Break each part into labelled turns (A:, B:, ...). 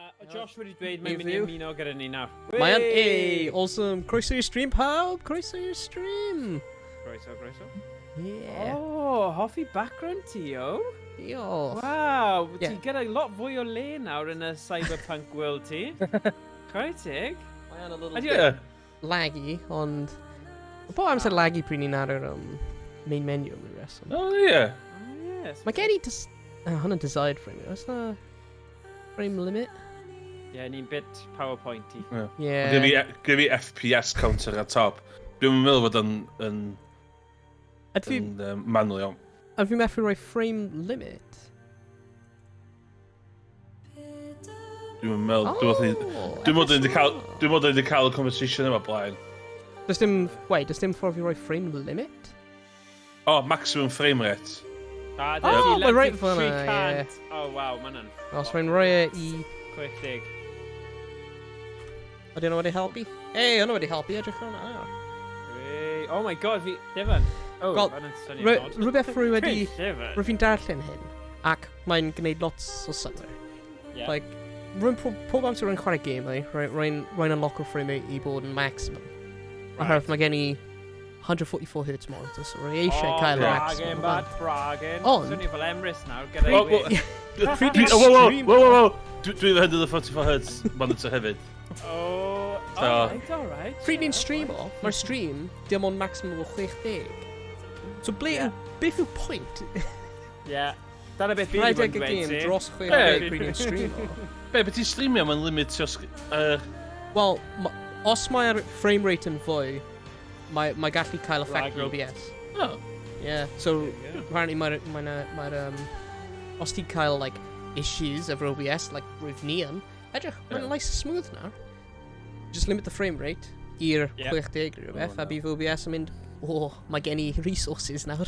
A: Mae Josh wedi dweud mae'n mynd i ymuno gyda ni nawr.
B: Mae yn, ei, awesome. Croeso i'r stream, pawb. Croeso i'r stream.
A: Croeso, croeso.
B: Yeah.
A: Oh, hoffi background ti, o.
B: Diolch.
A: Waw, yeah. Ti gyda lot fwy o le nawr yn y cyberpunk world ti. Chwarae teg.
B: Mae yn a little bit laggy, ond... Mae pob amser laggy pryd ni'n ar yr main menu am ryw reswm.
C: Oh, yeah.
A: Oh, yes.
B: Mae gen i... Oh, hwnna'n desired frame. Oes na frame limit?
A: Ie, yeah, ni'n bit PowerPoint-y.
C: Yeah.
B: Yeah.
C: Gyda fi FPS counter ar top. Dwi'n meddwl fod yn, yn,
B: Ydw fi,
C: yn manwl iawn.
B: Ydw fi methu rhoi frame limit?
C: Dwi'n meddwl... Dwi'n meddwl dwi'n cael... Dwi'n meddwl dwi'n cael y conversation yma blaen.
B: Does dim... Wait, does dim ffordd i roi frame limit?
C: Oh, maximum frame rate.
A: Ah,
B: Oh, mae right fel yna, ie.
A: Oh, waw, mae hwnna'n...
B: Os mae'n rhoi e i...
A: 60.
B: Ydy hwnna wedi helpu? Ei, hwnna wedi helpu, edrych ar hwnna.
A: Hey, oh my God, fi... Dyfan. Oh,
B: Wel,
A: hwnna'n swnio'n odd.
B: Rhywbeth rwy wedi...
A: Dyfan.
B: Rwy fi'n darllen hyn, ac mae'n gwneud lot o synnwyr.
A: Yeah.
B: Like, rwy'n pob amser rwy'n chwarae gemau, rwy'n unlock o frame rate i bod yn maximum.
A: Right.
B: Oherwydd mae gen i 144 Hz monitor, so rwy eisiau cael y
A: bragging,
B: maximum.
A: bad bragging.
B: Ond-
A: Swnio fel Emrys nawr, gyda
C: Oh,
A: i
C: well,
A: we.
B: Pryd i'n
C: Oh, whoa, whoa,
B: stream-
C: whoa, whoa, whoa. Dwi efo 144 Hz monitor hefyd.
A: Oh,
C: So-
A: alright, alright.
B: Pryd ni'n streamo, mae'r stream dim ond maximum o 60. So ble
A: Yeah.
B: yw, beth yw pwynt?
A: Yeah. Dyna beth fi wedi bod
B: Rhedeg
A: yn
B: y
A: dweud
B: game
A: ti.
B: dros
C: Be?
B: 60 pryd ni'n streamo.
C: Be, beth ti'n streamio, mae'n limitio...
B: Wel, os mae'r frame rate yn fwy, mae gallu cael effect
A: Laggy.
B: ar OBS.
C: Oh.
B: Yeah, so
A: Yeah.
B: apparently mae'r, os ti'n cael, like, issues efo OBS, like rwyf ni yn, edrych, mae'n
C: Yeah.
B: nice and smooth nawr. Just limit the frame rate i'r 60 rhywbeth,
C: Oh,
B: a
C: no.
B: bydd OBS yn mynd, "Oh, mae gen i resources nawr."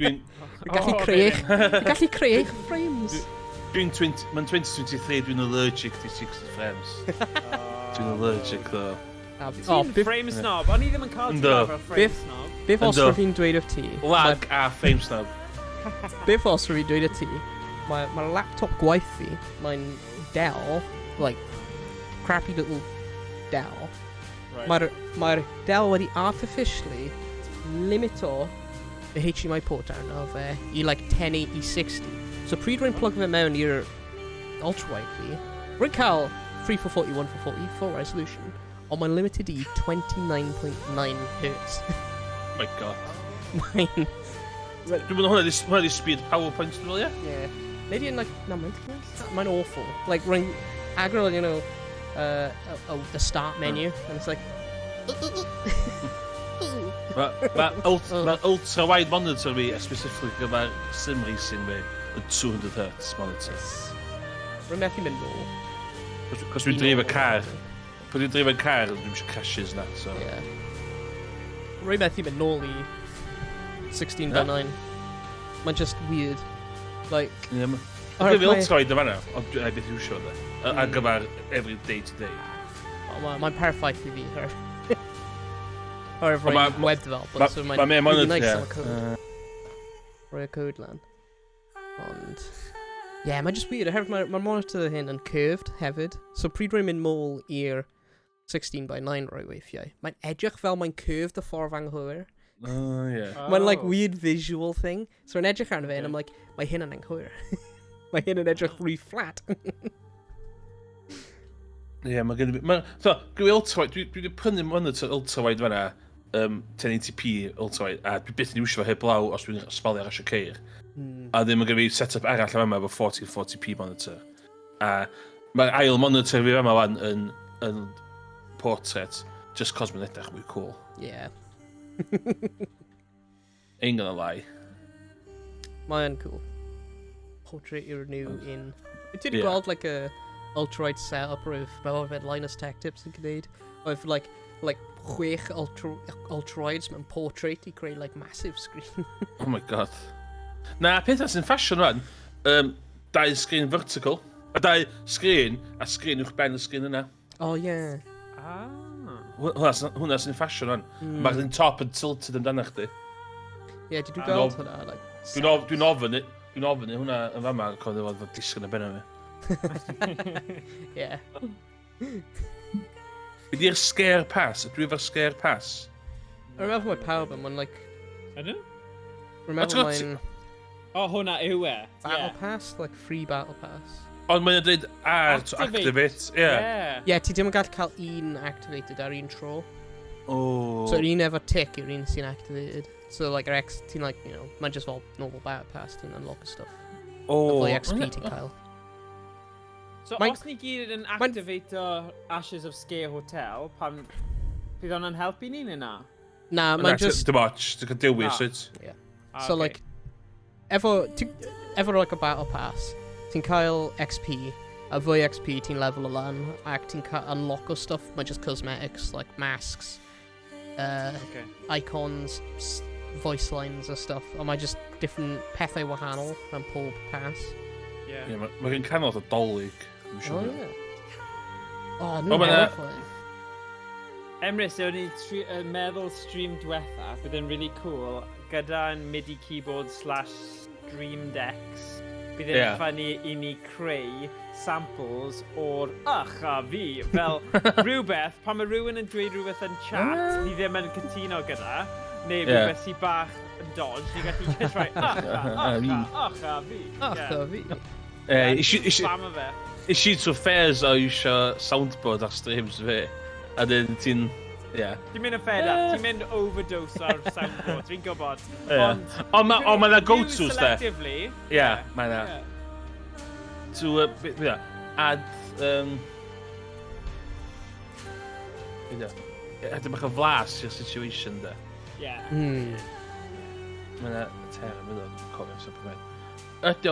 C: Dwi'n...
B: Dwi'n gallu
A: Oh,
B: creu
A: amazing.
B: Dwi'n gallu creu eich frames.
C: Dwi'n 20... Mae'n 2023, dwi'n allergic to 60 frames. Dwi'n allergic, though.
B: A
A: Ti'n
B: oh, beth,
A: frame snob. O'n i ddim yn cael ti
C: Yndw.
A: fel frame snob.
B: beth os
C: Yndw.
B: rwyf fi'n dweud wrth ti?
C: Lag a frame snob.
B: Beth os rwyf fi'n dweud wrth ti? Mae laptop gwaith fi, mae'n Dell, like, crappy little Dell.
A: Right.
B: Mae'r Dell wedi artificially limito y HDMI port arno fe i like 1080-60. So pryd rwy'n plug fe mewn i'r ultrawide fi, rwy'n cael 3440, 1440 full resolution, ond mae'n limited i 29.9 Hz.
C: Oh my God.
B: Mae'n...
C: Dwi'n meddwl hwnna di speed PowerPoint, dwi'n meddwl, ie?
B: Yeah. Maybe in like, no, mae'n mae'n awful. Like, rwy'n agor, the start menu, and it's like...
C: Mae ultra-wide monitor fi, a specifically gyfer sim racing fi, yn 200 Hz monitor.
B: Rwy'n methu mynd nôl.
C: Cos dwi'n dreif y car. Pan dwi'n dreif y car, dwi'n eisiau crashes na, so...
B: Yeah. Rwy'n methu mynd nôl i 16 by 9. Mae'n just weird. Like,
C: Yeah,
B: Oherwydd
C: Dwi'n fi ultra-wide yma na, ond dwi'n beth iwsio de. Ar gyfer every day to day.
B: Mae'n perffaith i fi. Oherwydd
C: Ond
B: rwy'n web developer, so mae'n
C: ma' main
B: really
C: monitor,
B: nice
C: ie.
B: am y code. Rhoi y code lan. Ond... Yeah, mae'n just weird, oherwydd mae'r monitor hyn yn curved hefyd. So pryd rwy'n mynd môl i'r 16 by 9 rhoi weithiau, mae'n edrych fel mae'n curved y ffordd anghywir.
C: Oh, yeah.
B: Mae'n like
A: Oh.
B: weird visual thing. So rwy'n edrych arno fe and I'm like, "Mae hyn yn anghywir. Mae hyn yn edrych rhy flat."
C: Ie, yeah, mae gen i... Ma, so, gen i ultra-wide, dwi wedi prynu monitor ultra-wide fan'na, 1080p ultra-wide, a dwi byth yn iwsio fo heblaw os dwi'n smalio ar eisiau ceir. A ddim yn gen fi setup arall am yma efo 1440p monitor. A mae'r ail monitor fi yma wan yn portrait, just cos mae'n edrych mwy cool. Ain't gonna lie.
B: Mae'n cool. Portrait yw'r new in. Ti wedi
C: Ie.
B: gweld like a ultrawide setup roedd fel fe Linus Tech Tips yn gwneud? Oedd like chwech ultrawides mewn portrait i creu like massive screen.
C: Oh my God. Na, pethau sy'n ffasiwn rwan, dau screen vertical. A dau screen, a screen uwch ben y screen yna.
B: Oh yeah.
A: Ah.
C: Hwnna sy'n ffasiwn rwan. Mae'r un top yn tilted amdano chdi.
B: Yeah, did you
C: Dwi'n
B: gweld hwnna? Like,
C: Dwi'n ofyn, dwi'n ofyn i hwnna yn fama, cofio fod disgyn y ben o fi.
B: Yeah.
C: Be di'r Scare Pass? Ydw i efo'r Scare Pass?
B: Rwy'n meddwl mae pawb yn, mae'n like.
A: Ydw?
B: Rwy'n meddwl mae'n.
A: O, hwnna yw e.
B: Battle Pass, like free Battle Pass.
C: Ond mae'n dweud R to activate. Yeah.
B: Yeah, ti ddim yn gallu cael un activated ar un tro.
C: Oh.
B: So yr un efo tick yw'r un sy'n activated. So like yr X, ti'n like, mae'n just fel normal Battle Pass, ti'n unlock stuff.
C: Oh.
B: Fwy XP ti'n cael.
A: So os ni gyd yn activate Ashes of Scare Hotel, pan bydd hwnna'n helpu ni neu na?
B: Na, mae'n just.
C: Dim ots, ti'n cael dewis, wyt?
B: Yeah. So like, efo like a Battle Pass, ti'n cael XP, a fwy XP ti'n level o lan, ac ti'n cael unlock o stuff, mae just cosmetics, like masks, icons, voice lines a stuff, ond mae just different pethau wahanol am pob pass.
C: Yeah, mae ma gen canol o Dolig. Dwi'n
B: Oh,
C: siŵr.
B: yeah. Oh,
C: O,
B: nhw'n
C: ma' 'na-
B: horrifying.
A: Emrys, o'n i meddwl stream diwetha, bydd yn really cool, gyda'n MIDI keyboard/Stream Decks, bydd yn funny i ni creu samples o'r "ych a fi", fel rhywbeth, pan mae rhywun yn dweud rhywbeth yn chat, ni ddim yn cytuno gyda, neu rhywbeth sy'n bach yn dodge, ni gallu just rhoi "ych a, ych a, ych a fi".
B: Ych a fi.
A: Spam o fe.
C: Is i trwy phase o iwsio soundboard ar streams fi. A dyn ti'n. Yeah.
A: Ti'n mynd yn fed up, ti'n mynd overdose ar soundboard, dwi'n gwybod.
C: Ie. Ond ma' 'na
A: Use
C: go-tos, de.
A: selectively.
C: Yeah, mae na. To, yeah, add. Yeah. Add bach o flas i'r situation, de. Mae yna term yna, dwi'n cofio sef beth. Ydy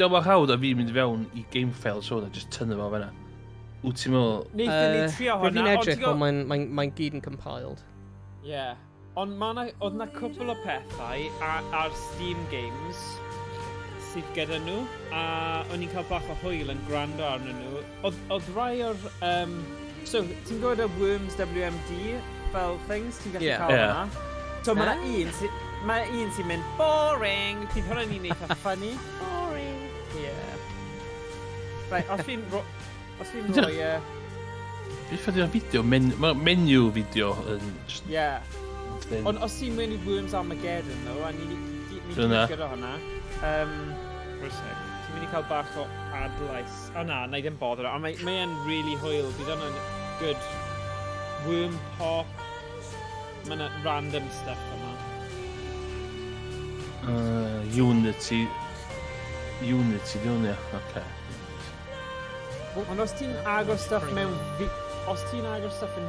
C: o mor hawdd a fi mynd fewn i game files hwn a just tynnu fo fan'na? Wyt ti'n meddwl?
A: Wnaethon ni trio
B: Rwy'n
A: hwnna,
B: fi'n
A: ond
B: edrych,
A: ti'n
B: ond mae'n gyd yn compiled.
A: Ie. Ond oedd na cwpl o pethau ar Steam Games sydd gyda nhw, a o'n i'n cael bach o hwyl yn gwrando arnyn nhw. Oedd rai o'r. So, ti'n gwybod y Worms WMD fel things? Ti'n gallu cael hwnna? So, mae 'na un sy'n mynd "boring". Bydd hwnna'n un eitha funny.
B: Boring. Yeah.
A: Right, os fi'n rhoi
C: Beth ydy'r fideo? Mae'r menu fideo yn just thing.
A: Ond os ti'n mynd i Worms Armageddon, though, a ni
C: Dyna.
A: gyda hwnna, wait a sec, ti'n mynd i cael bach o adlais. O na, na i ddim bother. Ond mae e'n really hwyl. Bydd hwnna'n good. Worm pop. Mae yna random stuff yma.
C: Unity. Unity, di hwn, ie. Oce.
A: Ond os ti'n agor stuff yn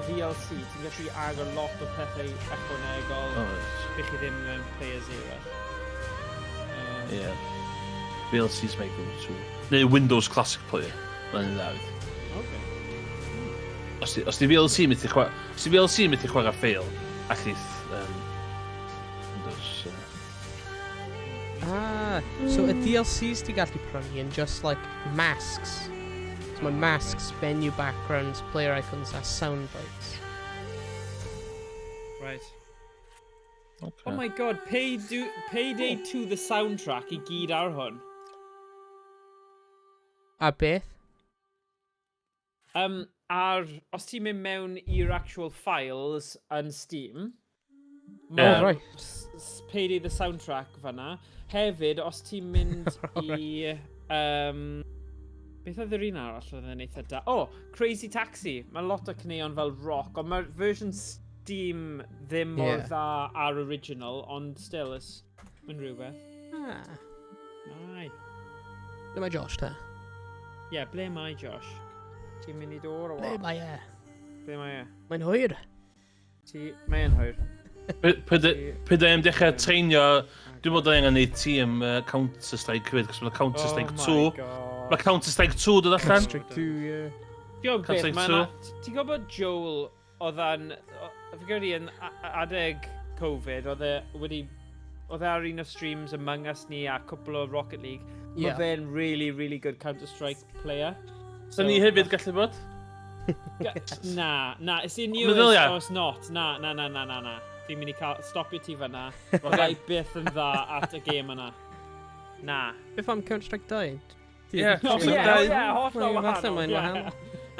A: VLC, ti'n gallu agor lot o pethau ychwanegol
C: Oh, right.
A: bych chi ddim mewn Player Zero.
C: Yeah. VLC's my go-to. Neu Windows Classic Player. Mae'n dda.
A: Okay.
C: Os ti VLC methu chwarae ffeil, allith Windows.
B: Ah, so y DLCs ti gallu prynu yn just like masks. So mae masks, menu backgrounds, player icons a sound bites.
A: Right.
C: Okay.
A: Oh my God, Payday 2 the soundtrack i gyd ar hwn.
B: A beth?
A: Ar, os ti'n mynd mewn i'r actual files yn Steam,
B: Oh, right.
A: Payday the soundtrack fanna. Hefyd, os ti'n mynd i beth oedd yr un arall oedd yn eitha da? Oh, Crazy Taxi. Mae lot o caneuon fel rock, ond mae'r version Steam ddim mor dda ar original, ond still, mae'n rhywbeth.
B: Ah.
A: Ai.
B: Ble mae Josh te?
A: Ie, yeah, ble mae Josh? Ti'n mynd i dod o
B: Ble
A: what?
B: mae e?
A: Ble mae e?
B: Mae'n hwyr.
A: Ti... Mae e'n hwyr.
C: Pryd am dechrau treinio, dwi'n bod angen gwneud tîm Counter-Strike hefyd, cos mae Counter-Strike
A: Oh
C: 2.
A: my God.
C: Mae Counter-Strike 2 dod allan.
B: Counter-Strike 2, yeah.
A: Ti'n gwybod beth,
C: Counter-Strike
A: mae
C: 2.
A: Ti'n gwybod Joel oedd yn. Fi'n credu yn adeg Covid, oedd e wedi. Oedd e ar un o streams Among Us ni a cwpl o Rocket League. Mae fe'n really, really good Counter-Strike player.
C: So ni hefyd gallu bod?
A: Na, na, it's in you
C: Meddylia.
A: or it's not. Na, na, na, na, na, na. Fi'n mynd i cael, stopio ti fyna. Bydda i byth yn dda at y gêm yna. Na.
B: Beth am Counter-Strike 2?
C: Ie,
A: Oh,
C: so
A: yeah, oh, yeah, hollol
B: Falle
A: wahanol.
B: mae'n
A: yeah.
B: wahanol.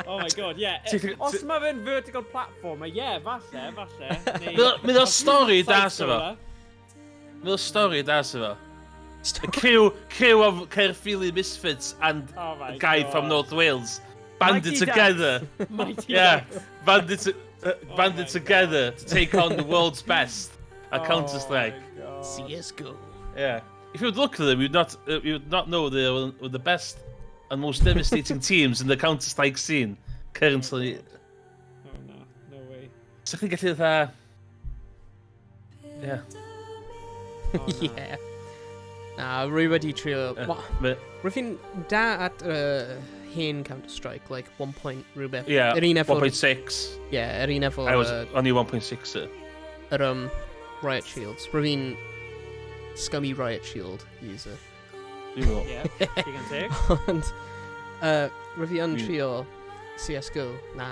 A: Oh my God, yeah. Os mae fe'n vertical platformer, yeah, falle, falle.
C: Mynd o stori da sy fo. Mynd o stori da sy fo. A crew of Caerphilly misfits and
A: Oh my
C: a guy
A: God.
C: from North Wales banded
A: Mighty
C: together.
A: Mighty
C: Yeah,
A: Ducks.
C: banded
A: Oh my
C: together to take on the world's best at Counter-Strike.
A: Oh my God.
B: CSGO.
C: Yeah. If you would look at them, you would not know they were the best and most devastating teams in the Counter-Strike scene currently.
A: Oh no, no way.
C: So chdi'n gallu fatha. Yeah.
A: Oh, no.
B: Yeah. Na, rwy wedi trio. Rwy fi'n da at hen Counter-Strike, like 1 point rhywbeth.
C: Yeah,
B: Yr un efo'r
C: 1.6.
B: Yeah, yr un efo'r
C: I was only 1.6.
B: Yr Riot Shields. Rwy fi'n scummy Riot Shield user.
C: Dwi'n meddwl.
A: Yeah, digon teg.
B: Ond, rwy fi yn trio CSGO. Na,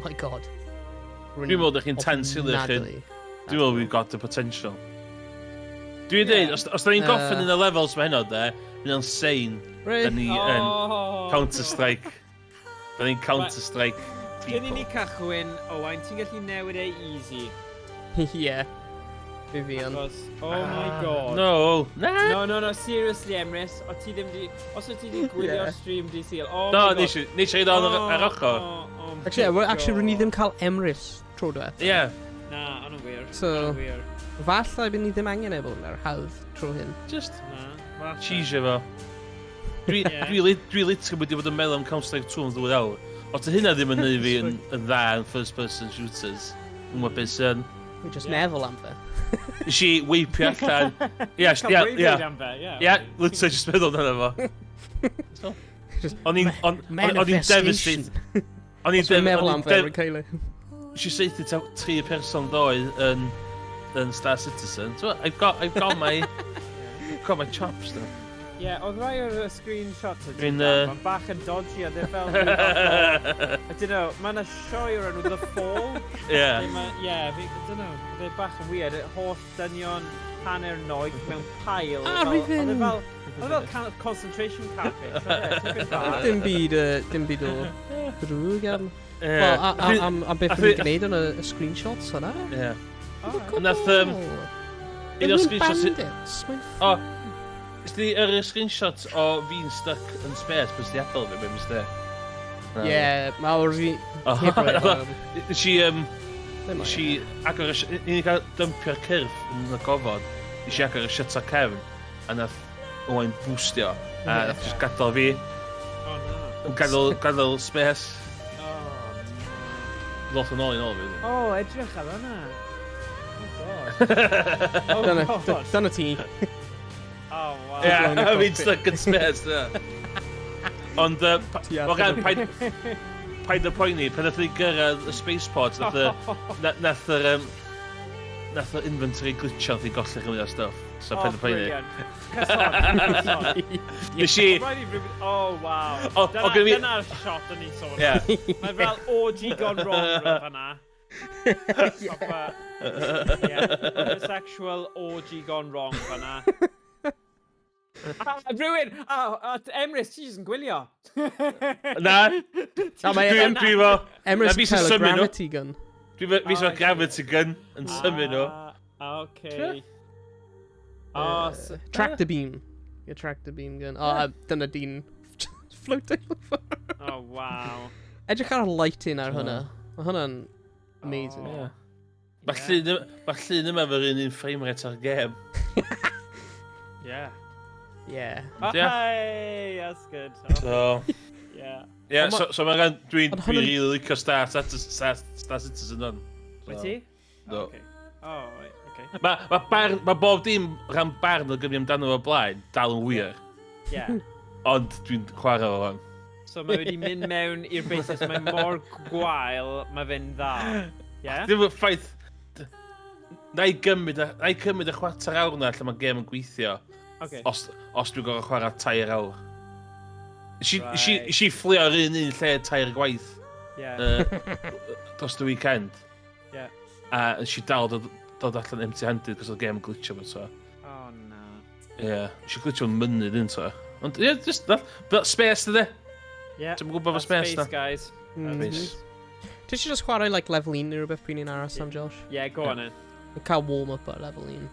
B: my God. Rwy'n
C: Dwi'n meddwl dych chi'n tansilio chi.
B: ofnadwy.
C: Dwi'n meddwl we've got the potential. Dwi'n dweud, os da ni'n goffen yn y levels mae heno, de, mae'n insane.
B: Rwy-
C: Da ni yn
A: Oh.
C: Counter-Strike. Da ni'n Counter-Strike
A: Cyn i ni
C: people.
A: cychwyn, Owain, ti'n gallu newid e easy.
B: Yeah. Rwy fi yn.
A: Achos, oh my God.
C: No, na.
A: No, seriously, Emrys, o ti ddim di. Os o ti di gwylio'r stream di Sul, oh
C: No,
A: my God.
C: nes i ddod ar ochr.
A: Oh my
B: Actually, well, actually, rwy'n ni
A: God.
B: ddim cael Emrys tro diwethaf.
C: Yeah,
A: Na, ond yn wir.
B: So-
A: Ond wir.
B: Falle bydd ni ddim angen e bod yn hawdd tro hyn.
C: Just
A: Na, falle.
C: cheesio fo. Dwi literally wedi bod yn meddwl am Counter-Strike 2 am 2 awr. Os dy hynna ddim yn neud fi yn dda yn first person shooters, yn gwybod beth sy'n.
B: We just meddwl am fe.
C: Nes i weipio allan. Ie,
A: Cael
C: ie,
A: breuddwyd am fe, ie.
C: Ie, literally just meddwl amdano fo. So, o'n i'n
B: Manifestation.
C: devastated. O'n i'n
B: Os dwi'n meddwl am fe, rwy'n cael ei.
C: Nes i saethu ta tri person ddoe yn Star Citizen. So, I've got my chops now.
A: Ie, oedd rai o'r screenshots ydy.
C: Dwi'n,
A: Mae'n bach yn dodgy, a they're fel rhyw fath o, I don't know, mae yna sioe o'r enw The Fall. Ie, I don't know, they're bach yn weird. Y holl dynion hanner noeth mewn pile.
B: Ah,
A: Oedd e
B: rwy'n
A: fel, oedd e fel concentration camp. Oedd e, tipyn bach.
B: Dim byd o drwg am. Wel, am beth rwy'n gwneud yn y screenshots yna.
C: Ie.
A: Alright.
C: Nath, un o'r screenshots
B: Bandits. Mae'n
C: O, Ys di yr screenshot o fi'n stuck yn space, bys di adael fi, beth mistake?
B: Ie, mae o'r fi
C: O,
B: heb roi efo.
C: Nes i,
B: Ddim
C: nes i agor y i ni gael dumpio'r cyrff yn y gofod, nes i agor y shutter cefn, a nath Owain boostio, a nath just gadael fi,
A: Oh, na.
C: yn gadael space,
A: Oh, na.
C: Lot yn ôl i nôl fi.
A: Oh, edrych ar hwnna. Oh, God. Oh,
B: Dyna,
A: God.
B: dyna ti.
A: Oh, wow.
C: Ie,
B: flaen y
C: fi'n
B: cockpit.
C: stuck in space, ie. Ond,
B: Ti
C: wel,
B: allan
C: gan, paid y poeni, pan nath ni gyrraedd y spaceport, nath yr, nath yr inventory glitcho, nath i golli chymaint o stuff. So,
A: Oh,
C: paid y poeni.
A: brilliant. Cyson, cyson.
C: Nes i,
A: Rhaid i rhywun. Oh, wow.
C: O,
A: Dyna,
C: o,
A: dyna'r shot o'n i'n sôn.
C: Ie.
A: Mae fel orgy gone wrong rhywbeth fan'na. Proper, yeah, homosexual orgy gone wrong fan'na. Ah, rhywun! Oh, Emrys, ti jyst yn gwylio.
C: Na,
B: Na, mae
C: dwi efo,
B: Emrys
C: Na, fi sy'n
B: cael y
C: symud nhw.
B: gravity gun.
C: Dwi efo, fi
A: Oh,
C: efo
A: I see.
C: gravity gun yn symud nhw.
A: Ah, okay. Oh, so,
B: Tractor beam. Your tractor beam gun. Oh, dyna dyn floating.
A: Oh wow.
B: Edrych ar y lighting ar hwnna. Mae hwnna'n amazing.
A: Oh.
C: Ie. Mae llun yma fo'r un frame rate ar gêm.
A: Yeah.
B: Yeah.
A: Oh,
C: Yeah.
A: hey, that's good. Oh,
C: So, yeah,
B: Ond ma-
C: so mae'n gan, dwi'n
B: Ond
C: dwi
B: hwnna'n
C: really licio Star Citizen on. So,
A: Wyt ti?
C: Do.
A: Okay. Oh, right, okay.
C: Mae bob dim rhan barn o gyfni amdano fo blaen dal yn wir. Ond dwi'n chwarae fo fan.
A: So mae wedi mynd mewn i'r basis, mae mor gwael, mae fe'n dda. Yeah?
C: Ddim y ffaith. Na i gymryd y chwarter awr na lle mae gêm yn gweithio. Os dwi'n gorfod chwarae 3 awr. Nes i fflio ar un lle tair gwaith dros y weekend. A nes i dal dod allan empty-handed cos oedd gêm yn glitcho fo to.
A: Oh, na.
C: Ie, yeah. Nes i glitcho yn mynydd un to. Ond, ie, just, that, that space, dydy?
A: Yeah.
C: Ti'n gwybod fo space,
A: Space, guys.
C: Space.
B: Ti eisiau just chwarae, like, level 1 neu rhywbeth pryd ni'n aros am Josh?
A: Yeah, go on then.
B: Cael warm-up ar level 1.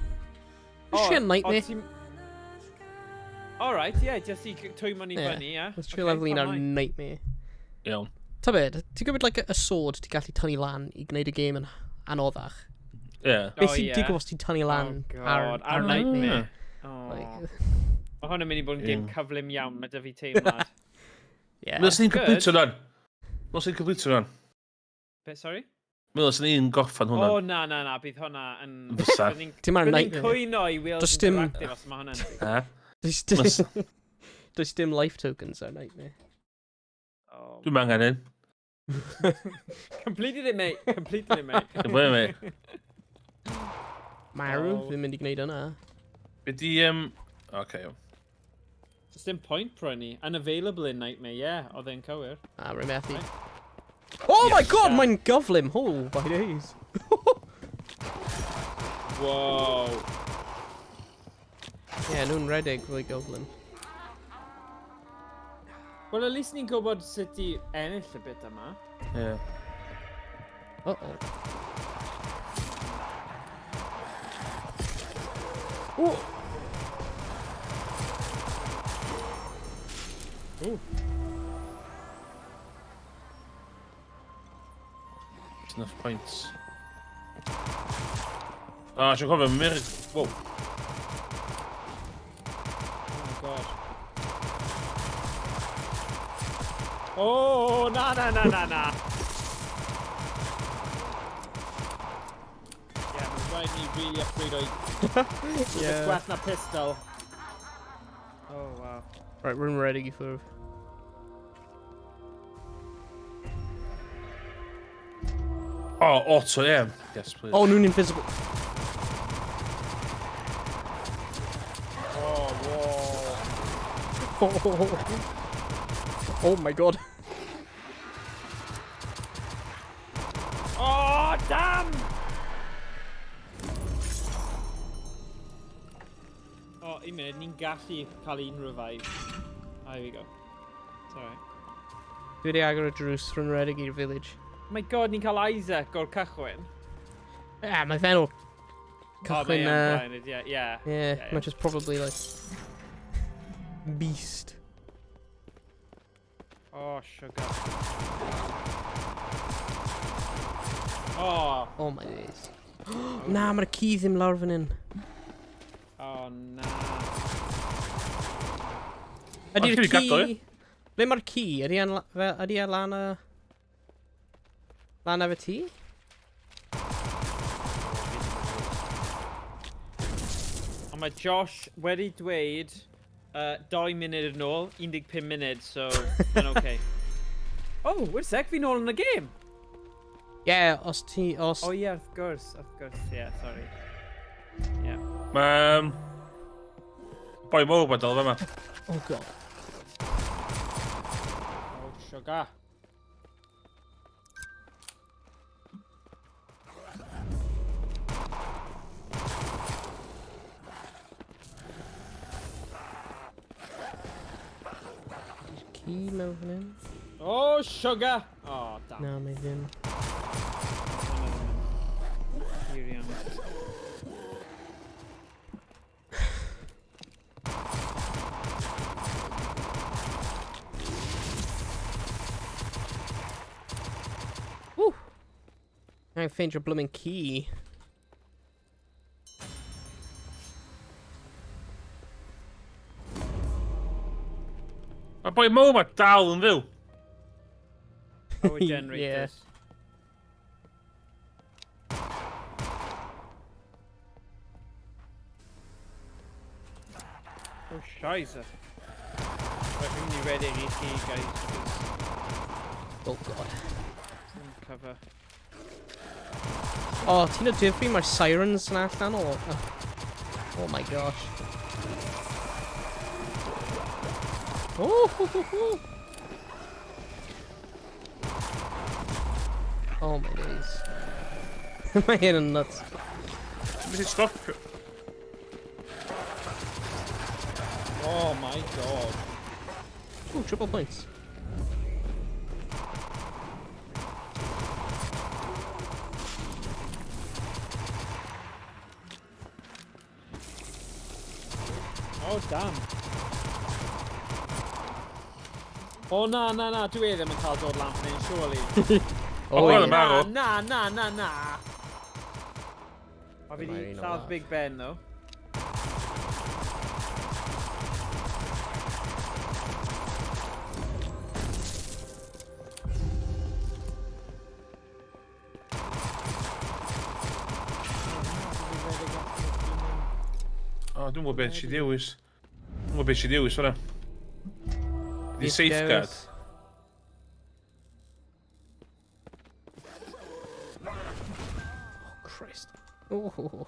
B: Let's trio nightmare.
A: Alright, yeah, just i twymo ni fyny, yeah.
B: Let's trio level 1 ar nightmare.
C: Iawn.
B: Ta beth, ti'n gwybod, like, a sword ti'n gallu tynnu lan i gwneud y game yn anoddach?
C: Yeah.
B: Beth sy'n digwydd os ti'n tynnu lan ar nightmare?
A: Oh. Mae hwn yn mynd i bod yn game cyflym iawn, mae dy fi teimlad.
B: Yeah.
C: Mae'n sy'n completo hwnna'n. Mae'n sy'n completo hwnna'n.
A: Be, sorry?
C: Mae'n sy'n un gorffan hwnna.
A: O, na, na, na, bydd hwnna yn...
C: Fysa.
B: Dim ar nightmare.
A: Bydd cwyno i Wheels Interactive os mae hwnna'n...
B: Does dim life tokens ar nightmare.
C: Dwi'n angen un.
A: Completed it, mate. Completed it, mate.
C: Completed it, mate.
B: Marw, ddim mynd i gwneud yna.
C: Be di... Oce, iawn.
A: Does dim point prynu. Unavailable in Nightmare, yeah. Oedd e'n cywir.
B: Ah, rwy'n methu. Oh my god, mae'n gyflym! Oh, by days.
A: Whoa.
B: Yeah, nhw'n redeg fwy gyflym.
A: Well, at least ni'n gwybod sut i ennill y bit yma.
C: Yeah.
B: Uh-oh. Ooh.
A: Ooh.
C: It's enough points. Ah, si'n cofio, mir... Whoa.
A: Oh my god. Oh, na na na na na. Yeah, mae'n rhaid ni really upgrade o'i... Yeah. Gwell na pistol. Oh, wow.
B: Right, rwy'n ready i ffwrdd.
C: Oh, auto aim. Yes, please.
B: Oh, nhw'n invisible.
A: Oh, whoa.
B: Oh, oh my god.
A: Oh, damn! Oh, un munud, ni'n gallu cael un revive. Ah, here we go. It's alright.
B: Dwi wedi agor y drws rhwng redeg i'r village.
A: My god, ni'n cael Isaac o'r cychwyn.
B: Yeah, mae fe'n o'r cychwyn...
A: Oh, yeah, yeah.
B: Yeah, which is probably like... Beast.
A: Oh, sugar. Oh.
B: Oh my days. Na, mae'r ci ddim lawr fan hyn.
A: Oh, na.
B: Ydy'r ci... Ble mae'r ci? Ydy e lan a... Lan efo ti?
A: Ond mae Josh wedi dweud 2 munud yn ôl, 15 munud, so mae'n okay. Oh, wait a sec, fi'n ôl yn y game!
B: Yeah, os ti... Os...
A: Oh yeah, of course, yeah, sorry. Yeah.
C: Mae... Boi mowr bod dal fama.
B: Oh god.
A: Oh, sugar.
B: Ci mewn fan hyn.
A: Oh, sugar! Oh, damn.
B: Na, mae ddim.
A: Hir iawn.
B: Woo! I found your blooming key.
C: Mae boi mowr ma dal yn fyw.
A: Power generators.
B: Yeah.
A: Oh, shizer. Right, fi'n mynd i redeg i chi, guys, because...
B: Oh, god.
A: Cover.
B: Oh, ti'n o difri mae'r sirens yn allan o... Oh my gosh. Oh, ho, ho, ho. Oh my days. Mae hyn yn nuts.
C: Mynd i stop.
A: Oh! Oh my God.
B: Ooh, triple points.
A: Oh, damn. O, na, na, na, dwi e ddim yn cael dod lan fan hyn, surely.
B: Oh,
C: wel,
B: yeah.
C: marw.
A: Na, na, na, na. A fi
B: Mae'r
A: di
B: un
A: lladd
B: olaf.
A: Big Ben, though.
C: O, dwi'n gwybod beth si dewis. Dwi'n gwybod beth si dewis hwnna. Di
B: Beth
C: safeguard.
B: dewis? Oh, Christ. Oh.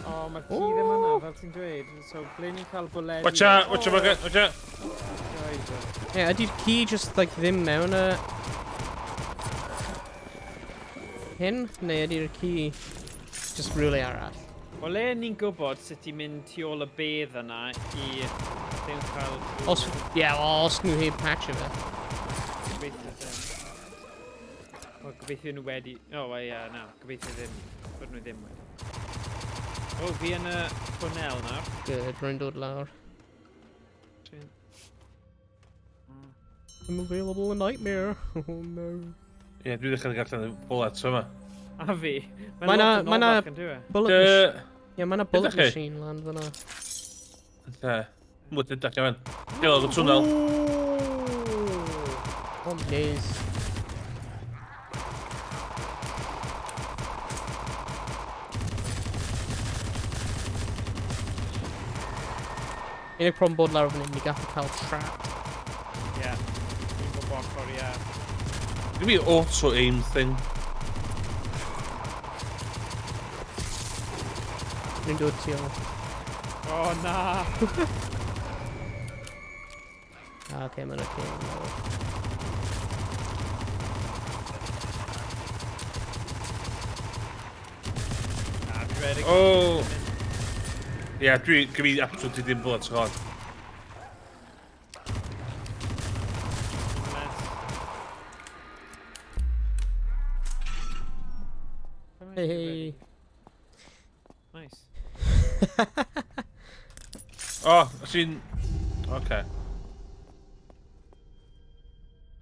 A: O, mae'r ci ddim yna, fel ti'n dweud. So, ble ni'n cael bwledi?
C: Watch out, watch out, watch out.
B: Yeah, ydy'r ci just, like, ddim mewn y hyn? Neu ydy'r ci just rhywle arall?
A: O le ni'n gwybod sut i mynd tu ôl y bedd yna i ddim cael.
B: Os, yeah, well, os nhw heb patch o fe.
A: Gobeithio ddim. Wel, gobeithio nhw wedi. O, oh, ie, na. Gobeithio ddim. Bod nhw ddim wedi. O, fi yn y twnnel nawr.
B: Good, rwy'n dod lawr. I'm available in Nightmare. Oh no.
C: Ie, dwi ddechrau gael y bullet yma.
A: A fi.
B: Mae
A: Mae'n lot yn
B: ma' 'na
A: olach yn dyw e?
B: bullet machine. Ie, mae 'na bullet
C: Ydych chi?
B: machine lan fyna.
C: Lle. Mwyd ydych chi fan. Diolch y twnnel.
B: Oh, nice. Unig problem bod lawr fan hyn, ni gallu cael trap.
A: Ie. Dwi'n bod ochr, ie.
C: Dwi'n mi auto-aim thing.
B: Ni'n dod tu ôl.
A: O, na!
B: Ah, oce, mae'n oce. No.
A: Na, fi redeg.
C: Oh! Ie, dwi, gyda fi absolutely dim bullets chod.
A: Mess.
B: Hey, hey.
A: Nice.
C: O, os ti'n. Oce.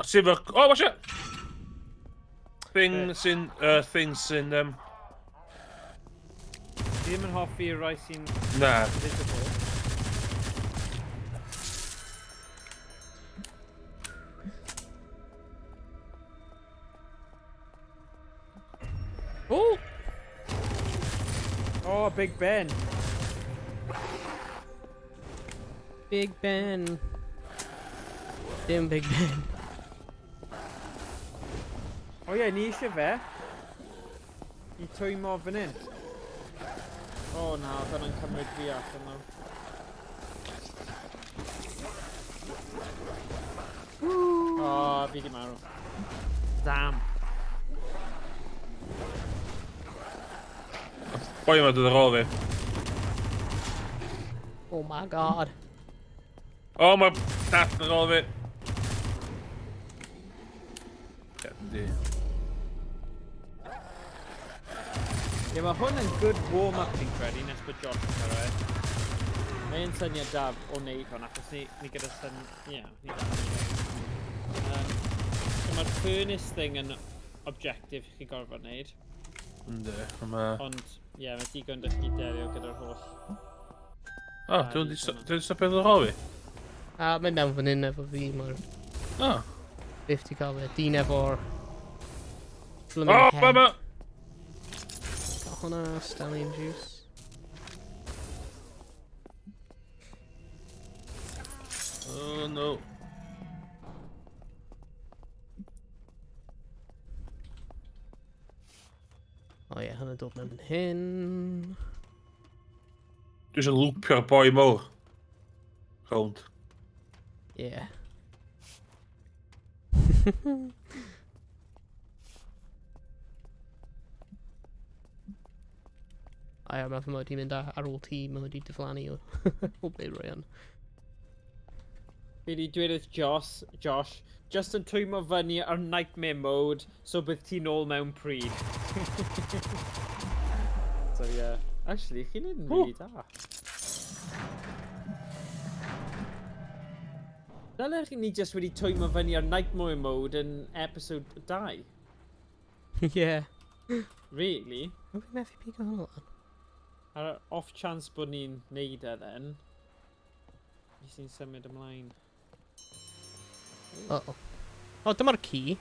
C: Os ti'n fo. O, watch it! Thing
A: Be?
C: sy'n thing sy'n
A: Fi ddim yn hoffi rai sy'n
C: Na.
A: invisible.
B: Oh!
A: Oh, Big Ben.
B: Big Ben. Dim Big Ben.
A: O ie, ni eisiau fe. I twymo fan hyn. O na, oedd hwnna'n cymryd fi allan nhw. O, fi di marw. Damn.
C: Boi yma dod ar ôl fi.
B: Oh my God.
C: O, mae cat ar ôl fi. Ie, yndi.
A: Ie, mae hwn yn good warm-up fi'n credu, nes bod Josh yn cyrraedd. Mae'n syniad da o wneud hwn, achos ni gyda ie, ni gyda. So mae'r furnace thing yn objective chi gorfod wneud,
C: Yndi, mae.
A: Ond ie, yeah, mae digon da chi delio gyda'r holl.
C: O, dwi'n di stopio ar ôl fi?
B: A mae'n mewn fan hyn efo fi, mae'r
C: O.
B: Beth ti cael fe? Dyn efo'r
C: O,
B: blooming
C: ba
B: head.
C: ma!
B: Got hwnna, stallion juice.
C: Oh, no.
B: O ie, hwnna dod mewn fan hyn.
C: Dwi eisiau loopio'r boi mowr. Rownd.
B: Yeah. A mae fy mod i'n mynd ar ôl ti, mae wedi diflannu o ble rwy yn.
A: Fi wedi dweud wrth Josh, just yn twymo fyny ar nightmare mode, so bydd ti'n ôl mewn pryd. So yeah, actually, chi'n neud yn really da. Dylech ni just wedi twymo fyny ar nightmare mode yn episode 2.
B: Yeah.
A: Really?
B: Mae fi'n methu pigo hwnna lan.
A: Ar off chance bod ni'n neud e then, nes ni'n symud ymlaen.
B: Uh-oh. O, dyma'r key.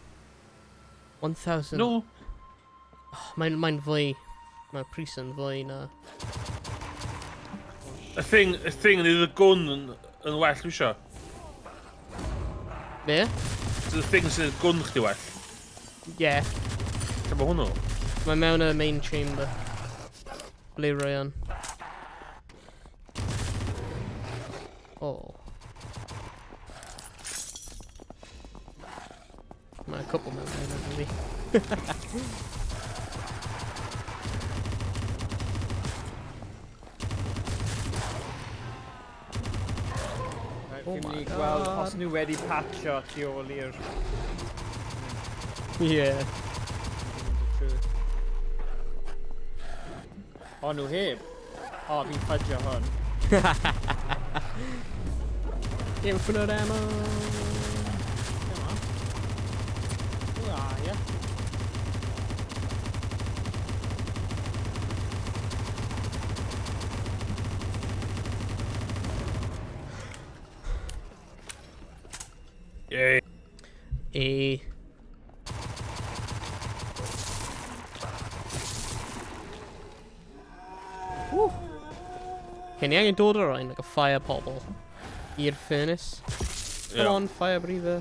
B: 1000.
C: No.
B: Oh, mae'n fwy... Mae'r pris yn fwy na...
C: Y thing yn y gwn yn well, dwi isio.
B: Be?
C: So the thing sy'n gwn chdi well.
B: Yeah.
C: Lle mae hwnnw?
B: Mae mewn y main chamber. Ble rwy yn. Oh. Mae'n cwpl mewn hyn, fi.
A: Right,
B: Oh
A: fi'n mynd
B: my
A: i gweld
B: God.
A: os nhw wedi patcho tu ôl i'r...
B: Yeah.
A: O, nhw heb. O, fi'n ffudgio hwn.
B: Infinite ammo!
A: Come on. Who are you?
C: Yay.
B: E. Woo. Okay, ni angen dod o'r rhain, like a fire pobl, i'r furnace. Come
C: Yeah.
B: on, fire breather.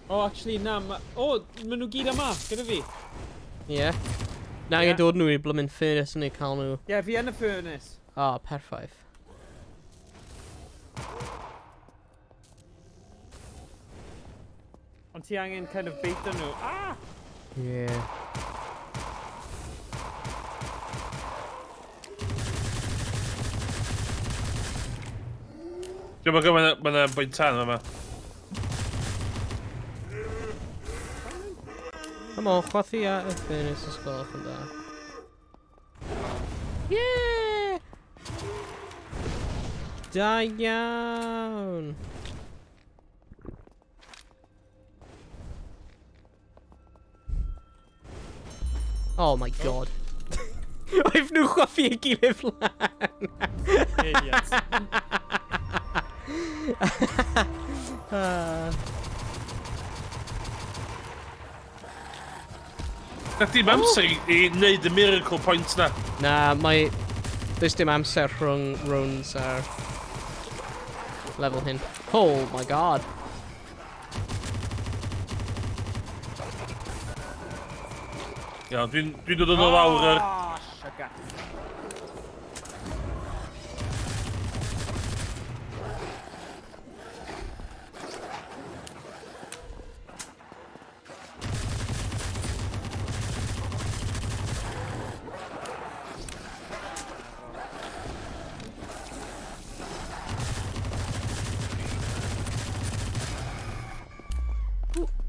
A: Oh, actually, na. Oh, maen nhw gyd yma, gyda fi.
B: Yeah. Na angen
A: Yeah.
B: dod nhw i'r blymyn furnace yn ei cael nhw.
A: Ie, yeah, fi yn y furnace.
B: Ah, perffaith.
A: Ond ti angen kind of beito nhw. Ah!
B: Yeah.
C: Dwi'n meddwl mae yna bwynt tan yma.
B: Come on, chwathu at y furnace os gwelwch yn dda. Yeah! Da iawn! Oh my god. Oedd nhw chwathu ei gilydd lan!
A: Idiot.
C: Na dim amser i wneud y miracle point na.
B: Na, mae... Does dim amser rhwng rounds ar level hyn. Oh my god.
C: Iawn, dwi'n dod yn ôl lawr yr...
A: Oh, sugar.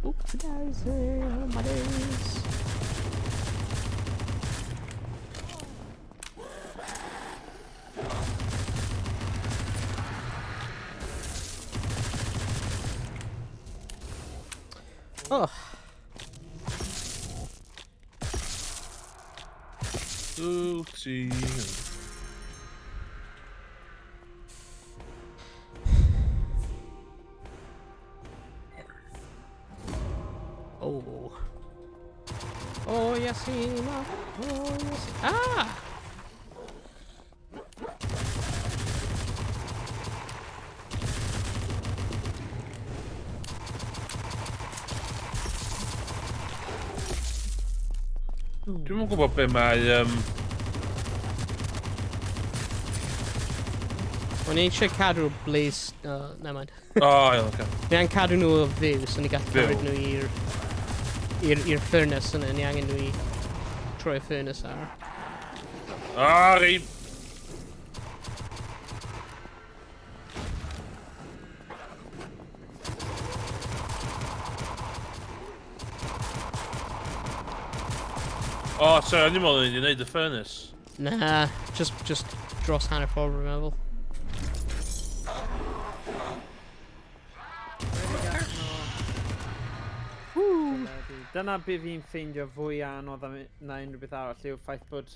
B: Oops, daisy, oh my days. Oh.
C: Oopsie.
B: Oh. Oh, yes, he Oh, yes. Ah!
C: Dwi'm yn gwybod be mae...
B: O'n i eisiau cadw Blaze... Never mind.
C: O, iawn, oce.
B: Ni angen cadw nhw o fyw, so ni gallu
C: Fyw.
B: cymryd nhw i'r furnace yna. Ni angen nhw i troi y furnace ar.
C: Ah, rei... O, oh, sorry, o'n i'n meddwl o'n i wedi gwneud y furnace.
B: Na, just dros hanner ffordd, rwy'n meddwl.
A: Dyna be fi'n ffeindio fwy anodd am na unrhyw beth arall yw'r ffaith bod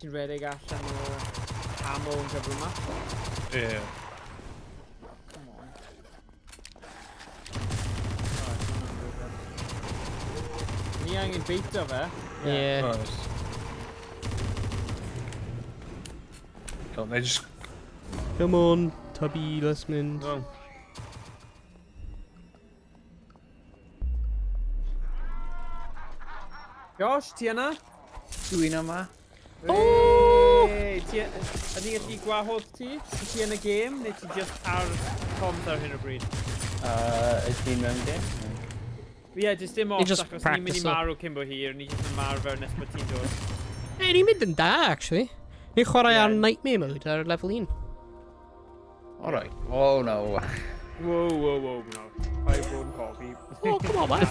A: ti'n redeg allan o ammo yn gyflymach.
C: Ie. Yeah.
A: Come on. Alright, hwnna'n rhywbeth. Ni angen beito fe.
B: Yeah.
C: Nice. Go, na i just...
B: Come on, Tubby, let's mynd.
C: No.
A: Josh, ti yna?
D: Dwi'n yma.
B: Oh!
A: Hey, ti, ydyn ni'n gallu gwahodd ti? Ti ti yn y gêm, neu ti just ar comms ar hyn o bryd?
D: Ydych chi'n mewn gêm?
A: Ie, yeah, just dim
B: Ni
A: ots,
B: just
A: achos ni'n mynd i
B: practiso.
A: marw cyn bo hir, ni just yn marfer nes bod ti'n dod.
B: Hey, ni'n mynd yn da, actually. Ni'n chwarae ar
A: Yeah.
B: Nightmare Mode ar level 1.
D: Alright. Oh no.
A: Whoa, whoa, whoa, no. I won't coffee.
B: Oh, come on, man.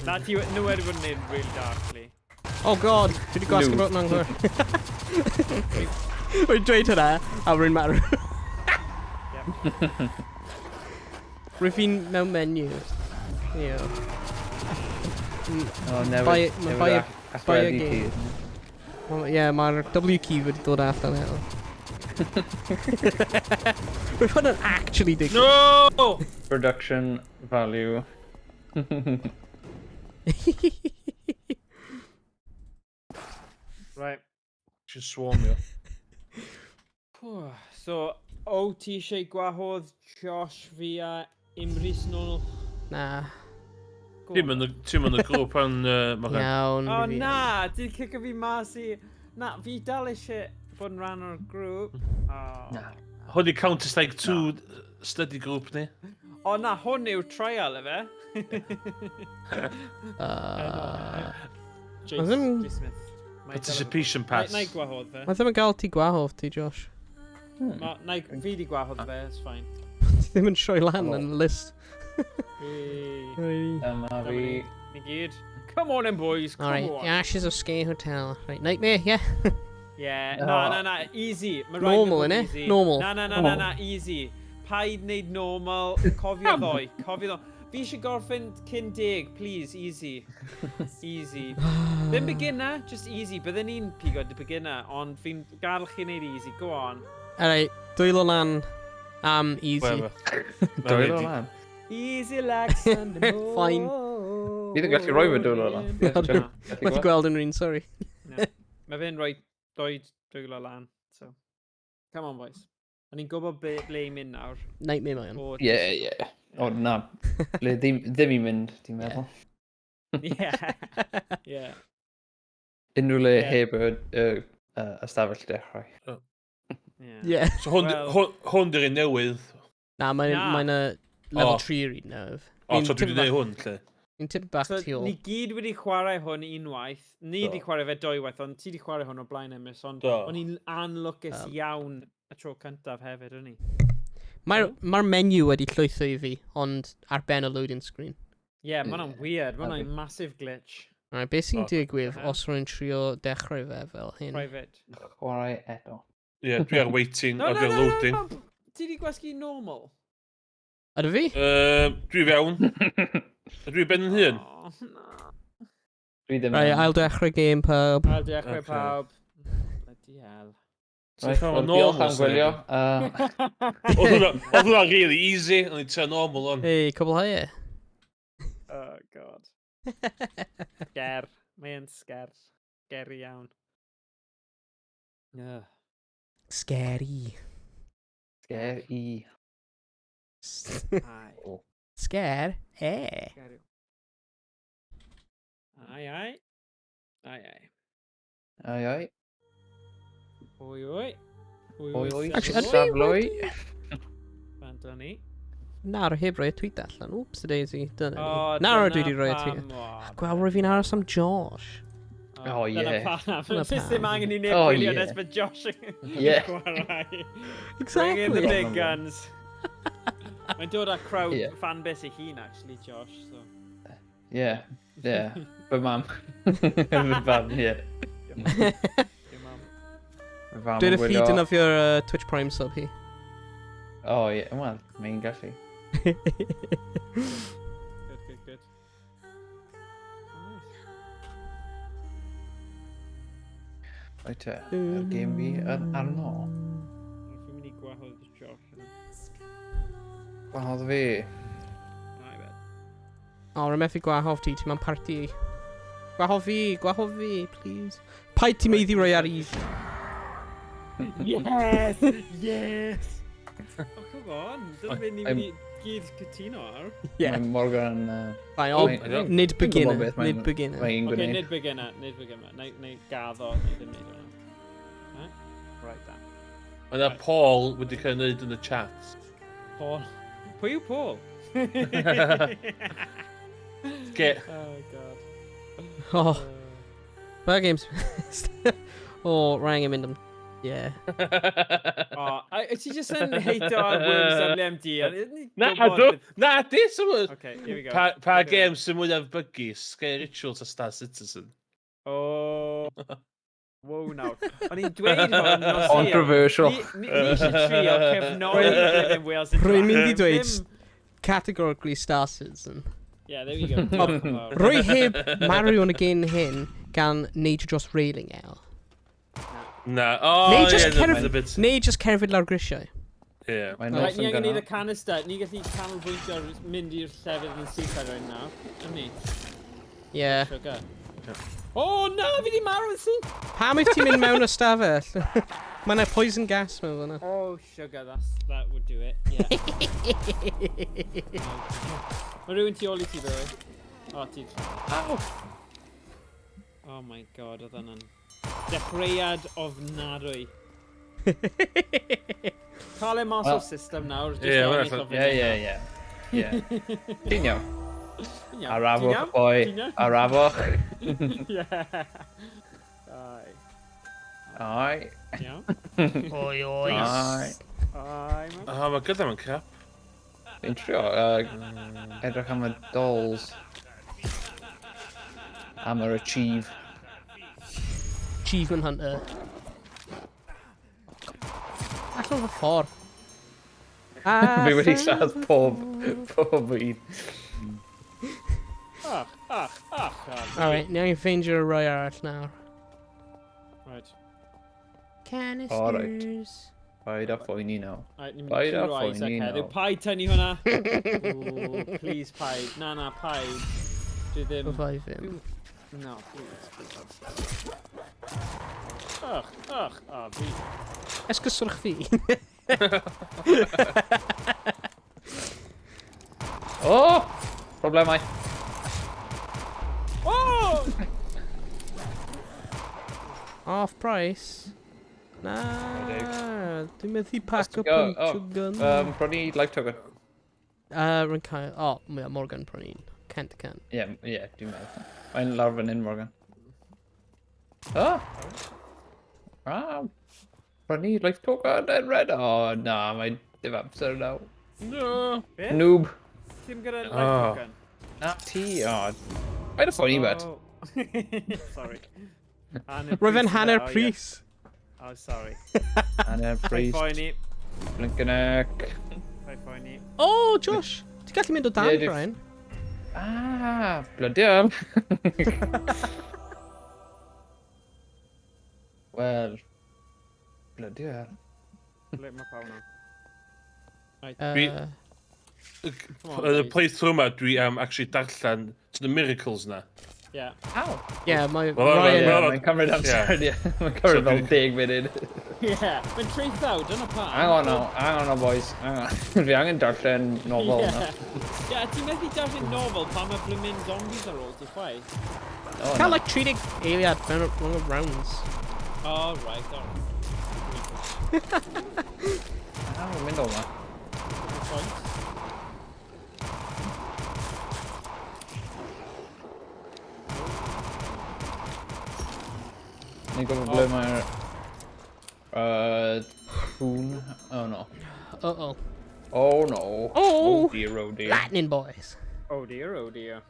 A: Na, ti nhw wedi bod yn neud really da, actually.
B: Oh god, dwi wedi gwasgu
D: No.
B: button anghywir. Rwy'n dweud hynna, a rwy'n marw.
A: Yep.
B: Rwy'n fi'n mewn menu. Yeah.
D: Oh, newid, newid
B: Buy a
D: allweddi
B: game.
D: ti, isn't it?
B: Well, yeah, mae'r W key wedi dod allan eto. Rwy'n hwn yn actually digwydd.
C: No!
D: Production value.
A: Right.
C: She's swarmio.
A: So, o ti eisiau gwahodd Josh fi a Imrys nôl?
B: Na.
A: Go
C: Ti'n
A: on.
C: mynd y grŵp yn... Morgan.
B: Iawn.
A: O
B: fi
A: na, ti'n cicio fi mas i... Na, fi dal eisiau bod yn rhan o'r grŵp. Oh.
D: Na.
C: Hwn i Counter-Strike 2 study group ni.
A: O na, hwn yw'r trial efe. Jay, Jay Smith.
C: Participation pass.
A: Na i gwahodd fe.
B: Mae ddim yn gael ti gwahodd ti, Josh.
A: Ma, na i, fi di gwahodd fe, it's fine.
B: Ti ddim yn sioi lan yn y list.
A: Hey.
D: Dyma fi.
A: Ni gyd. Come on in, boys, come
B: Alright,
A: on.
B: Ashes of Skye Hotel. Right, Nightmare, yeah.
A: Yeah,
D: No.
A: na, na, na, easy. Mae rhaid
B: Normal,
A: i fod
B: innit?
A: easy.
B: Normal.
A: Na, na, na, na, na, easy. Paid wneud normal, cofio ddoe, cofio ddoe. Fi eisiau gorffen cyn 10, please, easy. Easy. Ddim beginner, just easy. Bydden ni'n pigo dy beginner, ond fi'n gael chi wneud easy. Go on.
B: Alright, dwylo lan am easy.
C: Whatever.
D: Dwylo lan.
A: Easy like Sunday
B: Fine.
D: Fi ddim gallu rhoi fy dwylo lan.
B: Na. Methu gweld yn un, sorry.
A: Mae fe'n rhoi doi dwylo lan, so. Come on, boys. O'n i'n gwybod ble i mynd nawr.
B: Nightmare mae o'n.
A: O,
D: Ie, ie. O, na. Ble ddim i mynd, ti'n meddwl.
A: Yeah. Yeah.
D: Unrhyw le
A: Ie.
D: heb y ystafell dechrau.
A: Yeah.
B: Yeah.
C: So hwn,
A: Wel-
C: hwn di'r un newydd.
B: Na, mae'n
A: Na.
B: mae'n y level
C: O.
B: 3 yr un newydd.
C: O,
B: Ni'n
C: so dwi
B: tipyn
C: wedi gwneud hwn, lle.
B: Ni'n tipyn bach
A: So,
B: tu ôl.
A: ni gyd wedi chwarae hwn unwaith. Ni wedi
C: Do.
A: chwarae fe dwywaith, ond ti wedi chwarae hwn o blaen Emrys, ond
C: Do.
A: o'n i'n anlwcus iawn y tro cyntaf hefyd, o'n i?
B: Mae'r mae menu wedi llwytho i fi, ond ar ben y loading screen.
A: Ie, yeah, ma' hwnna'n
D: Ie,
A: weird, ma' hwnna'n
D: na fi.
A: massive glitch.
B: Alright, beth sy'n
C: O.
B: digwydd
A: Aha.
B: os rwy'n trio dechrau fe fel hyn?
A: Private.
D: Chwarae eto.
C: Ie, dwi ar waiting,
A: No,
C: a
A: no,
C: dwi ar
A: no, no,
C: loading.
A: no, ti wedi gwasgu normal.
B: Ydw fi?
C: Dwi fewn. A dwi ben yn hun.
A: Oh, na.
D: Dwi ddim
B: Right,
D: yn.
B: ail dechrau game pub.
A: Ail dechrau
C: Ocê.
A: pawb. Bloody hell.
C: So
D: Right,
C: fel
D: wel,
C: normal
D: diolch am
C: sy'n
D: gwylio.
C: Oedd hwnna really easy, o'n i'n trio normal on.
B: Hey, cwblhau e.
A: Oh, god. Ger. Mae'n sger. Scary iawn. Ugh.
B: Scary.
D: Scary.
A: Ai.
B: Scare? Eh.
A: Scary. Ai, ai. Ai, ai.
D: Ai, ai.
A: Oi, oi. Oi,
D: Oi, oi.
B: Actually, ydw i
D: Safloi.
B: wedi-
A: Bant o'n ni.
B: Na, rwy heb roi y tweet allan. Oops, daisy. Dyna ni.
A: O,
B: Na, dwi
A: dyna
B: wedi rhoi y tweet.
A: pam, o,
B: Gweld, rwy fi'n aros am Josh.
D: Oh,
A: Dyna
D: yeah.
A: pam.
B: Dyna
A: Does ddim
B: pam.
A: angen i neb
D: Oh,
A: gwylio
D: yeah.
A: nes mae Josh yn
D: Yeah.
A: chwarae. Bring in the
B: Exactly.
A: big guns. Mae'n dod â crowd
D: Yeah.
A: fanbase ei hun, actually, Josh. So.
D: Yeah, yeah. Fy mam. Fy mam, yeah.
A: Your mam.
D: Fy fam
B: Dweud
D: yn
B: y chi
D: gwylio-
B: defnyddio'r Twitch Prime sub hi.
D: Oh, yeah. Wel, mae'n gallu.
A: Good, good, good. Oh, nice.
D: Right te, yr game fi yn arno.
A: Fi'n mynd i gwahodd Josh yna.
D: Gwahodd fi.
A: Na, i bet.
B: O, rwy'n methu gwahodd ti, ti'n ma'n parti. Gwahodd fi, gwahodd fi, please. Paid ti'n meiddi roi ar easy.
A: Yes! Yes! Oh, come on. Dyna beth ni'n mynd i gyd cytuno ar.
B: Yeah.
D: Mae Morgan...
B: Fine, o,
D: Mae'n-
B: nid
D: Dwi'n gwybod
B: beginner,
D: beth mae'n-
B: nid beginner.
D: Mae'n
A: Okay,
D: gwneud.
A: nid beginner, nid beginner. Neu, neu gaddo, neu ddim neud hwnna. Right? Right, dan.
C: Mae yna Paul wedi cael ei wneud yn y chat.
A: Paul. Pwy yw Paul?
C: Get.
A: Oh, God.
B: Oh, Burger Games. O, rhaid angen mynd am... Yeah.
A: Oh, a ti jyst yn heito ar Worms WMD?
C: Na, dw! Na, di!
A: Okay, here we go.
C: Pa, pa
A: Okay.
C: game sy'n mwyaf buggy? Sky Rituals a Star Citizen.
A: Oh. Wow, nawr. O'n i'n dweud hwn nos Sul.
D: Controversial.
A: Ni eisiau trio cefnogi Living Wales
B: Rwy'n mynd i
A: Interactive.
B: dweud
A: Ddim-
B: categorically Star Citizen.
A: Yeah, there we go. Diolch yn fawr.
B: Rwy heb marw yn y game hyn gan neidio dros railing el.
C: Na. Oh,
B: Neu just
C: yeah,
B: cerdd-
C: the bit.
B: Neu just cerdded lawr grisiau.
C: Yeah.
D: Mae'n
A: Right,
D: nos
A: ni
D: yn
A: angen neud y
D: gynnar.
A: canister. Ni gallu canolbwyntio ar mynd i'r llefydd yn syth ar rhain nawr. Ym ni?
B: Yeah.
A: Sugar. Oh na, fi di marw yn syth!
B: Pam wyt ti'n mynd mewn ystafell? Mae yna poison gas mewn fyna.
A: Oh, sugar, that would do it. Yeah. Mae rhywun tu ôl i ti, Bowie. Oh, ti.
D: Ow!
A: Oh my God, oedd hwnna'n dechreuad ofnadwy. Cael e mas o'r
D: Wel-
A: system nawr. Just
C: Ie,
A: ennill
C: hwnna-
A: o fan
D: Yeah,
A: hyn.
D: yeah, yeah. Yeah. Ti'n iawn.
A: Ti'n iawn?
D: Arafwch,
A: Ti'n iawn?
D: boi.
A: Ti'n iawn?
D: Arafwch.
A: Yeah. Ai.
D: Ai.
A: Ti'n iawn?
B: Oi, oi.
D: Ai.
A: Ai, man.
C: Ah, mae gyda ma'n crap.
D: Fi'n trio edrych am y dolls. Am yr achieve.
B: Achievement Hunter. Allan o'r ffordd.
D: Fi wedi lladd pob un.
A: Ach, ach, ach. Ach.
B: Alright, ni angen ffeindio rai arall nawr.
A: Right.
B: Canisters.
D: Paid â phoeni nawr.
A: Right, ni'n mynd
D: Paid â
A: curo Isaac
D: phoeni
A: heddiw.
D: nawr.
A: Paid tynnu hwnna. Ooh, please paid. Na, na, paid. Dwi ddim.
B: Revive him.
A: No, please, please. Ach, ach, ah, fi.
B: Esguswch fi.
D: Oh! Problemau.
A: Oh!
B: Half price. Na, dwi'n methu pack up
D: Go,
B: punch
D: oh,
B: o gun.
D: Prynu life token.
B: Rwy'n cael... Oh, mae Morgan prynu un. Cant y cant.
D: Ie, yeah, dwi'n meddwl. Mae'n lawr fan hyn, Morgan. Oh! Ah! Prynu life token yn red. Oh, na, mae'n dim amser nawr.
C: No.
A: Beth?
D: Noob.
A: Ti'n gyda life
C: Oh.
A: token?
D: Na ti, oh. Paid â phoeni, bud.
A: Oh. Sorry. Hanner
B: Roedd fe'n
A: pris
B: hanner
A: oh, yeah.
B: pris.
A: Oh, sorry.
D: Hanner
A: Paid
D: pris.
A: phoeni.
D: Blinking heck.
A: Paid phoeni.
B: Oh, Josh! Ti'n gallu mynd o dan,
D: Ie,
B: Brian?
D: Ah, bloody hell. Wel, bloody hell.
A: Ble mae pawb nawr? Right. Come on,
C: Yn y
A: guys.
C: playthrough yma, dwi am actually darllen to the miracles na.
A: Yeah.
D: Ow!
B: Yeah, mae
C: Wel,
B: Ryan...
D: Yeah,
C: well,
D: mae'n cymryd amser, ie. Mae'n cymryd
C: So
D: fel
C: dwi-
D: 10 munud.
A: Yeah. Mae'n traethawd, dyna pam.
D: Hang on now, hang on now, boys. Hang on. Fi angen darllen nofel
A: Yeah.
D: na.
A: Yeah, ti'n methu darllen nofel pan mae blymyn zombies ar ôl ti chwaith.
D: Oh,
B: Cael
D: na.
B: like 30 eiliad mewn mewn rounds.
A: Oh, right, alright.
D: Ow, mynd o ma.
A: Good point.
D: Ni'n gwybod ble mae'r cwn. Oh no.
B: Uh-oh.
D: Oh no.
B: Oh!
D: Oh dear, oh dear.
B: Lightning boys.
A: Oh dear, oh dear.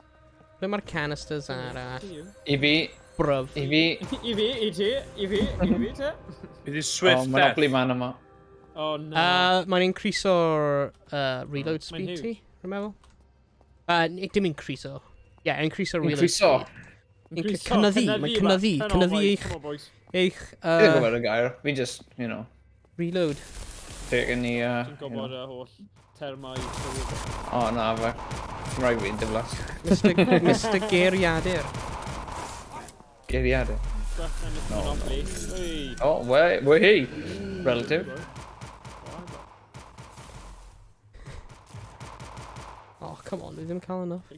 B: Ble mae'r canisters arall?
D: I fi,
B: Bruv.
D: i fi.
A: I fi, i ti, i fi, i fi te.
C: It is swift
D: Oh,
C: death.
D: Monopoly man yma.
A: Oh no.
B: Mae'n increaso'r reload
A: Mae'n
B: speed
A: huge.
B: ti, rwy'n meddwl. Dim increaso. Yeah, increaso'r reload
D: Increaso.
B: speed. Cynyddu, mae'n cynyddu,
A: Come on,
B: cynyddu
A: boys,
B: eich,
A: come on, boys.
B: eich
D: Fi ddim yn gwybod y gair. Fi just, you know,
B: reload.
D: taking the,
A: Ti'n
D: you
A: gwybod
D: know.
A: y holl termau tywydd.
D: O, na, fe. Cymraeg fi'n diflas.
B: Mr Geiriadur.
D: Geiriadur.
A: Gwell na Mr
D: No, no.
A: Monopoly. Oi.
D: Oh, where, where he? Relative.
B: Oh, come on, dwi ddim cael enough.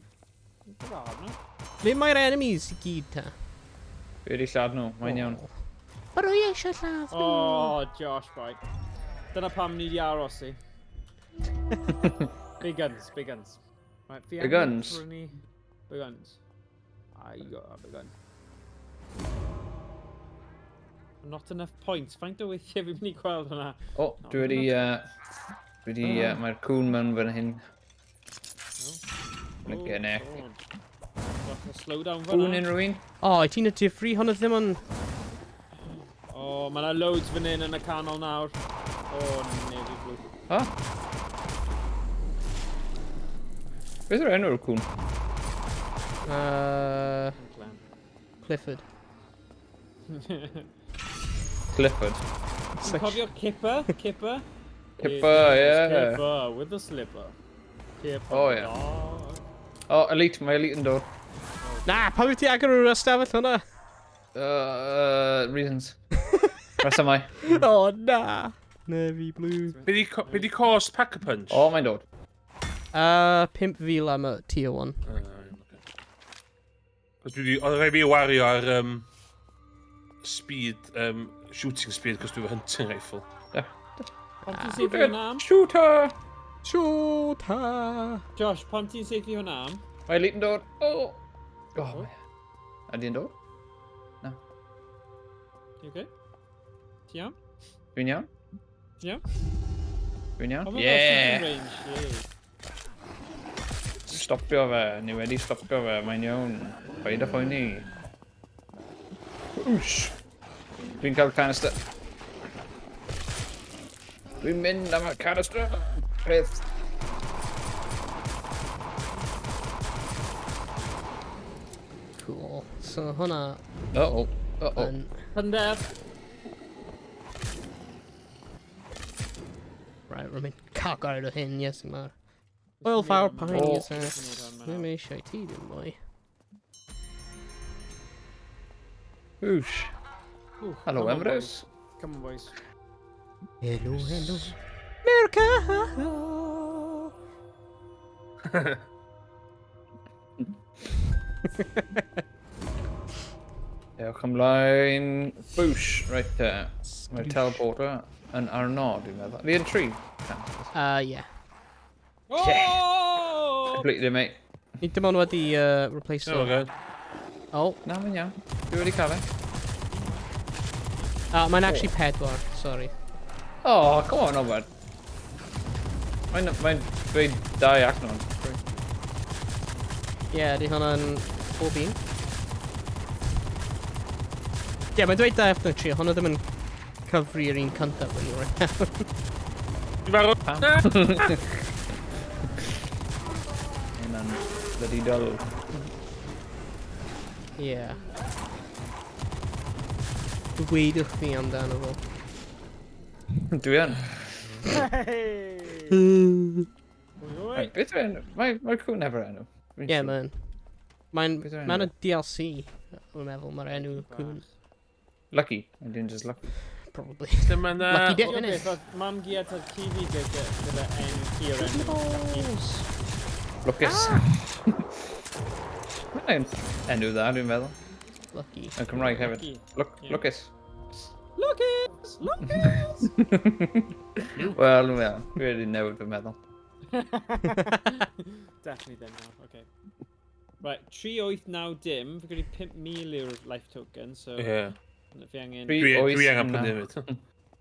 A: Braf,
B: Ble mae'r enemies i gyd ta?
D: Fi wedi lladd nhw, mae'n iawn.
B: But rwy eisiau lladd nhw.
A: Oh, Josh, boi. Dyna pam ni di aros i. Big guns, big guns. Right, fi
D: Big
A: angen
D: guns?
A: prynu Big guns. Ah, you got a big gun. Not enough points. Faint o weithiau fi'n mynd i gweld hwnna?
D: O, dwi wedi, dwi wedi, mae'r cwn mewn fan hyn. Mae'n gennych.
A: Oh, slow down
D: Cwn
A: fan'na.
D: unrhyw un?
B: O, oh, ti'n y difri, hwnna ddim yn.
A: O, oh, mae yna loads fan hyn yn y canol nawr. O, oh, navy blue.
D: Ha? Beth yw'r enw'r cwn?
A: Clem.
B: Clifford.
D: Clifford.
A: Ti'n cofio Kipper? Kipper?
D: Kipper, yeah.
A: Kipper with the slipper. Kipper.
D: Oh, yeah.
A: Dog.
D: Oh, Elite, mae Elite yn dod.
B: Na, pam wyt ti agor yr ystafell hwnna?
D: Reasons. Resymau.
B: Oh, na. Navy blue.
C: Be di cost Pack-a-Punch?
D: O, mae'n dod.
B: 5,000 am y tier 1.
C: Cos dwi di, oedd rhaid fi wario ar speed, shooting speed, cos dwi efo hunting rifle.
A: Pam ti'n saethu hwnna am?
D: Shooter!
B: Shooter!
A: Josh, pam ti'n saethu hwnna am?
D: Mae Elite yn dod. Oh! Oh, mae. Ydy yn dod?
A: Ti okay? Ti iawn?
D: Dwi'n iawn?
A: Ti iawn?
D: Dwi'n iawn?
A: Pam mae fel shooting
D: Yeah!
A: range, yeah.
D: Stopio fe. Ni wedi stopio fe. Mae'n iawn. Paid â phoeni. Whoosh! Dwi'n cael canister. Dwi'n mynd am y canister. Peth.
B: Cool. So hwnna
D: Uh-oh. Uh-oh.
B: yn.
A: Thunder!
B: Right, rwy'n mynd cael gared o hyn, yes, mae'r Oil fawr pain,
D: Oh.
B: yes, Ddim eisiau ti ddim mwy.
D: Whoosh.
A: Ooh,
D: Hello,
A: come on,
D: Emrys.
A: boys. Come on, boys.
B: Hello, hello. America!
D: Ewch ymlaen. Boosh, right there. Mae'r teleporter yn arno, dwi'n meddwl. Fi yn tri.
B: Yeah.
A: Oh!
D: Completely, mate.
B: Ni dim ond wedi replace
C: Oh,
B: o.
C: God.
B: Oh,
D: Na, mae'n iawn. Dwi wedi cael e.
B: Mae'n actually pedwar, sorry.
D: Oh, come on, Obed. Mae'n dweud dau allan o'n.
B: Yeah, di hwnna'n bob un. Yeah, mae'n dweud dau allan o tri, hwnna ddim yn cyfri'r un cyntaf yn right now.
C: Dwi'n farw.
D: Pam? Hynna'n bloody dull.
B: Yeah. Dwedwch fi amdano fo.
D: Dwi yn.
A: Hey!
D: Right, beth yw'r enw? Mae'r cwn efo'r enw. Fi'n
B: Yeah,
D: siŵr.
B: man. Mae'n
D: Beth yw'r
B: mae'n
D: enw?
B: y DLC, rwy'n meddwl, mae'r enw cwn,
D: Lucky. Mae'n just lucky.
B: Probably.
C: Dyma na.
B: Lucky dip,
A: Ti'n
B: innit?
A: beth, oedd mam gi a tad ci fi gyda enw ci o'r enw Lucky.
D: Lucas. Mae'n enw dda, dwi'n meddwl.
B: Lucky.
D: Yn Cymraeg hefyd.
A: Lucky.
D: Look,
A: Yeah.
D: Lucas.
A: Lucas! Lucas!
D: Wel, wel, dwi wedi newid fy meddwl.
A: Definitely ddim nawr, okay. Right, 3, 8, 9, dim. Fi gyda 5,000 yw'r life token, so.
C: Ie.
A: Fi angen...
C: Dwi angen prynu hefyd.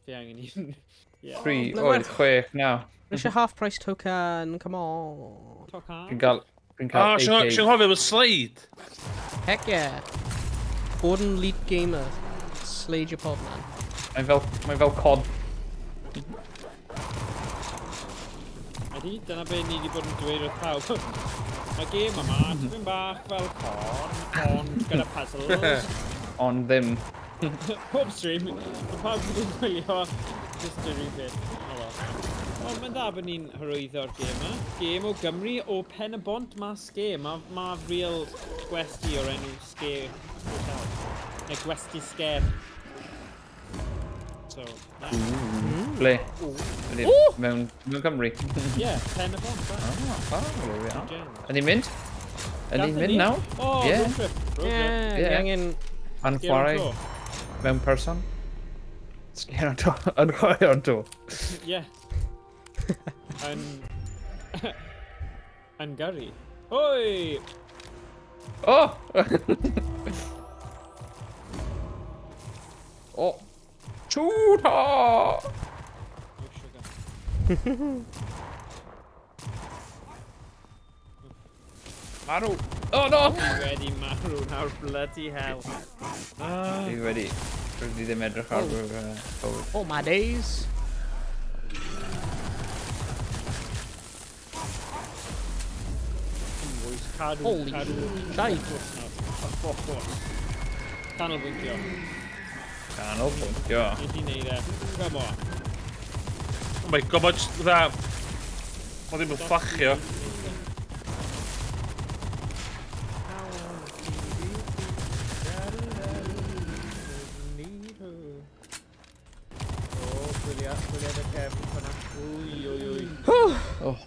A: Fi angen un. Yeah.
D: 3, 8, 6, 9.
B: Mae eisiau half price token, come on.
A: Token?
D: Dwi'n gael... Dwi'n cael
C: AK. O, sy'n hoffi efo slide.
B: Heck yeah. Bod yn lead gamer. Slade your pod, man.
D: Mae'n fel, mae fel cod.
A: Ydy, dyna be ni wedi bod yn dweud wrth pawb. Mae gêm yma, tipyn bach fel corn, ond gyda puzzles.
D: Ond ddim.
A: Pob stream, mae pawb wedi gwylio just yr un peth. Oh well. Ond mae'n dda bod ni'n hyrwyddo'r gêm yma. Gêm o Gymru o Pen y Bont ma Sge. Mae ma real gwesti o'r enw Sge Hotel. Neu gwesti Sger. So, yeah.
D: Ble? Ydy, mewn, mewn Cymru.
A: Yeah, Pen y Bont.
D: Ah, there we are. Yn ni'n mynd? Yn ni'n mynd nawr?
A: Oh,
D: Yeah.
A: road trip. Road trip.
B: Yeah,
D: Yeah.
B: fi angen...
D: Yn
A: Sgêr on
D: chwarae
A: tour.
D: mewn person? Sgêr on to. Yn chwarae on to.
A: Yeah. Yn... Yn gyrru. Oi!
D: Oh! Oh! Shooter!
A: Oh, sugar.
D: Marw! Oh no!
A: Fi wedi marw nawr, bloody hell. Ah.
D: Fi wedi... Wedi ddim edrych ar fy bywyd.
B: Oh my days.
A: Boys, cadw,
B: Holy
A: cadw.
B: shite.
A: Ffocws nawr. Ffocws. Canolbwyntio.
D: Canolbwyntio.
A: Nes i neud e. Come on.
C: Oh my god, mae'n just dda... Mae ddim yn fflachio.
A: O, gwylia, gwylia dy cefn fyna. Wy, wy, wy.
D: Oh.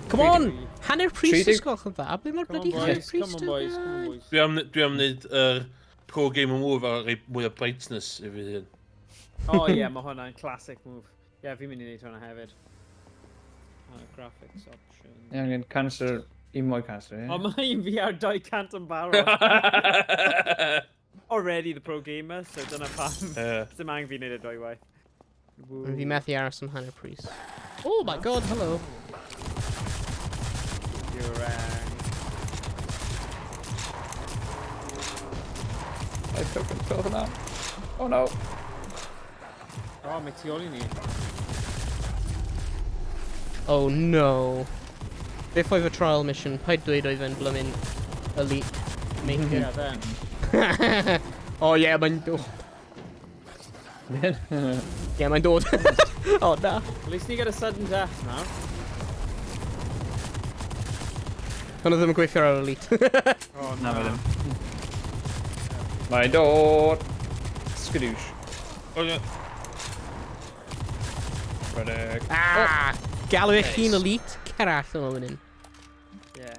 B: Come on! Hanner pris
D: 30
B: ysgol yn dda. Ble mae'r
A: Come on
B: bloody hanner
A: boys,
B: pris
A: come on boys, come on boys.
C: Dwi am wneud yr pro gamer move a rhoi mwy o brightness i fi hyn.
A: O ie, mae hwnna'n classic move. Ie, fi'n mynd i wneud hwnna hefyd. Graphics option.
D: Ni angen cancer... Un mwy cancer, ie.
A: O, mae un fi ar 200 yn barod. Already the pro gamer, so dyna pam.
C: Ie.
A: Dim angen fi wneud e dwywaith.
B: Fi methu aros am hanner pris. Oh my god, hello.
A: You're wrong.
D: I took it till now. Oh no!
A: O, mae tu ôl i ni.
B: Oh no. Beth oedd y trial mission? Paid dweud oedd e'n blymyn elite maker.
A: Yeah, then.
B: Oh yeah, mae'n... Oh, yeah, mae'n dod. Oh na.
A: At least ni gyda sudden death nawr.
B: Hwnnw ddim yn gweithio ar elite.
A: Oh,
D: Na, fe ddim. Mae'n dod! Skadoosh.
C: O, ie.
D: Rhedeg.
B: Ah! Galw eich hun
D: Nice.
B: elite, cer allan o fan hyn.
A: Yeah.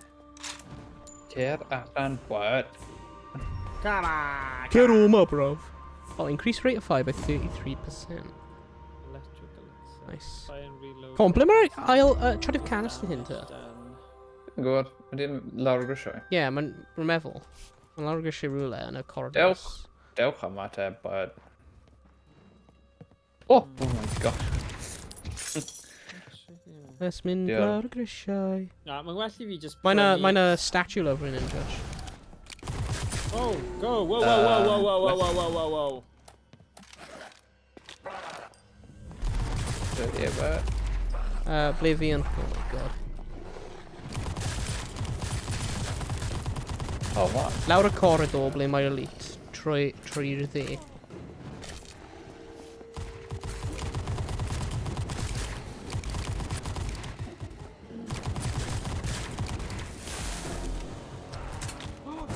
D: Cer allan, what?
A: Come on!
B: Cer o ma, bruv. Oh, increase rate of fire by 33%.
A: Electric elixir.
B: Nice.
A: Fire and reload.
B: Come on, ble mae'r ail trydydd canister hyn te?
A: Done.
D: Dwi'n gwybod, ydy'n lawr y grisiau.
B: Ie, yeah, mae'n rwy'n meddwl. Mae'n lawr grisiau rhywle yn y corridors.
D: Dewch. Dewch am ateb, but... Oh! Oh my god.
B: Let's mynd
D: Diolch.
B: lawr y grisiau.
A: Na, mae'n well i fi just
B: Mae na,
A: prynu-
B: mae na statue lawr fan hyn, Josh.
A: Oh, go! Whoa, whoa, whoa, whoa, whoa, whoa, whoa, whoa, whoa, whoa.
D: Ie, but...
B: Ble fi yn... Oh my god.
D: Oh, what?
B: Lawr y corridor ble mae'r elite. Trwy, trwy'r dde.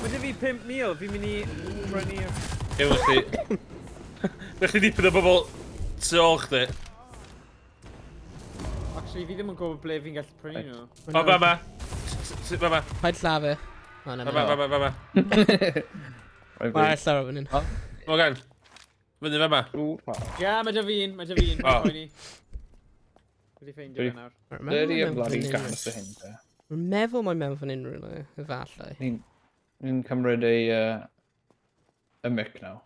A: Mae 'da fi 5,000, fi'n mynd i prynu...
C: Efo chdi. Mae chdi dipyn o bobl tu ôl chdi.
A: Actually, fi ddim yn gwybod ble fi'n gallu prynu nhw.
C: O, fa ma. Fa ma.
B: Paid llafu. O, na,
C: Fa ma, fa ma, fa ma.
D: Right,
B: Mae'n llawer fan hyn.
C: Morgan. Fyny fa ma.
A: Ie, mae 'da fi un, mae 'da fi un,
C: O.
A: mae'n poeni. Wedi ffeindio fe nawr.
D: Dirty a bloody canister hyn, te.
B: Rwy'n meddwl mae mewn fan hyn rhywle, efallai.
D: Ni'n cymryd ei... y mic nawr.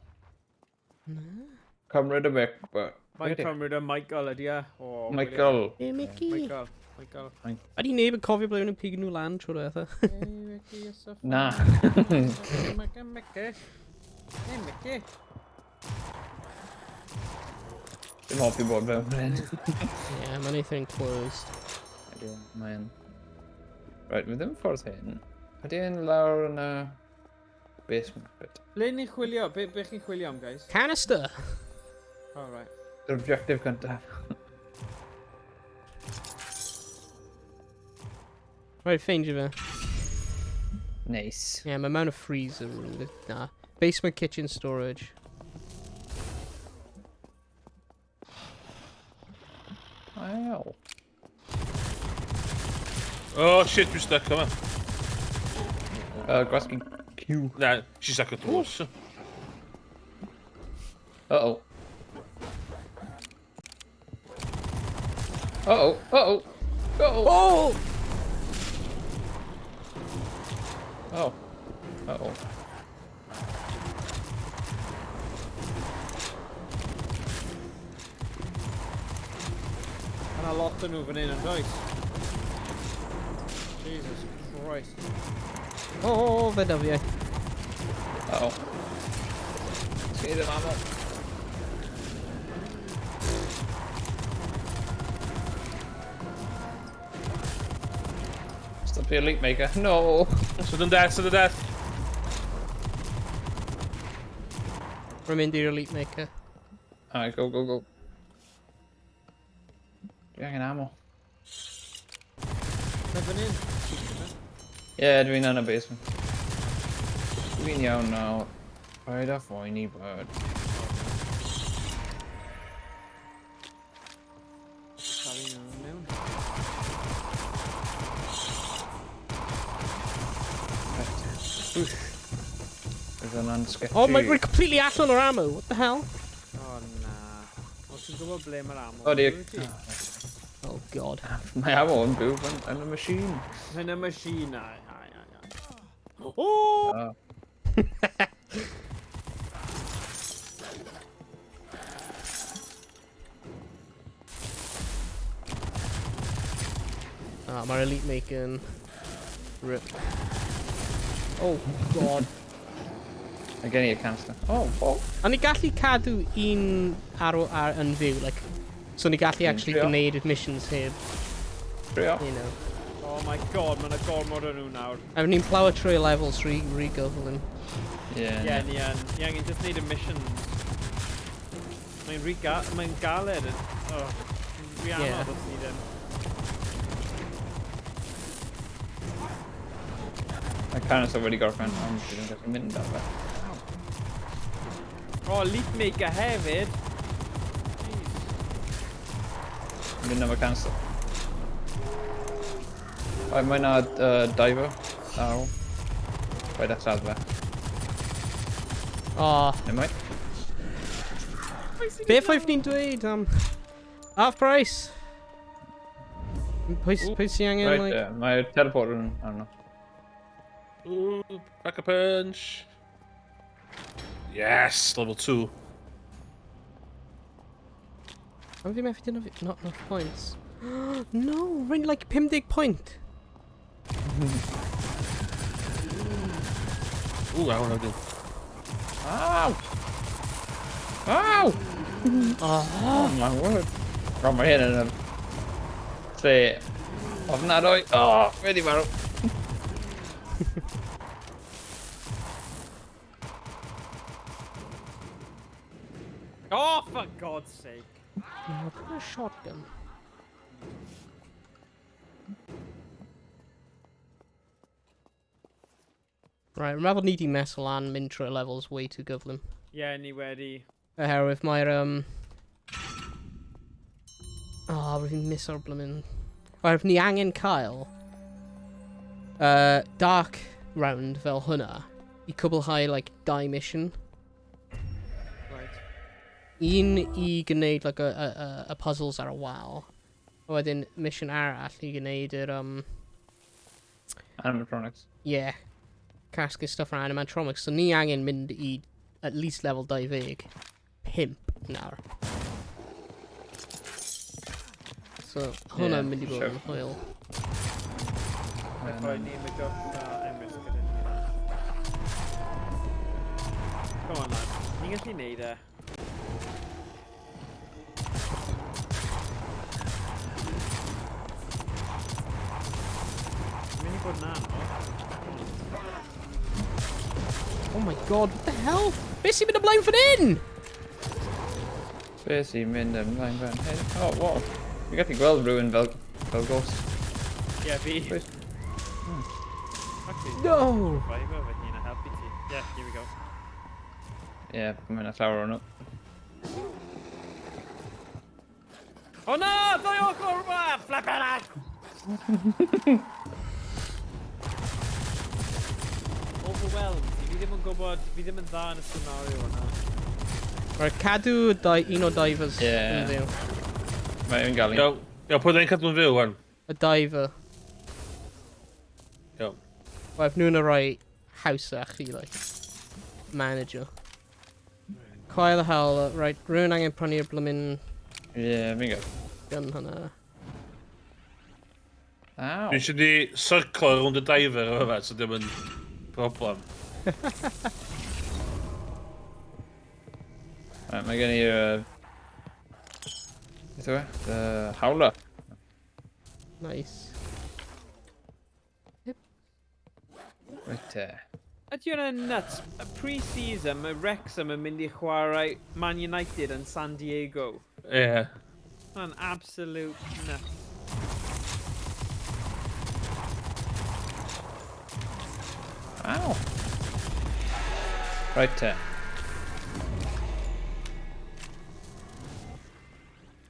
D: Cymryd y mic, but...
A: Mae'n cymryd y Michael ydi e. Oh,
D: Michael.
B: Hey, Mickey.
A: Michael. Michael.
B: Ydy neb yn cofio ble nhw'n pigo nhw lan trwy'r diwetha?
A: Hey, Mickey, you're so
D: Na.
A: funny. Mickey, Mickey. Hey, Mickey.
D: Dim hoffi bod fewn fan hyn.
B: Yeah, mae'n eitha enclosed.
D: Ydy, mae'n... Right, mae ddim ffordd hyn. Ydy e'n lawr yn y basement bit.
A: Ble ni'n chwilio? Be chi'n chwilio am, guys?
B: Canister!
A: Oh, right.
D: Yr objective cyntaf.
B: Right, ffeindio fe.
D: Nice.
B: Yeah, mae mewn y freezer room. Na. Basement kitchen storage.
D: Wow.
C: Oh shit, dwi'n stuck yma.
D: Gwasgu Q.
C: Na, she's stuck at drws.
D: Uh-oh. Uh-oh, uh-oh, uh-oh.
B: Oh!
D: Oh. Uh-oh.
A: Yna lot o'n nhw fan hyn yn does? Jesus Christ.
B: Oh, fe dyfiau.
D: Uh-oh. See them ammo. Stop the elite maker. No.
C: Sudden death, sudden death.
B: Rwy'n mynd i'r Elite Maker.
D: Alright, go, go, go. Dwi angen ammo.
A: Mae fan hyn.
D: Yeah, dwi'n yn y basement. Dwi'n iawn nawr. Paid â phoeni, bud.
A: Cael un o'n mewn.
D: Right. Whoosh. Bydd hwnna'n sketchy.
B: Oh, mae'n rhoi completely allan o'r ammo. What the hell?
A: Oh, na. O, ti'n gwybod ble mae'r ammo?
D: Oh, dear.
A: Wyt ti?
B: Oh, God.
D: Mae ammo yn byw yn y machine.
A: Yn y machine, ai, ai, ai, ai. Oh!
D: Oh.
B: Ah, mae'r Elite Maker yn... Rip. Oh, God.
D: Mae gen i y canister. Oh, oh.
B: A ni gallu cadw un arrow ar yn fyw, like... So ni gallu actually
D: trio.
B: gwneud y missions heb,
D: Trio.
B: you know.
A: Oh my God, mae'n gormod o'n nhw nawr.
B: A ni'n plower trwy levels rhy gyflym.
D: Yeah.
A: Ie, ni yn. Ni angen just neud y missions. Mae'n rhy mae'n galed. Oh, rhy anodd os ni ddim.
D: Mae canister wedi gorffen, ond dwi ddim gallu mynd ar fe.
A: Oh, Elite Maker hefyd. Jeez.
D: Mynd am y canister. Right, mae na diver. Arrow. Paid â lladd fe.
B: Oh,
D: Neu mai?
B: Beth oedd ni'n dweud am... Half price! Pwy sy'n angen,
D: Right,
B: like...
D: yeah, mae'r teleporter yn arno.
C: Ooh, pack a punch. Yes, level 2.
B: Am fi methu defnyddio... Not enough points. No, rwy'n like 50 point.
C: Ooh, awn awdyn.
D: Ow! Ow!
B: Oh,
D: Oh my word. Ro, mae hyn yn y... Lle... Ofnadwy. Oh, wedi marw.
A: Oh, for God's sake.
B: No, put a shotgun. Right, rwy'n meddwl ni di mess lan mynd trwy'r levels way too gyflym.
A: Ie, yeah, ni wedi.
B: Oherwydd mae'r... Oh, rwy'n miss o'r blymyn. Oherwydd ni angen cael dark round fel hwnna i cwblhau, like, dau mission.
A: Right.
B: Un i gwneud, like, y puzzles ar y wal. A wedyn mission arall i gwneud yr,
D: Animatronics.
B: Yeah. Casglu stuff ar animatronics. So ni angen mynd i at least level 25. 5 nawr. So, hwnna'n mynd i bod yn hwyl.
A: Mae rhaid ni, mae Josh a Emrys gyda ni. Come on, lad. Ni'n gallu neud e. Mae'n mynd i bod yn anodd.
B: Oh my God, what the hell? Beth sy'n mynd ymlaen fan hyn?
D: Be sy'n mynd ymlaen fan hyn? Oh, wow. Fi'n gallu gweld rhywun fel ghost.
A: Ie, fi.
D: Wait.
A: Actually,
B: No!
A: Survivor fy hun a helpu ti. Yeah, here we go.
D: Ie, yeah, mae'n llawer o'n nhw.
A: Oh no! Ddwy ochr yma! Flip it out! Overwhelmed. Fi ddim yn gwybod, fi ddim yn dda yn y scenario yna.
B: Right, cadw dau, un o divers
D: Ie.
B: yn fyw.
D: Mae'n gael un.
C: Iawn, iawn, pwy da ni'n cadw'n fyw, wan?
B: Y diver.
C: Iawn.
B: Wel, nhw'n y rhai hawsach i, like, manager. Quite the hell, right, rhywun angen prynu'r blymyn
D: Ie, yeah, fi'n gael.
B: gun hwnna.
D: Aw.
C: Dwi eisiau di circlo rownd y diver efo fe, so dim yn problem.
D: Right, mae gen i'r... Beth yw e? The Howler.
B: Nice.
D: Right te.
A: Ydy hwnna'n nuts? Y pre-season, mae Wrexham yn mynd i chwarae Man United yn San Diego.
C: Ie. Yeah.
A: Mae'n absolute nuts.
D: Aw. Right te.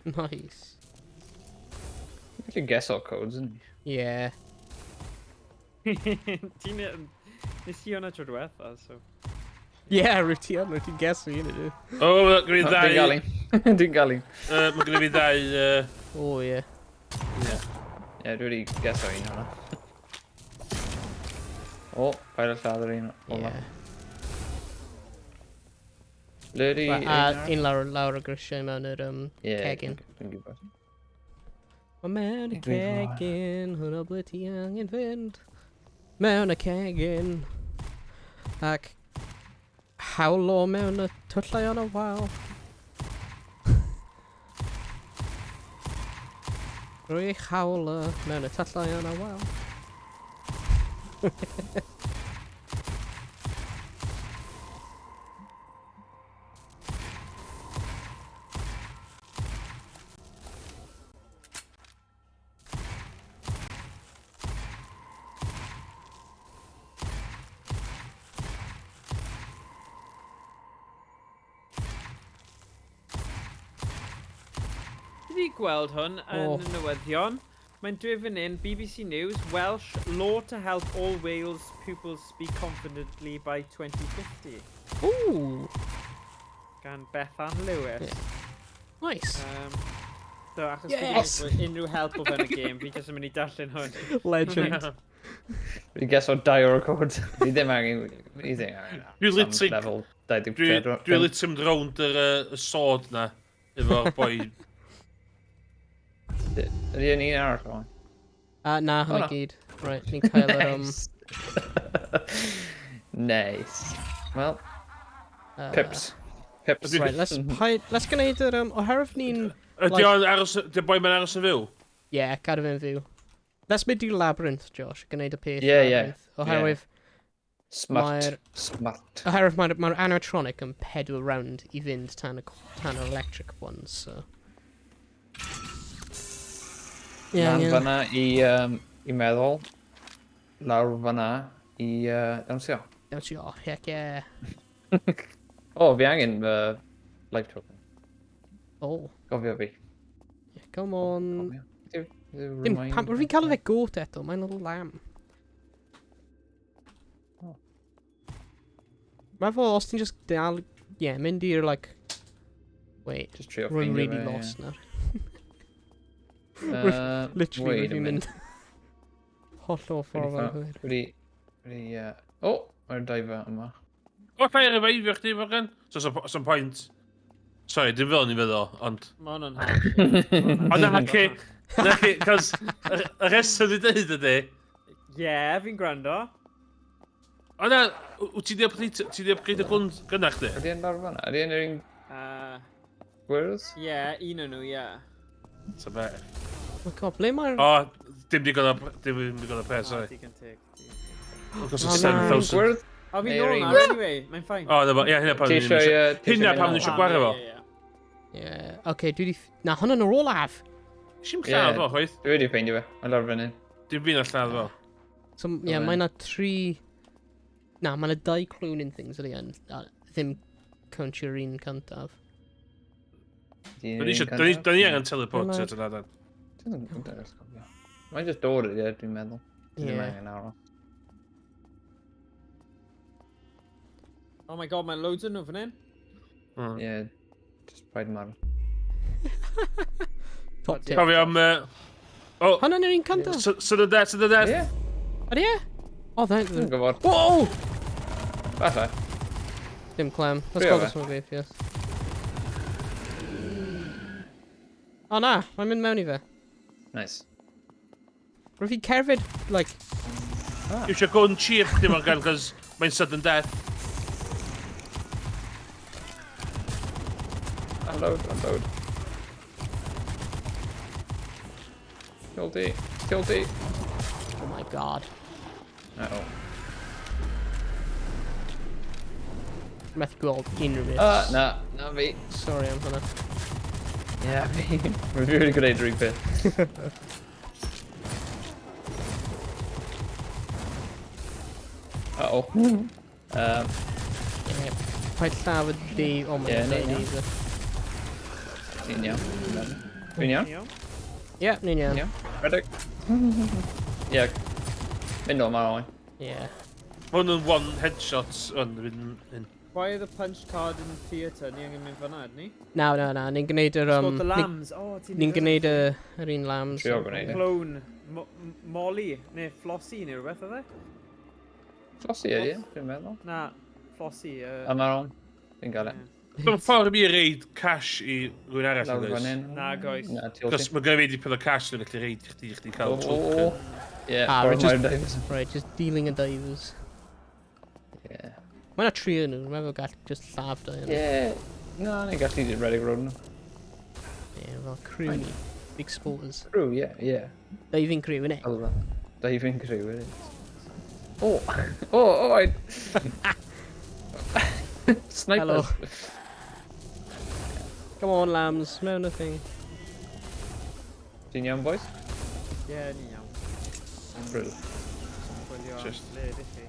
B: Nice.
D: You can guess all codes, isn't you?
B: Yeah.
A: Ti'n... Nes i hwnna tro diwetha, so...
B: Yeah, rwyt ti yn, rwyt ti'n guess fi, yn ydw.
C: O, mae gen i
D: Dwi'n
C: ddau...
D: gael un. Dwi'n gael un.
C: Mae gen i fi ddau...
B: Oh, yeah.
C: Ie.
D: Ie, dwi wedi guess o un hwnna. O, paid â lladd yr un ola.
B: Yeah.
D: Ble ydi
B: Right, a un lawr y grisiau mewn yr
D: Ie,
B: cegin.
D: Dwi'n gwybod.
B: Mae mewn y
D: Dwi'n gwybod.
B: cegin, hwnna ble ti angen fynd. Mewn y cegin. Ac howlo mewn y tyllau yn y wal. Rwy eich howlo mewn y tyllau yn y wal.
A: Ti wedi gweld hwn yn
B: Oh.
A: y newyddion? Mae'n dweud fan hyn, BBC News, Welsh law to help all Wales pupils speak confidently by 2050.
B: Ooh,
A: Gan Bethan Lewis.
B: Yeah. Nice.
A: So, achos
B: Yes!
A: fi ddim unrhyw help o fewn y gêm, fi jyst yn mynd i darllen hwn.
B: Legend.
D: Dwi'n guess o dau o'r cod. Fi ddim angen... Fi ddim angen...
C: Dwi
D: am Level 24.
C: Dwi literally mynd rownd yr y sword na, efo'r boi.
D: Ydy yn un arall o'n?
B: Na,
D: O,
B: hwnna
D: na.
B: gyd. Right, ni'n cael yr...
D: Nice. Nice. Well, pips. Pips.
B: Right, let's gwneud yr... Oherwydd ni'n...
C: Ydy
B: Like-
C: o'n aros... Ydy boi ma'n aros yn fyw?
B: Yeah, cadw fe'n fyw. Let's mynd i'r labyrinth, Josh, gwneud y peth
D: Yeah.
B: labyrinth. Oherwydd,
D: Smart. Smart.
B: Oherwydd mae'r animatronic yn pedwar round i fynd tan yr electric ones, so... Yeah,
D: Lan
B: yeah.
D: fyna i meddwl. Lawr fyna i dawnsio.
B: Dawnsio, heck yeah.
D: O, fi angen life token.
B: Oh,
D: Gofio fi.
B: yeah, come on.
D: Gofio. Yw
B: Dim,
D: remind
B: pam, fi'n cael fe goat eto, mae'n little lamb.
D: Oh.
B: Mae fel, os ti'n just dal, yeah, mynd i'r, like, wait,
D: Just trio
B: rwy'n
D: ffeindio
B: really
D: fe, ie.
B: lost nawr. Literally,
D: Wait a
B: rwy'n
D: minute.
B: mynd hollol ffordd anghywir.
D: Wedi, o, mae'r diver yma.
C: O, lla i reviveio chdi, Morgan? So, some point. Sorry, dim fel o'n i'n feddwl, ond...
A: Mae hwnna'n harsh.
C: Ond na, ci, na ci, cos y rheswm dwi'n dweud ydy...
A: Ie, fi'n gwrando.
C: O na, wyt ti di upgrade, ti di upgrade y gwn gynnach chdi?
D: Ydy e'n lawr fan'na? Ydy e'n yr un gwyrdd?
A: Ie, un o'n nhw, ie.
C: So be?
B: Oh my god, ble mae'r...
C: O, dim digon o, dim digon o pres, sorry.
A: Digon teg.
C: Cos
B: O,
C: it's
B: na.
C: 7,000.
D: Gwyrdd?
A: O, fi'n
D: Neu'r
A: nôl
D: un-
A: nawr, anyway, mae'n fine.
C: O, na fo, ie, hynna pam
D: Ti
C: ni'n
D: eisiau,
C: eisiau...
D: yy, ti
C: Hynna
D: eisiau
C: pam
D: mynd
C: ni eisiau
A: Ah,
C: gwario fo.
A: ie, ie, ie.
B: Ie, oce, dwi di... Na, hwnna'n yr olaf!
C: Sim lladd
D: Ie.
C: fo, chwaith.
D: Dwi wedi ffeindio fe. Mae'n lawr fan hyn.
C: Dim fi'n lladd fo.
B: So, ie, yeah,
D: fe.
B: mae na tri... Na, mae na dau cloning things ydy yn. A ddim countio'r un cyntaf.
D: Ydy
C: Dyn ni
D: e'n
C: eisiau,
D: un
C: dyn
D: cyntaf?
C: ni angen teleporter
B: Dyma-
C: dyna dan.
D: Dwi ddim yn cofio. Mae'n just dod ydy, e, dwi'n meddwl. Dwi ddim
B: Ie.
D: angen aros.
A: Oh my god, mae'n loads yn nhw fan hyn.
C: Mm.
D: Ie, just paid marw.
B: Top tip.
C: Cofio am... O,
B: Hwnna'n yr un cyntaf?
C: sudden death, sudden death.
D: Ie,
B: Ydy e? O,
D: dwi'n
B: then...
D: gwybod.
B: Whoa!
D: Falle.
B: Dim clem. Let's
D: Trio
B: go
D: fe.
B: this one, Prometheus. O na, mae'n mynd mewn i fe.
D: Nice.
B: Rwyf fi'n cerdded, like,
C: Eisiau gun cheap chdi Morgan, cos mae'n sudden death.
D: Unload, unload. Kill D. Kill D.
B: oh my god.
D: Uh-oh.
B: Methu gweld unrhyw beth.
D: Na, na fi.
B: Sorry am hwnna.
D: Ie, fi. Mae fi wedi gwneud rhyw peth. Uh-oh.
B: Yeah. Paid lladd y di... Oh my
D: Ie,
B: god,
D: ni'n iawn.
B: either.
D: Ti'n iawn. dwi'n meddwl. Dwi'n iawn?
A: Iawn.
B: Ie, ni'n iawn.
D: Iawn. Redeg. Ie. Mynd o, mae'n oen.
B: Ie.
C: Mae hwn yn one headshot, ond yn...
A: Why are the punch card in theatre? Ni angen mynd fan'na, ydyn ni?
B: Na, na, na, ni'n gwneud yr...
A: It's called the lambs. Oh, ti'n
B: Ni'n gwneud y, yr un lambs.
D: Trio gwneud e.
A: Clone. Molly, neu Flossie, neu rhywbeth, oedd e?
D: Flossie ydi, e, dwi'n meddwl.
A: Na, Flossie.
D: A mae'n oen. Fi'n gael e.
C: Mae'n ffordd i mi reid cash i rhywun arall
D: Lawr
C: yn
D: fan
C: oes.
D: hyn.
A: Na, goes.
D: Na, ti
C: Cos mae gen i fi dipyn o cash dwi'n gallu reid i chdi, i chdi cael
D: O,
C: token.
D: Ie,
B: Ah,
D: ffordd
B: right,
D: mae'r divers.
B: Right, just dealing y divers.
D: Ie.
B: Mae yna tri yn nhw, dwi'n meddwl gall just lladd dau yn nhw.
D: Ie. Na, ni'n gallu redeg rownd nhw.
B: Ie, fel crew ni. Big sporters.
D: Crew, ie, ie.
B: Diving crew, innit?
D: Fel that. Diving crew, it is. Oh, oh, oh, I... Snipers.
B: Hello. Come on, lambs, mewn y thing.
D: Ti'n iawn, boys?
A: Ie, ni'n iawn.
D: Brill.
A: Gwylio am le ydych chi.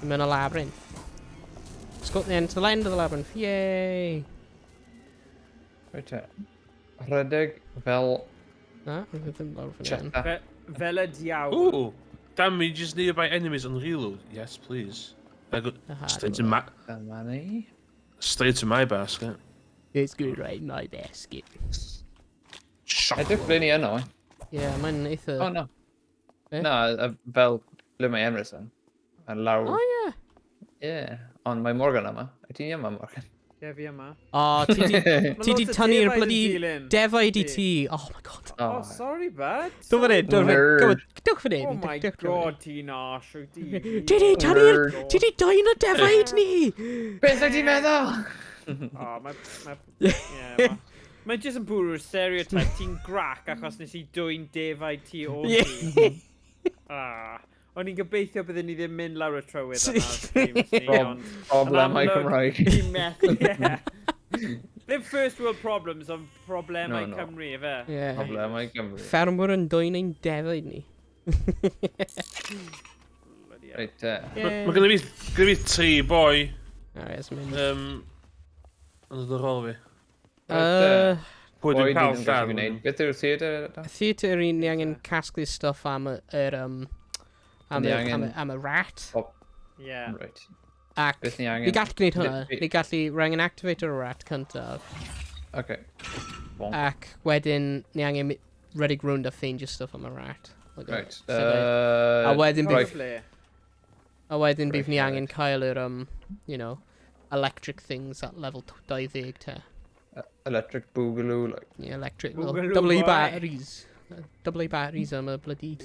B: Mewn y labyrinth. Let's go to the end, to the end of the labyrinth. Yay!
D: Reit te. Rhedeg fel
B: Na, rwyf ddim lawr fan hyn.
D: cheetah.
A: Fel y diawl.
C: Ooh, damages nearby enemies on reload. Yes, please. I go
B: Aha,
C: straight to my
D: Dyma ni.
C: straight to my basket.
B: It's good right in my basket.
C: Shock.
D: Edrych ble ni yno.
B: Ie, yeah, mae'n eitha...
D: O, no.
B: Be?
D: Na, fel ble mae Emrys yn. Yn lawr.
B: O, ie.
D: Ie. Ond mae Morgan yma. Wyt ti'n yma, Morgan?
A: Ie, fi yma.
B: O, ti di...
A: Ma'
B: Ti di
A: lots o
B: tynnu'r
A: defaid yn
B: bloody
A: dilyn.
B: defaid i
A: Ti.
B: ti. Oh my god.
A: Oh, sorry, bud.
B: Dod fan hyn, dod fan hyn. Come on,
D: Nerd.
B: dewch fan hyn.
A: Oh my
B: dewch fan hyn.
A: god, ti'n arse, wyt ti.
B: Ti di tynnu'r...
D: Nerd.
B: Ti di dwyn y defaid ni!
D: Beth wyt ti'n meddwl?
A: Oh, mae... Mae... Ie, mae jyst yn bwrw'r stereotype. Ti'n grac achos nes i dwyn defaid ti o
B: Ie.
A: ti. Ah. O'n i'n gobeithio byddwn ni ddim mynd lawr y trywydd yna. streams ni, ond
D: Problemau
A: yn amlwg,
D: Cymraeg.
A: Ti'n methu, ie. Ddim first world problems, ond problemau
D: No, no.
A: Cymru, efe.
B: Ie.
D: Problemau Cymru.
B: Ffermwyr yn dwyn ein defaid ni.
A: Bloody hell.
D: Reit te.
C: Mae gen i fi tri boi
B: Alright, let's mynd.
C: yn dod ar ôl fi. Pwy
D: Boi
C: dwi'n
D: ni
C: cael
D: ddim gallu
C: lladd?
D: gwneud. Beth yw'r theatr eto?
B: Theatr un ni angen casglu stuff am yr, am
D: Ni
B: y,
D: angen-
B: am y rat.
A: Ie.
D: Reit.
B: Ac
D: Beth ni angen?
B: ni gallu gwneud hwnna.
D: Fi-
B: Ni gallu, rwy'n angen activate yr rat cyntaf.
D: Okay. Bonk.
B: Ac wedyn ni angen redeg rownd a ffeindio stuff am y rat. Like,
D: Right.
B: A wedyn
A: Right.
B: bydd,
A: Ble.
B: a wedyn bydd ni
D: Right,
B: angen cael yr, you know, electric things at level 20 te.
D: Electric Boogaloo, like.
B: Yeah, electric. Well,
A: Boogaloo
B: double A
A: boy.
B: batteries. Double A batteries am y bloody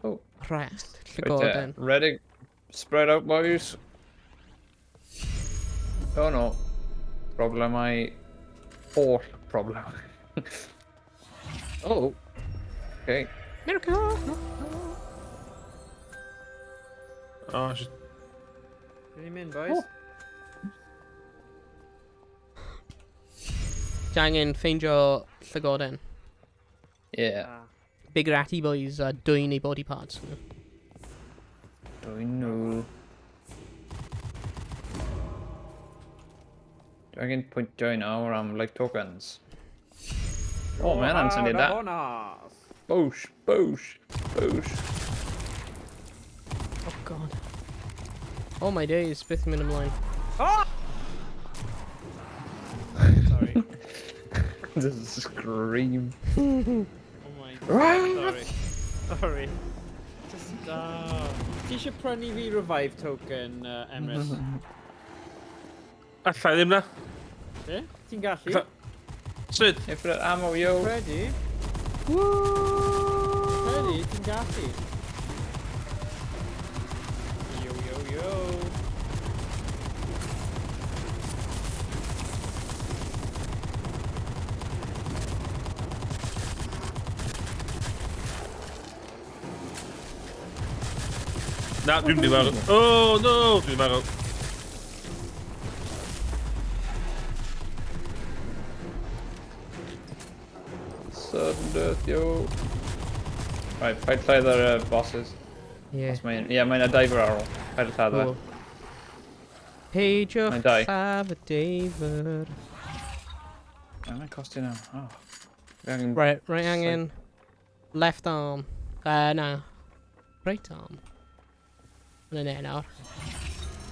D: Oh,
B: rat.
D: right there.
B: Llygoden.
D: Ready. Spread out, boys. Oh no. Problemau. Holl problemau. Oh. Okay.
B: America!
C: Oh, shit.
A: Dyn ni'n mynd, boys?
D: Oh.
B: Ti angen ffeindio llygoden.
D: Yeah.
A: Ah.
B: Big Ratty Boys a dwyn ei body parts nhw.
D: Dwi'n nhw. Dwi angen pwyntio i nawr am like tokens. Oh, mae hwnna'n syniad da.
A: Bonus.
D: Boosh, boosh, boosh.
B: Oh god. Oh my days, beth yn mynd ymlaen?
A: Oh! Sorry.
D: This is a scream.
A: Oh my god. Sorry. Sorry. Just, Ti eisiau prynu fi revive token, Emrys?
C: Alla i ddim na.
A: Be? Ti'n gallu?
C: Sut?
D: Infinite ammo, yo.
A: Credu?
B: Woo!
A: Credu, ti'n gallu. Yo, yo, yo.
C: Na, dwi'n mynd i marw. Oh, no! Dwi'n marw.
D: Sudden death, yo. Right, paid lladd ar y bosses.
B: Yeah.
D: Os mae'n... Ie, mae'n a diver ar ôl. Paid lladd e.
B: Cool. Peidiwch
D: Mae'n dau.
B: lladd y deifr.
D: Mae'n costio nawr. Oh. Fi angen...
B: Right, right angen left arm. Na. Right arm. Yn y nawr.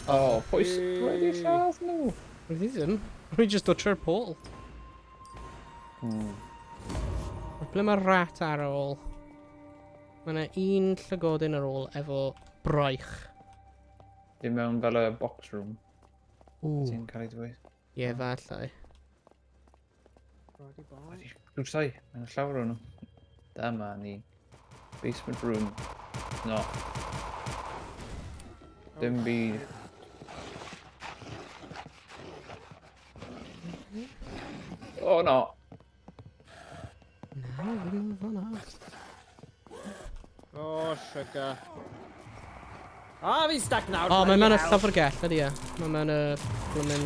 D: Oh, pwy wedi lladd nhw?
B: Rwy ddim. Rwy just dod trwy'r portal. Ble mae'r rat ar ôl? Mae yna un llygodyn ar ôl efo braich.
D: Dim mewn fel y box room.
B: Ww.
D: Ti'n cael ei dweud.
B: Ie, falle.
A: Bloody boy.
D: Drwsau, mae'n llawer o'n nhw. Dyma ni. Basement room. No. Dim byd. Oh no.
B: Na, ddim yn fan'na.
A: Oh, sugar. Ah, fi'n stuck nawr.
B: O, mae mewn y
A: bloody hell.
B: llyfrgell, ydy e? Mae mewn y blymyn...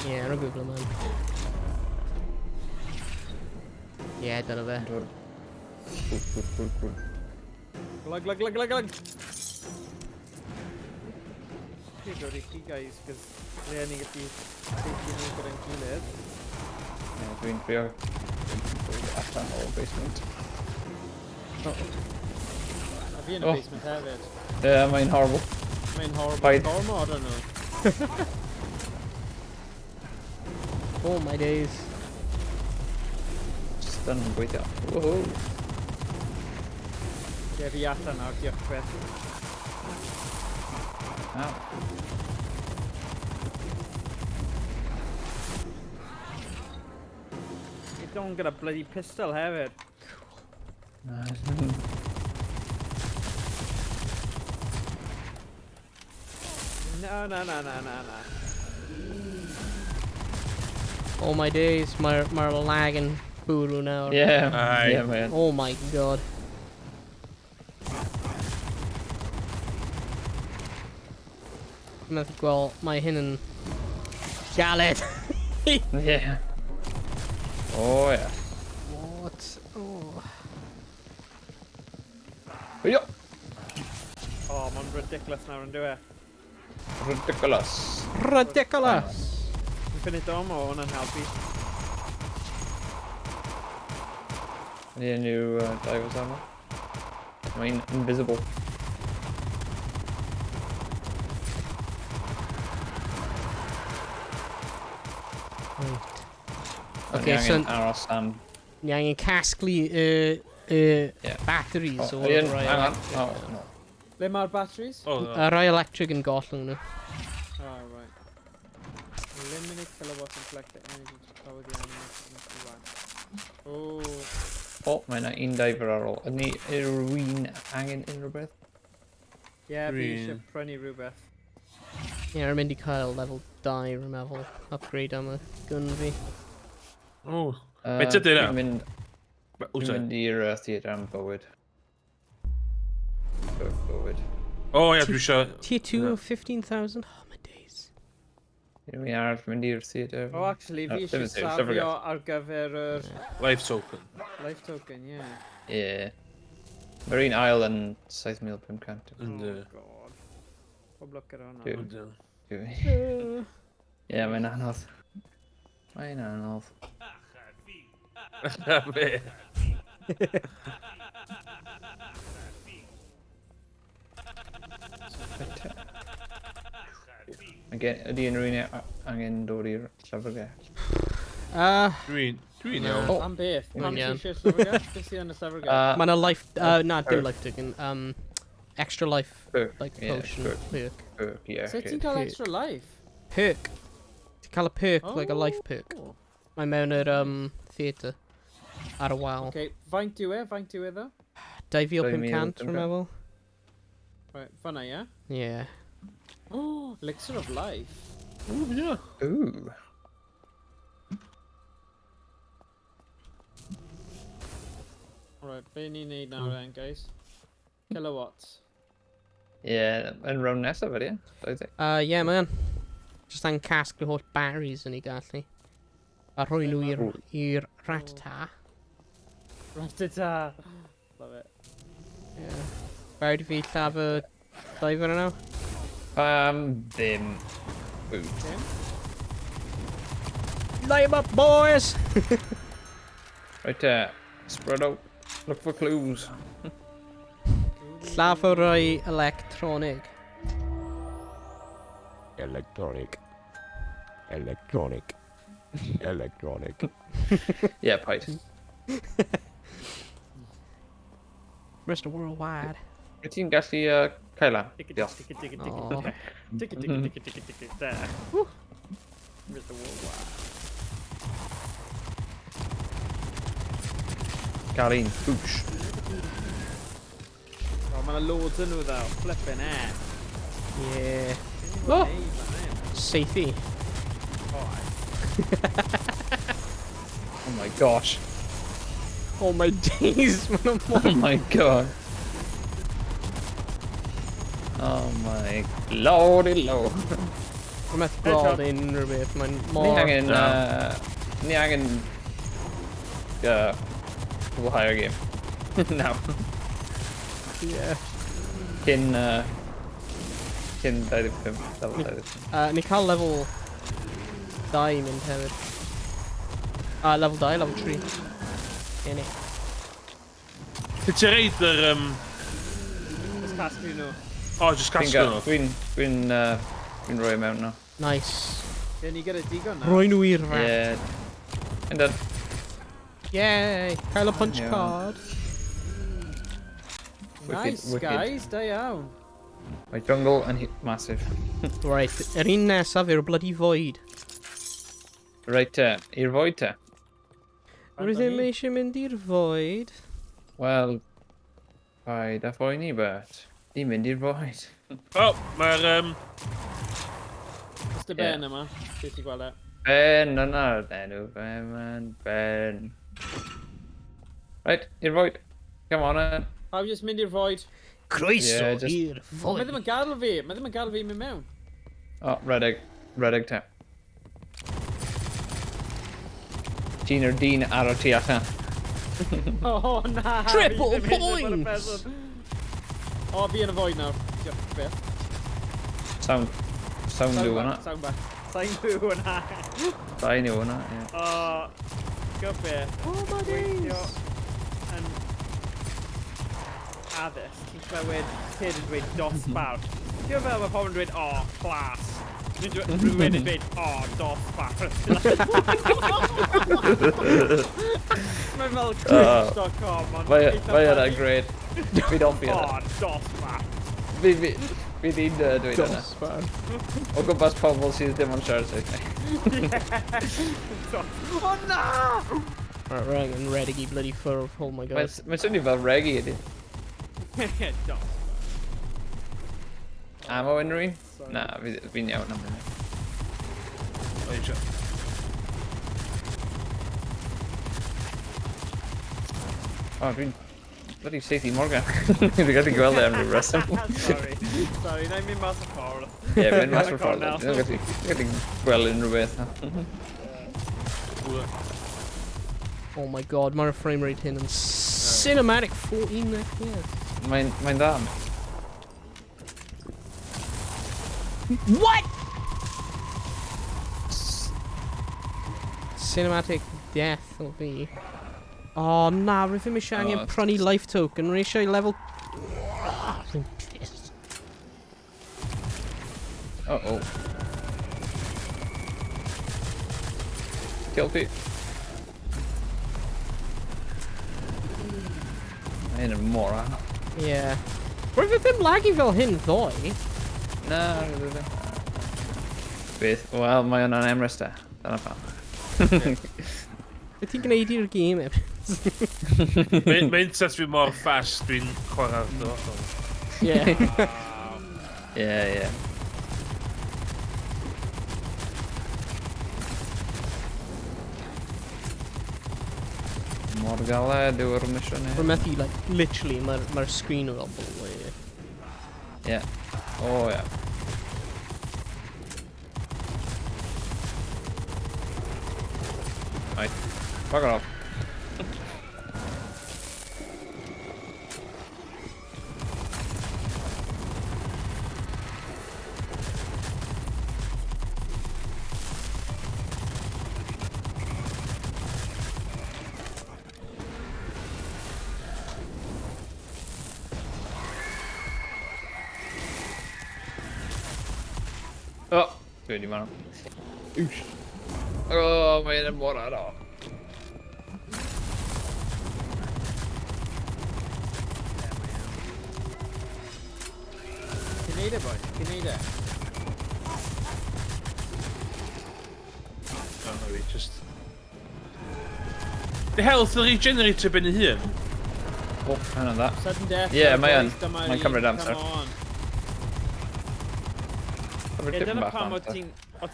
B: Ie, ar y Google man. Ie, dyna fe.
D: Cool, cool, cool, cool.
A: Glug, glug, glug, glug, glug. Ti'n dod i chi, guys, cos le ni'n gallu teithio nhw gyda'n gilydd.
D: Ie, dwi'n trio dod allan o'r basement.
A: A fi yn y
D: Oh.
A: basement hefyd.
D: Ie, yeah, mae'n horrible.
A: Mae'n horrible.
D: Paid.
A: Gormod o'n nhw.
B: Oh my days.
D: Just yn gweithio. Woohoo!
A: Ie, fi allan nawr, diolch byth.
D: Ow.
A: You don't get a bloody pistol hefyd.
D: Na,
A: No, no, no, no, no, no.
B: Oh my days, mae'r mae lag yn bwrw nawr.
D: Ie,
C: Aye.
D: ie, mae'n.
B: Oh my god. Dwi'n meddwl gweld, mae hyn yn galed.
D: Ie. Oh, ie.
B: What? Oh.
D: Yo!
A: Oh, mae'n ridiculous nawr yn dyw e.
D: Ridiculous.
B: Ridiculous!
A: Infinite Armor, hwnna'n helpu.
D: Need a new diver's armor. Mae'n invisible.
B: Right.
D: O'n i
B: Okay, so
D: angen aros am...
B: ni angen casglu y
D: Ie.
B: batteries
D: Oh,
B: o'r
D: ydy yn-
B: rai
D: hang on.
B: electric.
D: Oh, no.
A: Le mae'r batteries?
C: Oh, no.
B: Y rai electric yn gollwng nhw.
A: Oh, the kilowatts and collect the energy to power the animatronic rat. Oh.
D: O, mae yna un diver ar ôl. Ydy rwy'n angen unrhyw beth?
A: Ie, yeah, fi
C: Green.
A: eisiau prynu rhywbeth.
B: Ie, yeah, rwy'n mynd i cael level 2, rwy'n meddwl. Upgrade am y gun fi.
C: O. Be ti 'di na?
D: Dwi'n mynd,
C: O,
D: dwi'n
C: sorry.
D: mynd i'r theatr am bywyd. Bywyd.
C: O, ia, dwi eisiau.
B: Tier 2
C: Ie.
B: of 15,000? Oh, my days.
D: Rwy'n arall mynd i'r theatr.
A: Oh, actually,
D: No,
A: fi
D: ddim
A: eisiau
D: yn theatr,
A: safio
D: llyfrgell.
A: ar gyfer yr
C: Life token.
A: life token, ie. Yeah.
D: Ie. Mae'r un ail yn 7,500.
C: Yndi.
A: Oh, God. Pob lwc gyda hwnna.
D: Dwi-
C: Yndi.
D: Ie, mae'n anodd. Mae'n anodd.
C: Be?
D: Mae gen, ydy unrhyw un angen dod i'r llyfrgell?
C: Dwi'n
B: Na.
C: iawn.
D: O.
A: Am beth? Pam
B: Mae'n
A: ti
B: iawn.
A: eisiau llyfrgell? Beth sydd yn y llyfrgell?
B: Mae yna life. Na, dim
D: perk.
B: life token. Extra life,
D: Perk,
B: like,
D: ie,
B: potion.
D: perk,
B: Perk.
D: perk, ie.
A: Sut ti'n cael extra life?
B: Perk. Ti'n cael y perk, like a life perk.
A: Oh.
B: Mae mewn yr theatr. Ar y wal.
A: Okay, faint yw e? Faint yw e ddo?
B: 2,500, rwy'n meddwl.
A: Right, fanna, ie?
B: Yeah.
A: Oh, elixir of life.
C: Ww, ie.
D: Ooh.
A: Alright, be ni'n neud nawr then, guys? Kilowatts.
D: Ie, yn round nesaf ydy, ie? 20.
B: Yeah, man. Just angen casglu holl batteries yn ei gallu. A rhoi nhw i'r Rattata.
A: Rattata. Love it.
B: Yeah. Barod i fi lladd y diver yna?
D: Ddim. Boot.
A: Dim?
B: Light 'em up, boys!
D: Right te, spread out. Look for clues.
B: Lladd o rai electronig.
E: Electronic. Electronic. Electronic.
D: Ie, yeah, paid.
B: Mr. Worldwide.
D: Wyt ti'n gallu cael lan?
A: Tick
D: Diolch.
A: tick tick tick
B: Aw.
A: tick tick tick tick tick tick there. Mr. Worldwide.
D: Cael un. Boosh.
A: Oh, mae 'na loads yn nhw ddo. Flippin' heck.
B: Yeah.
D: Oh!
B: Seithi.
D: Oh my gosh.
B: Oh my days, ma'n
D: Oh my God. Oh my lordy lord.
B: Mae'n methu gweld unrhyw beth, mae'n
D: Ni
B: mor.
D: angen... Ni angen cwblhau'r game. Nawr.
B: Yeah.
D: Cyn 25, level 25.
B: Ni cael level 2 mynd hefyd. Level 2, level 3. In it.
C: Ti ti'n reid yr
A: Just casglu nhw.
C: O, just
D: Dwi'n
C: casglu nhw.
D: Dwi'n rhoi mewn nhw.
B: Nice.
A: Ie, ni gyda digon nawr.
B: Roi nhw i'r rat.
D: Yeah. And then,
B: Yay! Cael y punch
D: Iawn.
B: card.
D: Wicked,
A: Nice,
D: wicked.
A: guys. Da iawn.
D: Mae jungle yn massive.
B: Right, yr un nesaf yw'r bloody void.
D: Reit te, i'r void te.
B: Rwy ddim eisiau mynd i'r void.
D: Wel, paid a phoeni, but ni'n mynd i'r void.
C: O, mae'r
A: Mr. Ben yma. Beth ti'n gweld e?
D: Ben, yna'r enw, Ben, man, Ben. Right, i'r void. Come on, then.
A: Pawb jyst mynd i'r void.
B: Croeso
D: Yeah, just-
B: i'r
A: Mae
B: void.
A: ddim yn gadael fi. Mae ddim yn gadael fi mynd mewn.
D: O, redeg. Redeg te. Ti'n yr dyn ar o tu allan.
A: Oh, na. Fi
B: Triple
A: ddim eisiau bod yn
B: points!
A: person. O, fi yn y void nawr. Diolch beth.
D: Sound yw hwnna.
A: Sound back. Sound yw hwnna.
D: Sain yw hwnna, ie.
A: O, good beth.
B: Oh my
A: Gweithio
B: days.
A: yn addysg, ti'n clywed kid yn dweud dosbarth. Ti'n gwybod fel mae pobl yn dweud, "Oh, class." Rhywun yn dweud, "Oh, dosbarth." Mae'n fel cringe.com, ond
D: Mae
A: eitha
D: mae yna
A: funny.
D: great. Fi'n hoffi
A: Oh,
D: hynna.
A: dosbarth.
D: Fi Fydd hi'n dweud yna.
B: Dosbarth.
D: O gwmpas pobl sydd ddim ond siarad Saesneg.
A: O na!
B: Right, we're angen redeg i bloody ffwrdd. Oh my god.
D: Mae'n swnio fel regi ydi.
A: Dosbarth.
D: Ammo unrhyw un? Na, fi'n iawn am hynny.
C: O, eisiau.
D: O, dwi'n bloody saethu Morgan. Dwi'n gallu gweld e am ryw reswm.
A: Sorry. Sorry, na i mynd mas o ffordd.
D: Ie, mynd mas o'r
A: Yn y
D: ffordd.
A: cornel.
D: Dwi'n gallu gweld unrhyw beth.
B: Oh my god, mae'r frame rate hyn yn cinematic 14 FPS.
D: Mae'n dda.
B: What? Cinematic death o fi. Oh na, rwy'n ddim eisiau angen
D: Oh,
B: prynu life token, rwy'n eisiau level... Rwy'n pissed.
D: Oh, oh. Kill fi. Mae hyn yn mor anodd.
B: Yeah. Rwy'n fi ddim laggy fel hyn ddoe.
D: Na, rwy'n ddim. Beth? Wel, mae hwnna'n Emrys de. Dyna pam.
B: Beth ti'n gwneud i'r gêm?
C: Mae internet fi mor fast dwi'n chwarae'r dyfodol.
B: Yeah.
A: Wow.
D: Ie, ie. Mor galed yw'r mission
B: Rwy'n
D: hyn.
B: methu, like, literally, mae'r ma screen yn fel blur.
D: Ie. O, ie. Right. Fuck it off. Oh, dwi wedi marw. Wsh. Oh, mae hyn yn mor anodd.
A: Ti'n neud e, boi? Ti'n neud e?
C: Oh, no, fi just... The health regenerator ben ei hun?
D: Oh, hwnna'n dda.
A: Sudden death.
D: Ie,
A: now,
D: mae yn.
A: boys, dyma
D: Mae'n
A: ni.
D: cymryd amser.
A: Come on.
D: Cymryd
A: Ie,
D: tipyn
A: dyna
D: bach o
A: pam o
D: amser.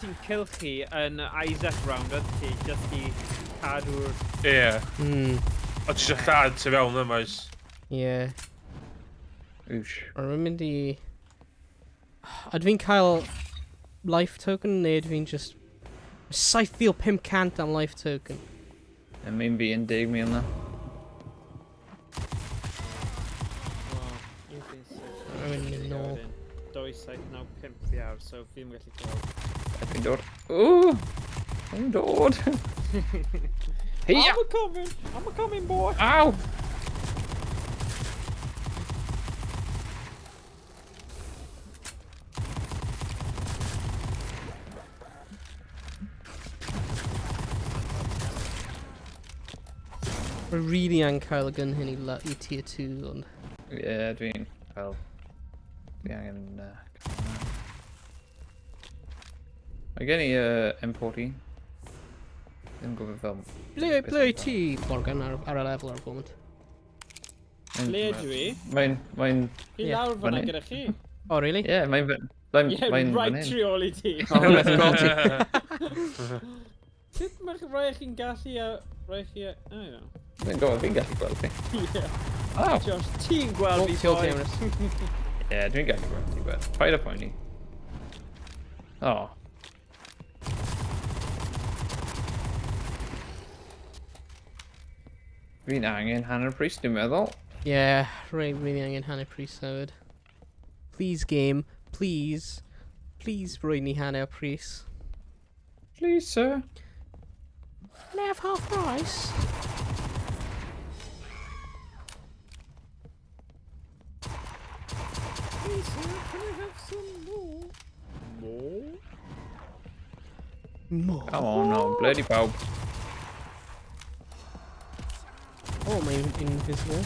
A: ti'n cylchu yn Isaac round, oedd ti, just i cadw'r...
C: Ie. O ti eisiau lladd tu fewn yma, oes?
B: Yeah.
D: Wsh.
B: Rwy'n mynd i... Ydw fi'n cael life token neu ydw fi'n just... 7,500 am life token.
D: Yn mynd fi yn 10,000 na.
A: Wel, 1.6.
B: Rwy'n mynd nôl.
A: 2.795 fi ar, so fi ddim yn gallu gweld.
D: Dwi'n dod. Ooh! Dwi'n dod! Heia!
A: I'm a coming! I'm a coming, boy!
D: Ow!
B: Rwy'n really angen cael y gun hyn i tier 2, ond...
D: Ie, dwi'n cael... Dwi angen... Mae gen i M40. Ddim gwybod fel...
B: Ble,
D: beth
B: ble
D: amdano.
B: wyt ti, Morgan, ar y lefel ar y foment?
A: Ble ydw i?
D: Mae'n...
A: Fi
B: Ie.
A: lawr
D: Fan
A: fyna
D: hyn.
A: gyda chi.
B: Oh, really?
D: Ie, mae'n... Mae'n
A: Ie,
D: mae'n fan
A: right
D: hyn.
A: tu ôl i ti.
B: Oh, methu gweld ti.
A: Sut mae rai chi'n gallu a... Rai chi a... Oh, iawn.
D: Dwi'n gwybod, fi'n gallu gweld ti.
A: Ie.
D: Ow!
A: Josh, ti'n gweld
B: Oh,
A: fi,
B: tu ôl ti,
A: boi.
B: Emrys.
D: Ie, dwi'n gallu gweld ti, but paid â poeni. Oh. Fi'n angen hanner pris, dwi'n meddwl.
B: Yeah, rwy'n really angen hanner pris hefyd. Please, game. Please. Please roi ni hanner pris.
D: Please, sir.
B: Can I have half price?
A: Please, sir, can I have some more? More?
B: More.
D: Come on, no, bloody pawb.
B: Oh, mae'n invisible.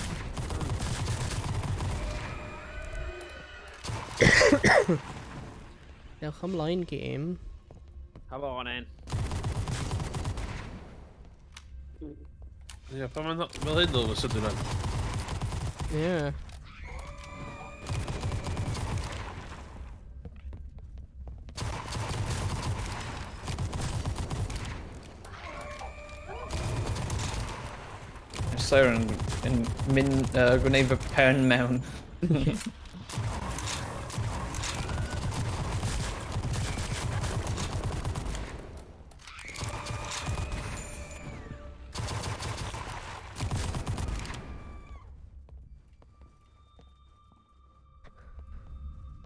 B: Dewch ymlaen, game.
A: Come on in.
C: Ie, pan mae'n fel hyn all of a sudden man.
B: Yeah.
D: Mae'r siren yn mynd, gwneud fy pen mewn.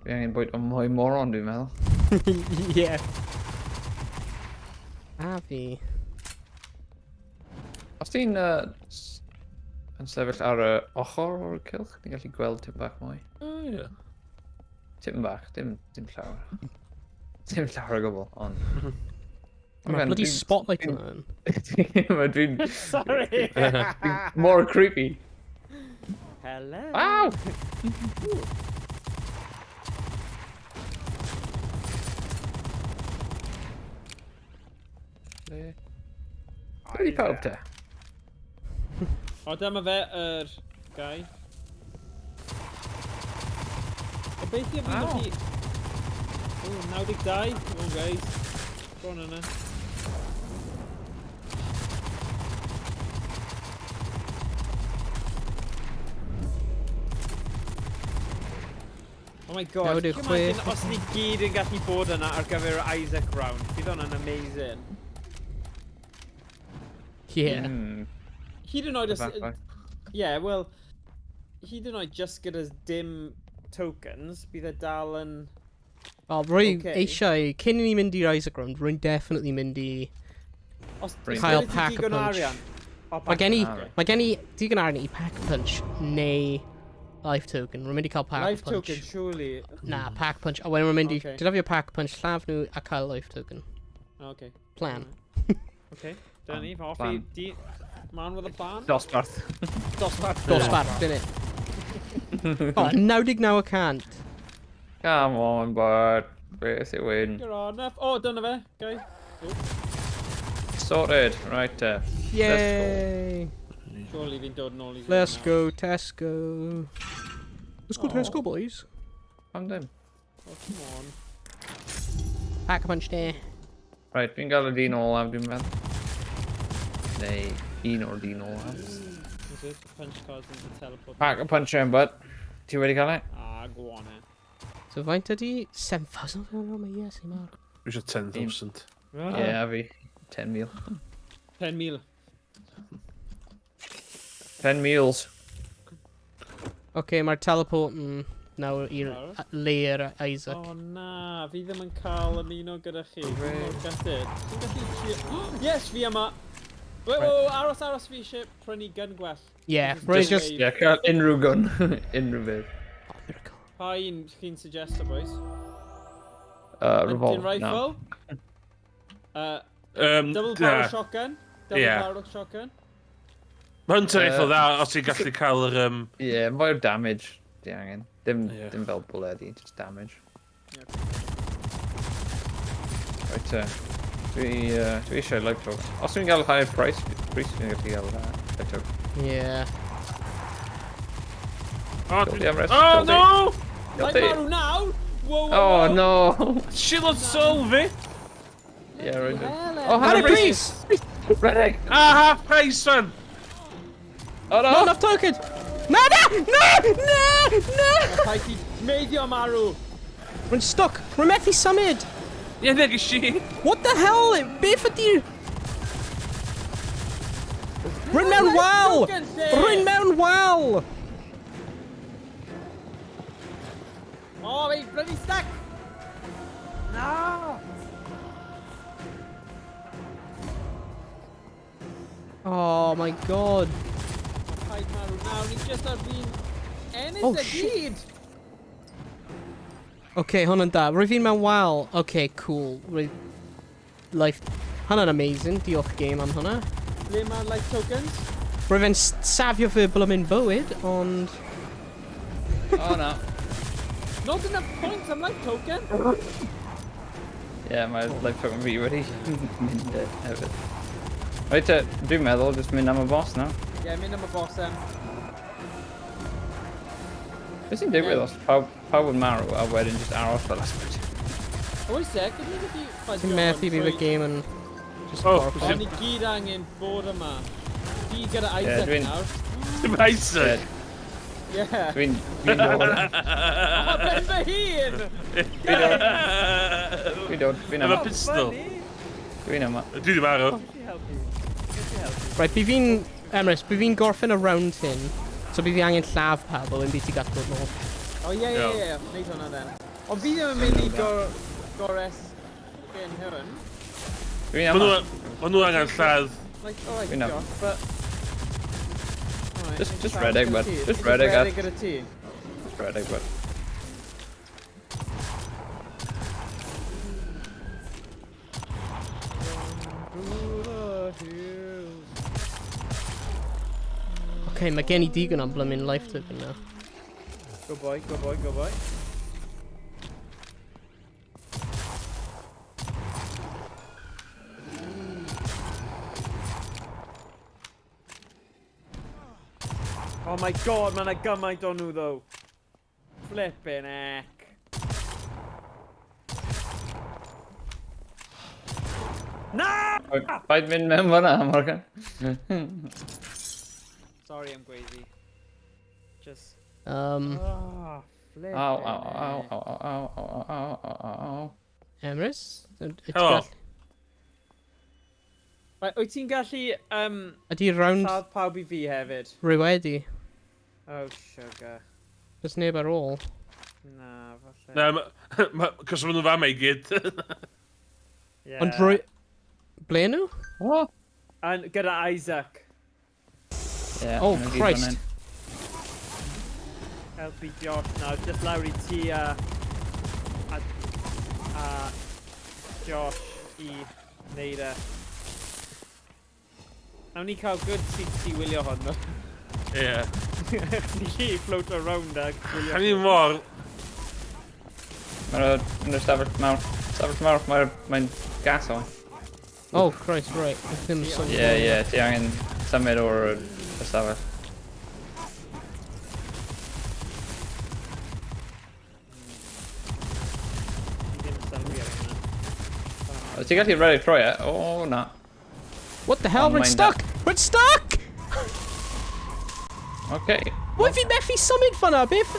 D: Fi angen bwyd o mwy moron, dwi'n meddwl.
B: Yeah. A fi.
D: Os ti'n yn sefyll ar y ochr o'r cylch, ti'n gallu gweld tipyn bach mwy.
C: O, ie.
D: Tipyn bach, dim llawer. Dim llawer o gwbl, ond...
B: Mae'r bloody spotlight yna.
D: Mae dwi'n...
A: Sorry!
D: More creepy.
A: Hello!
D: Wow! Ble di pawb te?
A: O, dyma fe, yr guy. Gobeithio fydd chi... O, 92. Oh, guys. Bron yna. Oh my god, can you imagine os ni gyd yn gallu bod yna ar gyfer Isaac round? Bydd hwnna'n amazing.
B: Yeah.
A: Hyd yn oed os... Yeah, well, hyd yn oed just gyda dim tokens, bydd e dal yn...
B: O, rwy eisiau, cyn i ni mynd i'r Isaac round, rwy'n definitely mynd i cael pack a punch. Mae gen i digon arian i pack a punch neu life token. Rwy'n mynd i cael pack a punch.
A: Life token, surely.
B: Na, pack a punch. A wedyn rwy'n mynd i defnyddio pack a punch, lladd nhw a cael life token.
A: Okay.
B: Plan.
A: Okay. Dyna ni, hoffi. Man with a plan.
D: Dosbarth.
A: Dosbarth.
B: Dosbarth, dyn it. O, 99%.
D: Come on, bud. Beth yw un?
A: You're on enough. O, dyna fe, guy.
D: Sorted. Right,
B: Yay!
A: Surely fi'n dod nôl i...
B: Let's go, Tesco. Let's go Tesco, boys.
D: Pam dim?
A: Oh, come on.
B: Pack a punch there.
D: Right, fi'n gael y dyn olaf, dwi'n meddwl. Neu un o'r dyn olaf.
A: Is it? Punch cards into teleport.
D: Pack a punch in, bud. Ti wedi cael e?
A: Ah, go on e.
B: So faint ydi? 7,000? Oh my yes, i mawr.
C: Dwi eisiau 10,000.
D: Ie, a fi. 10,000.
A: 10,000.
D: 10 meals.
B: Okay, mae'r teleport yn nawr i'r layer Isaac.
A: Oh na, fi ddim yn cael ymuno gyda chi. Fi'n mor gutted. Ti'n gallu trio... Yes, fi yma! Wait, wait, wait, aros, aros, fi eisiau prynu gun gwell.
B: Yeah, rwy'n just...
D: Yeah, cael unrhyw gun. Unrhyw beth.
B: Oh, miracle.
A: Pa un chi'n suggesto, boys?
D: Revolver.
A: Hunting rifle? Double barrel shotgun? Double barrel shotgun?
C: Mae hunting rifle dda os ti'n gallu cael yr...
D: Ie, mwy o'r damage di angen. Dim fel bwledi, just damage. Right, dwi eisiau life token. Os dwi'n gael higher price, dwi'n gallu gael life token.
B: Yeah.
C: Oh, no!
A: Mae'n marw nawr! Whoa, whoa,
D: Oh, no!
C: Shiloh soul fi!
D: Yeah, right. Oh,
B: Hanner price!
D: Red egg!
C: Ah, half price, son!
D: Oh, no!
B: Not enough tokens! Na, na! Na! Na! Na!
A: Rhaid i meiddio marw!
B: Rwy'n stuck! Rwy'n methu symud!
C: Ie, nag i.
B: What the hell? Beth ydi'r... Rwy'n mewn wal! Rwy'n mewn wal!
A: Oh, wait, bloody stuck! No!
B: Oh my god.
A: Paid marw nawr, ni just ar fi'n ennill y gyd!
B: Okay, hwnna'n da. Rwy fi'n mewn wal. Okay, cool. Rwy... Life... Hwnna'n amazing. Diolch game am hwnna.
A: Ble mae'r life tokens?
B: Rwy fe'n safio fy blymyn bywyd, ond...
D: Oh, na.
A: Not enough points am life token.
D: Ie, yeah, mae life token fi wedi mynd hefyd. Reit te, dwi'n meddwl, jyst mynd am y boss nawr.
A: Ie, yeah, mynd am y boss em.
D: Beth sy'n digwydd os pawb yn marw a wedyn jyst aros fel ysbryd?
A: Oes e, gyd ni wedi ffadio.
B: Ti'n methu bydd y game yn just
C: Oh,
B: horrible.
A: Ond ni gyd angen bod yma. Fi gyda Isaac nawr.
C: Dim Isaac!
A: Ie.
D: Dwi'n dod.
A: O, ben fy hun!
D: Dwi'n dod. Dwi'n dod. Dwi'n
C: Efo
D: yma.
C: pistol.
D: Dwi'n yma.
C: Dwi wedi marw.
B: Right, by fi'n... Emrys, by fi'n gorffen y round hyn. So by fi angen lladd pawb, a wedyn by ti gallu dod nôl.
A: O, ie, ie, ie. Neud hwnna then. Ond fi ddim yn mynd i gores gen hwn.
D: Dwi'n yma.
C: Maen nhw angen lladd.
A: Like, alright,
D: Dwi'n yma.
A: Josh, but... Alright,
D: Just redeg, bud. Just redeg
A: Just redeg gyda ti.
D: Just redeg, bud.
B: Okay, mae gen i digon am blymyn life token now.
A: Good boy, good boy, good boy. Oh my god, mae yna gymaint o'n nhw though. Flippin' heck. Na!
D: Paid mynd mewn fyna, Morgan.
A: Sorry am gweiddi. Just... Oh, flippin'
D: Aw, aw, aw, aw, aw, aw, aw, aw, aw, aw.
B: Emrys?
C: Hello.
A: Right, wyt ti'n gallu
B: Ydy round
A: lladd pawb i fi hefyd?
B: rwy wedi?
A: Oh, sugar.
B: Does neb ar ôl.
A: Na, falle.
C: Na, cos maen nhw fama i gyd.
A: Yeah.
B: Ond rwy... Ble nhw?
D: What?
A: And gyda Isaac.
D: Yeah,
B: Oh,
D: maen nhw gyd fan
B: Christ.
D: hyn.
A: Helpu Josh nawr, just lawr i ti a Josh i wneud e. Nawn ni cael good seats i wylio hwn, though.
C: Ie.
A: Ni chi float around a gwylio.
C: Can i mor...
D: Mae'r stafell mawr. Stafell mawr, mae'n gas o'n.
B: Oh, Christ, right. Ddim sôn.
D: Ie, ie, ti angen symud o'r ystafell.
A: Fi ddim yn sylwi ar hynna.
D: O, ti'n gallu redeg trwy e? O, na.
B: What the hell?
D: Ond
B: We're
D: mae'n
B: stuck! We're stuck!
D: Okay.
B: Why fi methu symud fan'na? Beth...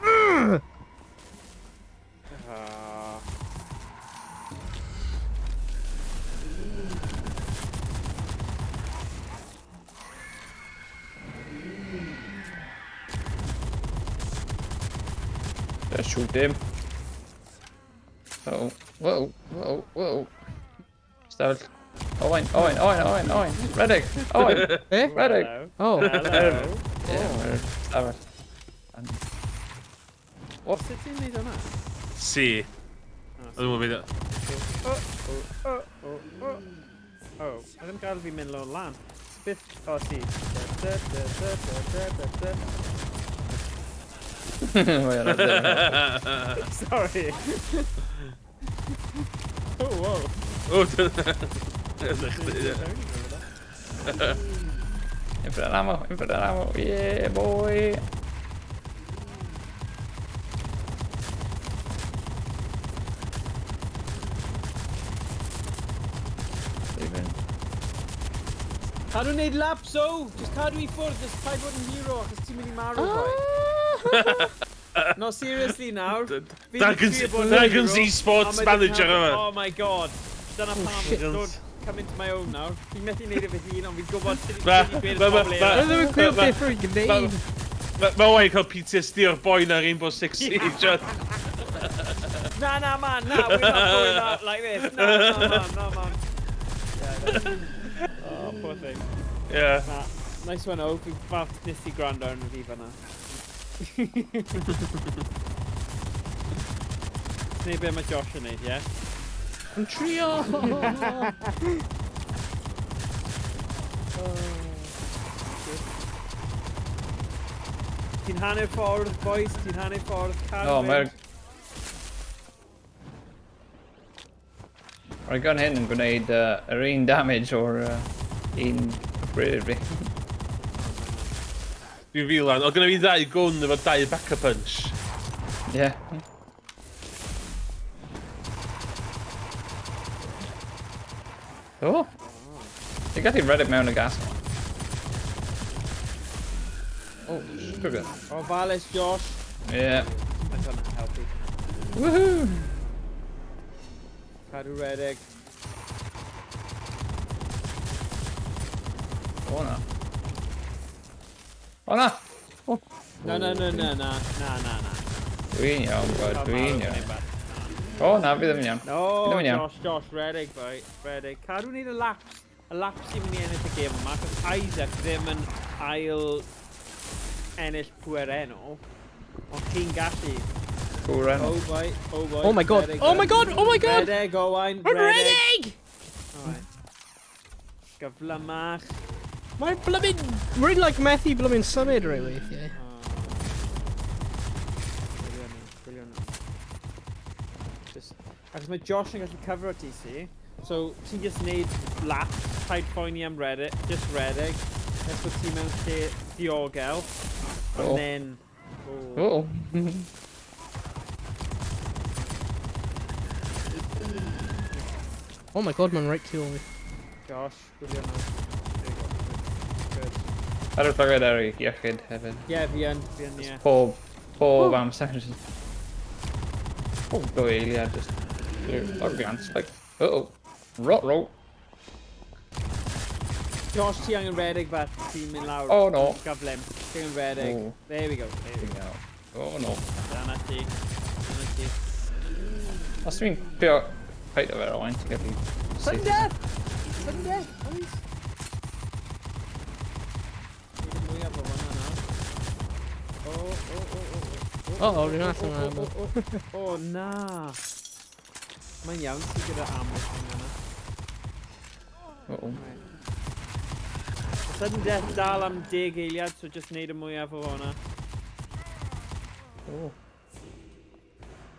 A: Ah.
D: Just shoot him. Oh, whoa, whoa, whoa. Stafell. Owain, Owain, Owain, Owain, Owain. Redeg, Owain,
B: Eh?
D: redeg.
A: Hello.
B: Oh.
A: Hello.
D: Ie, mae'r stafell.
A: What? Sut ti'n neud hwnna?
C: C. Oedd yn mynd.
A: Oh, oh, oh, oh, oh. Oh, a ddim gael fi mynd lawr lan. Beth... O, ti. Da, da, da, da, da, da, da.
D: Mae hwnna ddim.
A: Sorry. Oh, whoa.
C: O, dyna chdi, ie.
D: Infinite ammo, infinite ammo, yeah boy. Even.
A: Cadw wneud laps, o! Just cadw i ffwrdd, just paid bod yn hero, achos ti'n mynd i marw, boy. No, seriously nawr. Fi 'di
C: Dragons,
A: trio bod yn
C: Dragons
A: hero,
C: Esports
A: a mae 'di
C: Manager
A: cael-
C: yma.
A: Oh my god. Dyna pam
B: shit.
A: dod come into my own nawr. Fi'n methu neud e fy hun, ond fi'n gwybod sut i
C: Ma-
A: sut i gweud y
C: ma- ma-
A: pobl
C: ma-
A: eraill.
B: Ddim yn gwybod beth rwy'n gwneud.
C: Mae Owain cael PTSD o'r boi na Rainbow Six Siege.
A: Na, na, man, na, we're not going out like this. Na, na, man, na, man. Yeah, no. Oh, poor thing.
C: Ie.
A: Na, nice one, O. Fi'n falch nes i gwrando arno fi fan'na. Neu be mae Josh yn neud, ie?
B: Yn trio!
A: Ti'n hanner ffordd, boys, ti'n hanner ffordd.
D: O, mae'r... Mae'r gun hyn yn gwneud yr un damage o'r un upgraded fi.
C: Dwi'n filan. O, gynna fi ddau gwn efo dau back-up punch.
D: Ie. Yeah. O! Ti'n gallu redeg mewn y gas yma. Oh, sugar.
A: O, Valus, Josh.
D: Ie. Yeah.
A: That's hwnna'n helpu.
D: Woohoo!
A: Cadw redeg.
D: O na. O na! O.
A: Na, na, na, na, na, na, na, na.
D: Dwi'n iawn, bud, dwi'n iawn. O na, fi ddim yn iawn.
A: No,
D: Fi ddim yn iawn.
A: Josh, Josh, redeg, boy, redeg. Cadw wneud y laps. Y laps sy'n mynd i ennill y gêm yma, achos Isaac ddim yn ail ennill pwer enw. Ond ti'n gallu.
D: Pwer enw.
A: Oh boy, oh boy.
B: Oh my god,
A: redeg,
B: oh my god, oh my god!
A: Redeg, Owain,
B: Mae'n
A: redeg.
B: redeg!
A: Alright. Gyflymach.
B: Mae'n blymyn... Rwy'n like methu blymyn symud rhai weithiau.
A: Gwylio ni, gwylio ni. Just, achos mae Josh yn gallu cyfro ti, si. So, ti'n just neud lap, paid poeni am redeg, just redeg. Nes bod ti mewn lle diogel. And
D: Oh.
A: then... Oh.
D: O.
B: Oh my god, mae'n right tu ôl fi.
A: Josh, gwylio nhw. There you go. Good.
D: Ar y llygad ar ei iechyd hefyd.
A: Yeah, fi yn, fi yn, ie.
D: Pob amser. Just... Pob dwy eiliad, just... Or glance, like... Uh-oh. Rot roll.
A: Josh, ti angen redeg fe, ti'n mynd lawr.
D: Oh, no.
A: Gyflym. Ti angen redeg.
D: Oh.
A: There we go, there we go.
D: Oh no.
A: Dyna ti. Dyna ti.
D: Os dwi'n pio paid o fe Owain, ti'n gallu...
A: Sudden death! Sudden death, boys! Nid y mwyaf o hwnna nawr. O, o, o, o, o.
B: O, rwy'n allan o ammo.
A: O, o, o, na. Mae'n iawn ti gyda ammo thing yna.
D: Uh-oh.
A: Right. Sudden death dal am 10 eiliad, so just neud y mwyaf o hwnna.
D: Oh.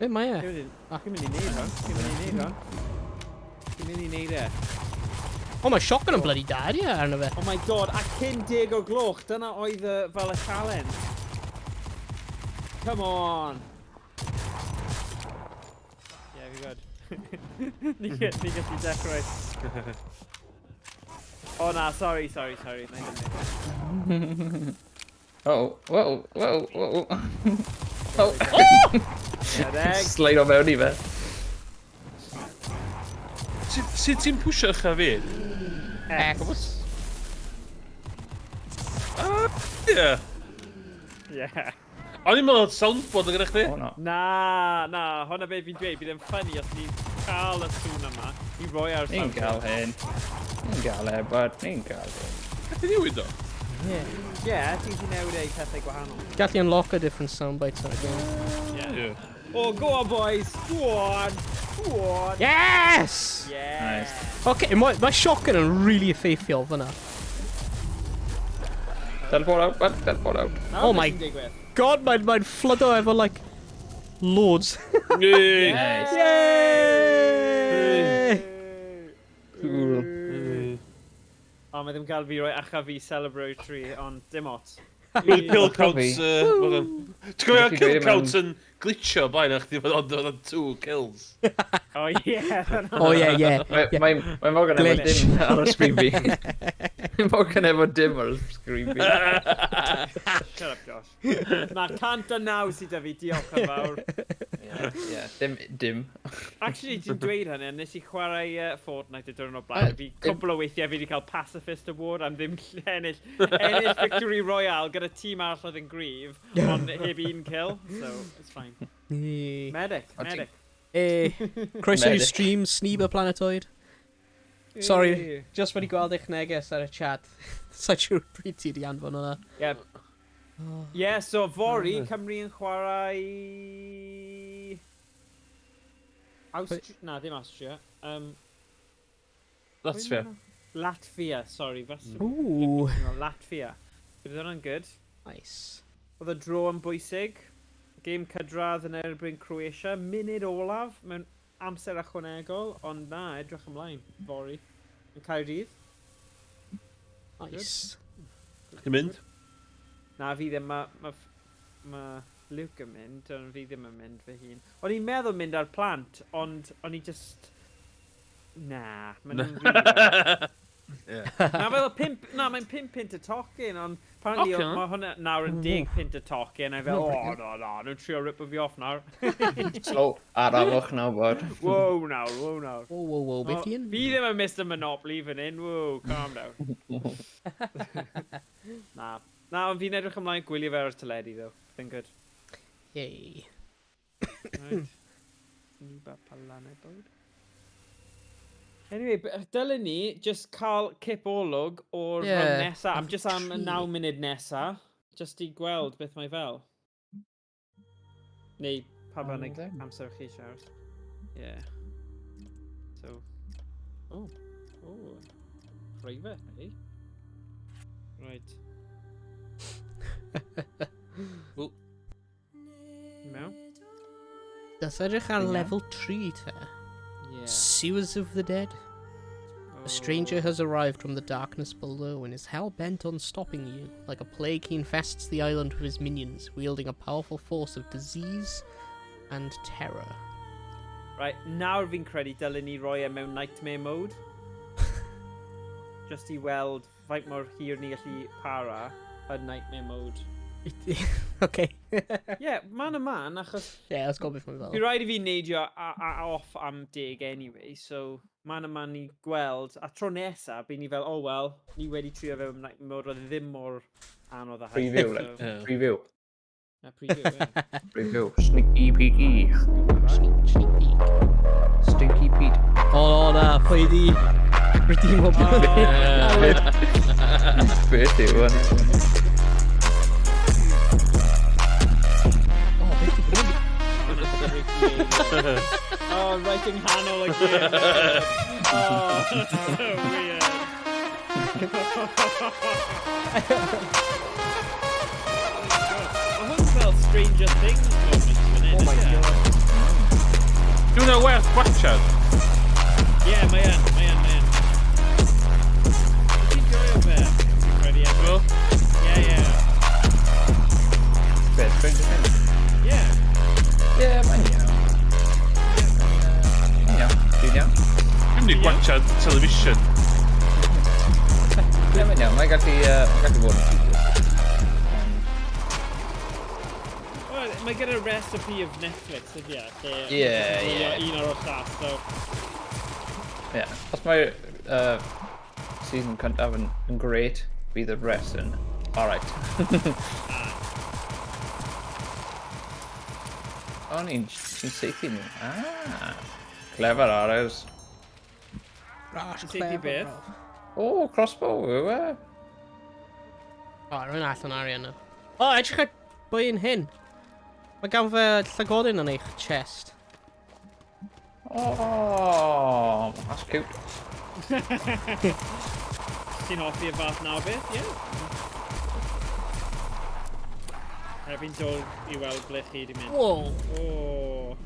B: Be mae e?
A: Ti'n mynd i neud hwn, ti'n mynd i neud hwn. Ti'n mynd i neud e.
B: Oh, mae shotgun yn bloody dad, ie, arno fe.
A: Oh my god, a cyn 10 o gloch, dyna oedd y, fel y challenge. Come on! Yeah, fi good. Ni gallu dechrau. Oh na, sorry, sorry, sorry. Na i ddim.
D: Oh, whoa, whoa, whoa. Oh!
A: Redeg.
D: Slide o mewn i fe.
C: Sut ti'n pwysio ucha fi?
B: X.
C: Ie.
A: Yeah.
C: O'n i'n meddwl oedd soundboard yn gyda chdi.
D: O no.
A: Na, na, hwnna be fi'n dweud, bydd e'n funny os ni'n cael y sŵn yma i roi ar
D: Ni'n gael hyn. Ni'n gael e, but ni'n gael hyn.
C: Beth i newid o?
B: Yeah.
A: Yeah, ti'n gallu newid ei pethau gwahanol.
B: Gallu unlock a different sound bites ar y game.
A: Yeah.
C: Ie.
A: Oh, go on, boys! Go on! Go on!
B: Yes!
A: Yeah!
D: Nice.
B: Okay, mae shotgun yn really effeithiol fyna.
D: Teleport out, bud, teleport out.
A: Nawr
B: Oh
A: beth
B: my-
A: sy'n digwydd?
B: God, mae'n flydo efo, like, loads.
C: Yay!
D: Nice.
B: Yay!
D: Cool.
A: O, mae ddim gael fi roi acha fi celebratory, ond dim ots.
C: Kill counts...
D: Fi.
C: Morgan. Ti'n cofio
D: Gallu
C: kill
D: dweud
C: counts yn glitcho blaen a chdi fod ond oedd two kills.
A: Oh, yeah.
B: Oh, yeah.
D: Mae Morgan efo
B: Glitch.
D: dim ar y screen fi. Mae Morgan efo dim ar y screen fi.
A: Shut up, Josh. Na, 109 sydd 'da fi, diolch yn fawr.
D: Yeah, dim, dim.
A: Actually, ti'n dweud hynny, nes i chwarae Fortnite y diwrnod blaen. Fi cwpl o weithiau fi wedi cael Pacifist Award am ddim ennill Victory Royale gyda tîm arall oedd yn gryf, ond heb un kill, so it's fine. Medic,
D: O, ti'n-
A: medic.
B: Eh, croeso i'r
D: Medic.
B: stream, Sneeba Planetoid. Sorry, just wedi gweld eich neges ar y chat. Sa'n siŵr pryd ti di anfon hwnna.
A: Yeah. Yeah, so fory, Cymru yn chwarae... Austria... Na, ddim Austria.
C: Latvia.
A: Latvia, sorry. Fas...
B: Ooh.
A: Latvia. Bydd hwnna'n good.
B: Nice.
A: Oedd y draw yn bwysig. Gêm cydradd yn erbyn Croatia. Munud olaf mewn amser ychwanegol, ond na, edrych ymlaen, fory. Yn Caerdydd.
B: Nice.
C: Chi'n mynd?
A: Na, fi ddim, ma Luke yn mynd, ond fi ddim yn mynd fy hun. O'n i'n meddwl mynd ar plant, ond o'n i just... Na, maen nhw'n really... Na, fel na, mae'n 5 punt y tocyn, ond apparently
C: Ocê.
A: mae hwnna nawr yn 10 punt y tocyn, a i fel, oh, no, no, nhw'n trio rip fi off nawr.
D: Slow, arafwch nawr bod.
A: Wow, nawr, wow, nawr.
B: Wow, wow, wow, beth
A: O,
B: i yn?
A: Fi ddim yn Mr Monopoly fan hyn, wow, calm down. Na, na, ond fi'n edrych ymlaen gwylio fe ar y teledu, though. Been good.
B: Yay.
A: Right. Niba Palanau bawd. Anyway, dylen ni just cael cip olwg o'r
B: Ie,
A: round nesa, am just am y
B: tri.
A: 9 munud nesa, just i gweld beth mae fel. Neu pa bynnag
D: Ddim.
A: amser chi siarad. Yeah. So, oh, private, eh? Right.
C: Wel.
A: Mewn?
B: Dos edrych ar
D: Ie.
B: level 3 te.
A: Yeah.
B: Sewers of the Dead. A stranger
A: Oh.
B: has arrived from the darkness below and is hell-bent on stopping you. Like a plague, he infests the island with his minions, wielding a powerful force of disease and terror.
A: Right, nawr fi'n credu dylen ni roi e mewn nightmare mode. Just i weld faint mor hir ni gallu para yn nightmare mode.
B: Okay.
A: Yeah, man a man, achos
B: Yeah, let's go beth mae'n
A: fi
B: fel.
A: rhaid i fi neidio a off am 10 anyway, so man a man ni gweld, a tro nesa, by ni fel, oh well, ni wedi trio fe mewn nightmare mode, roedd e ddim mor anodd a hynny.
D: Preview, like.
A: So,
C: Ie.
D: Preview.
A: yeah, preview, yeah.
D: Preview. Sneaky peeky.
B: Sneak, sneak peek.
D: Stinky Pete.
B: O, na, pwy di redeem o
D: Beth yw hwnna?
B: Oh, beth di gwneud?
A: Oh, right yng nghanol y gêm. Oh, that's so weird. Mae hwn fel Stranger Things moment fan hyn.
B: Oh my
A: isn't it?
B: God.
C: Dwi'n hwnna werth gwachad?
A: Yeah, mae yn, mae yn, mae yn. Ti'n joio fe? Fi'n credu, Emma.
C: Wel,
A: Yeah.
D: Beth, Stranger Things?
A: Yeah.
D: Ie, mae'n iawn. Mae'n iawn. Dwi'n iawn.
C: Dwi'n mynd i gwachad television.
D: Ie, mae'n iawn. Mae'n gallu fod yn tedious.
A: Well, mae gyda recipe of Netflix, ydy e? Lle
D: Ie,
A: ti'n gwylio
D: ie.
A: un ar o'r llall, so...
D: Ie. Os mae season cyntaf yn great, bydd y rest yn alright. O, ti'n saethu nhw. Ah, clever arrows.
B: Rash,
A: Ti'n saethu
B: clever,
A: beth?
B: bro.
D: O, crossbow yw e.
B: O, rwy'n allan arian nhw. O, edrych ar bwy yn hyn. Mae gan fe llygodyn yn eich chest.
D: Oh, that's cute.
A: Ti'n hoffi y fath na o beth, ie? Yeah. Fi'n dod i weld ble chi di mynd.
B: Whoa.
A: Oh.